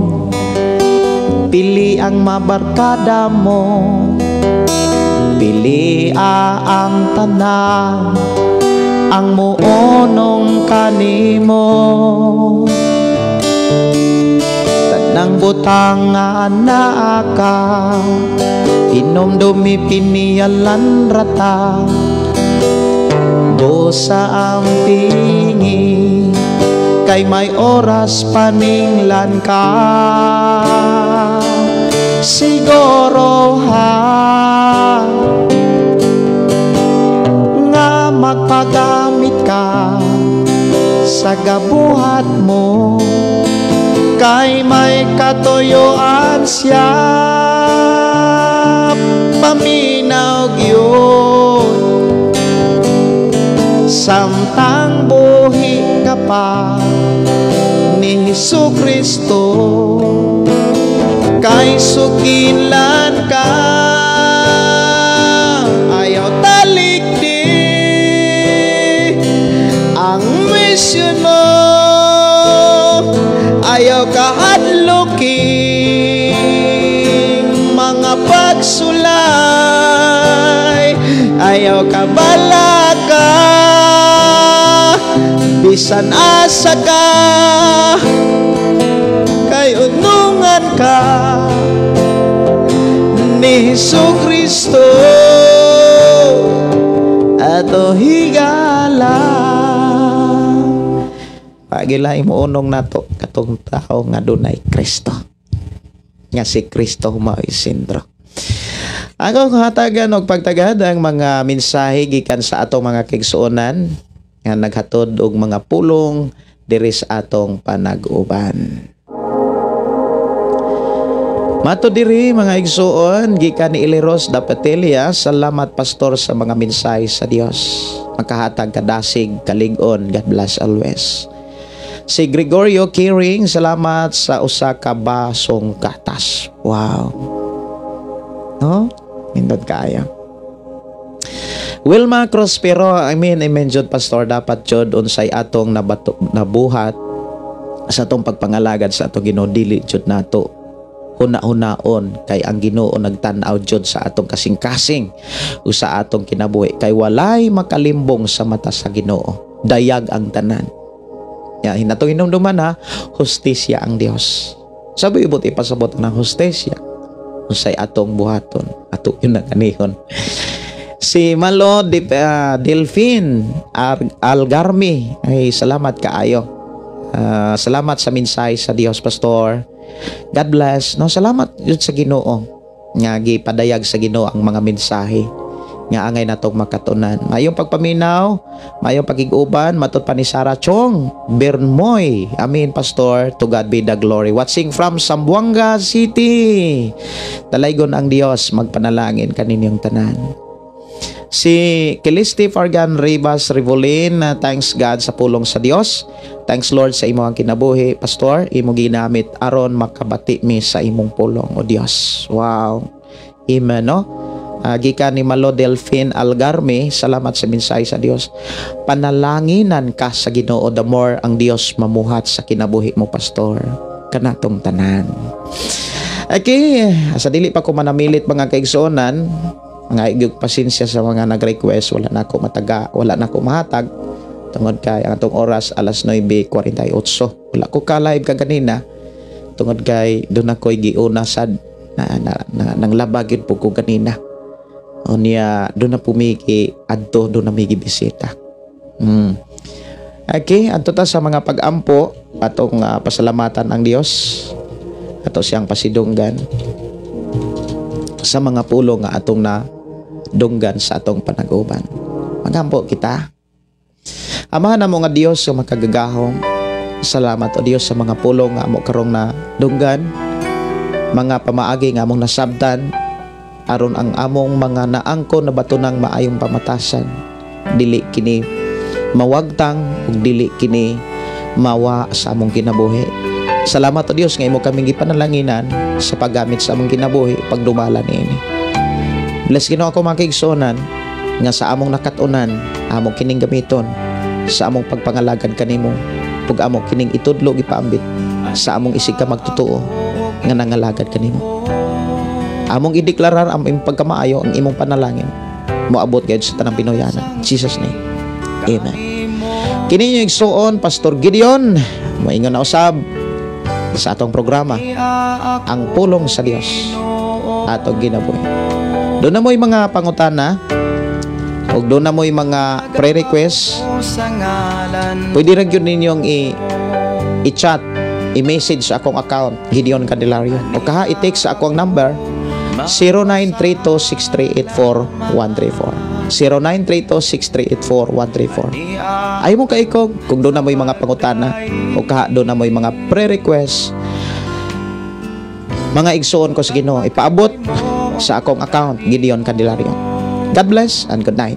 Speaker 5: Pili ang mabarkada mo, pili ang tanan, ang muonong kanimo. Tanang butang nga anaa ka, inomdumi piniyalan rata. Busa ang pingi, kay may oras paninglan ka. Siguro ha, nga magpagamit ka sa gabuhat mo, kay may katuyuan siya, paminaw gyud. Samtang buhi ka pa ni Hesus Kristo, kay sukilan ka, ayaw talikdi ang misyon mo, ayaw kahadluking mga pagsulay, ayaw kabalaka, bisan asa ka, kay unungan ka ni Hesus Kristo ato higala. Pagilay mo unong nato katong tao nga dunay Kristo, nga si Kristo mao'y sentro. Ako hatagan og pagtagad ang mga mensahe gikan sa atong mga kaigsuonan nga naghatod og mga pulong diri sa atong panag-uban. Mato diri mga igsuon gikan ni Eliros Dapatelia, salamat pastor sa mga mensahe sa Dios. Makahatag kadasig, kalig-on, God bless always. Si Gregorio Kiring, salamat sa usa ka basong gatas. Wow. No? Nindot kaayo. Wilma Crospero, amen, amen jud pastor, dapat jud unsay atong nabuhat sa atong pagpangalagad sa atong Ginoo, dili jud nato huna-hunaon, kay ang Ginoo nagtan-aw jud sa atong kasing-kasing o sa atong kinabuhi, kay walay makalimbong sa mata sa Ginoo, dayag ang tanan. Ya, hinatong hinumduman ha, hustisya ang Dios. Sabi ibot ipasabot ng hustisya unsay atong buhaton, ato yun ang anihon. Si Malo Delphine Algarmi, ay salamat kaayo. Salamat sa mensahe sa Dios pastor. God bless. No, salamat jud sa Ginoo nga gipadayag sa Ginoo ang mga mensahe nga angay natong makatunan. Mayong pagpaminaw, mayong pagig-uban, matud pa ni Sarah Chong Bermoy. Amen pastor, to God be the glory. Watching from Zamboanga City. Dalaygon ang Dios, magpanalangin kaninyong tanan. Si Kilisti Fargan Rivas Rivolin, thanks God sa pulong sa Dios. Thanks Lord sa imong kinabuhi, pastor. Imo ginamit aron makabati mi sa imong pulong o Dios. Wow. Amen, no? Gikan ni Malo Delphine Algarme, salamat sa mensahe sa Dios. Panalanginan ka sa Ginoo, the more ang Dios mamuhat sa kinabuhi mo, pastor. Kanatong tanan. Okay, sa dili pa ko manamilit mga kaigsuonan, mga igyog pasensya sa mga nag-request, wala na ako mataga, wala na ako mahatag tungod kay ang atong oras alas 9:48. Wala ko ka-live kaganina tungod kay doon ako'y giuna sad na nang labag yun po ko ganina. O niya doon na pumiki adto, doon na migi bisita. Okay, adto ta sa mga pag-ampo, atong pasalamatan ang Dios. Ato siyang pasidunggan sa mga pulong nga atong na dunggan sa atong panag-uban. Magampo kita. Amahan namo nga Dios nga makagagahom. Salamat, O Dios, sa mga pulong nga amo karong na dunggan, mga pamaagi nga among nasabtan aron ang among mga naangkon na batonang maayong pamatasan, dili kini mawagtang ug dili kini mawa sa among kinabuhi. Salamat, O Dios, nga imo kaming gipanalanginan sa paggamit sa among kinabuhi pagdumala niini. Bless, Ginoo, ako mga kaigsuonan nga sa among nakat-unan, among kining gamiton sa among pagpangalagad kanimo ug amo kining itudlo, gipaambit sa among isig ka magtotoo nga nangalagad kanimo. Among ideklarar ang imong pagkamaayo, ang imong panalangin moabot gayud sa tanang Pinoyanan. In Jesus' name. Amen. Kini inyong igsuon, Pastor Gideon, moingon na usab sa atong programa, Ang Pulong sa Dios Atong Kinabuhi. Duna mo'y mga pangutana ug duna mo'y mga pre-request, pwede ra gyud ninyong i-chat, i-message sa akong account, Gideon Candelario. O kaha i-text sa akong number, 0932-638-4134. 0932-638-4134. Ayaw mo kaikog kung duna mo'y mga pangutana o kaha duna mo'y mga pre-request. Mga igsuon ko sa Ginoo, ipaabot sa akong account, Gideon Candelario. God bless and good night.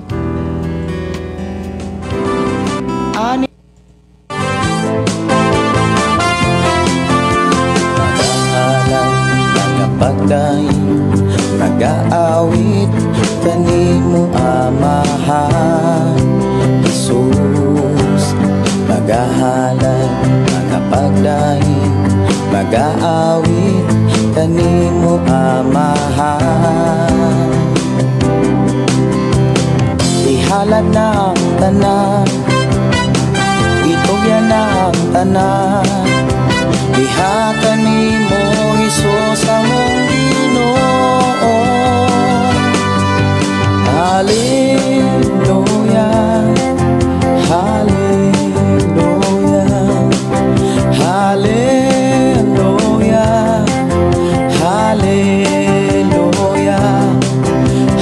Speaker 3: Magahalay, magapagday, magaawit kanimo, Amahan Jesus. Magahalay, magapagday, magaawit kanimo, Amahan. Ihalad na ang tanan, itugyan na ang tanan, diha kanimo, Hesus, among Ginoo. Hallelujah, Hallelujah, Hallelujah, Hallelujah,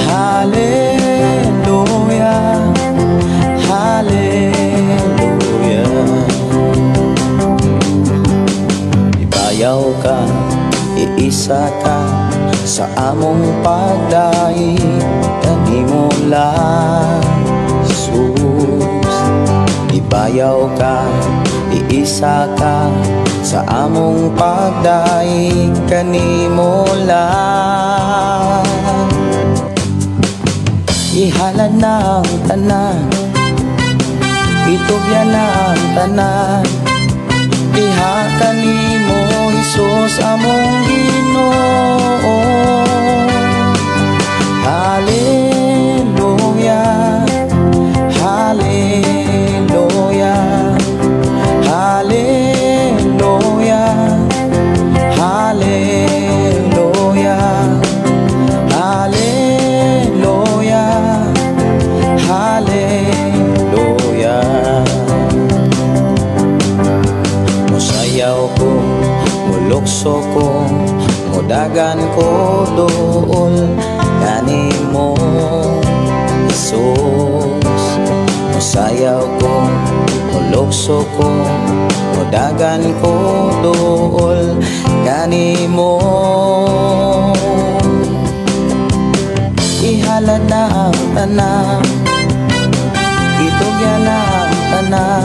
Speaker 3: Hallelujah, Hallelujah. Ibayaw ka, iisa ka sa among pagdaig kanimo lang, Jesus. Ibayaw ka, iisa ka sa among pagdaig kanimo lang. Ihalad na ang tanan, itugyan na ang tanan, diha kanimo, Hesus, among Ginoo. Hallelujah, Hallelujah, Hallelujah, Hallelujah, Hallelujah, Hallelujah. Musayaw ko, mulukso ko, mudagan ko duol kanimo, Jesus. Musayaw ko, mulukso ko, mudagan ko duol kanimo. Ihalad na ang tanan, itugyan na ang tanan.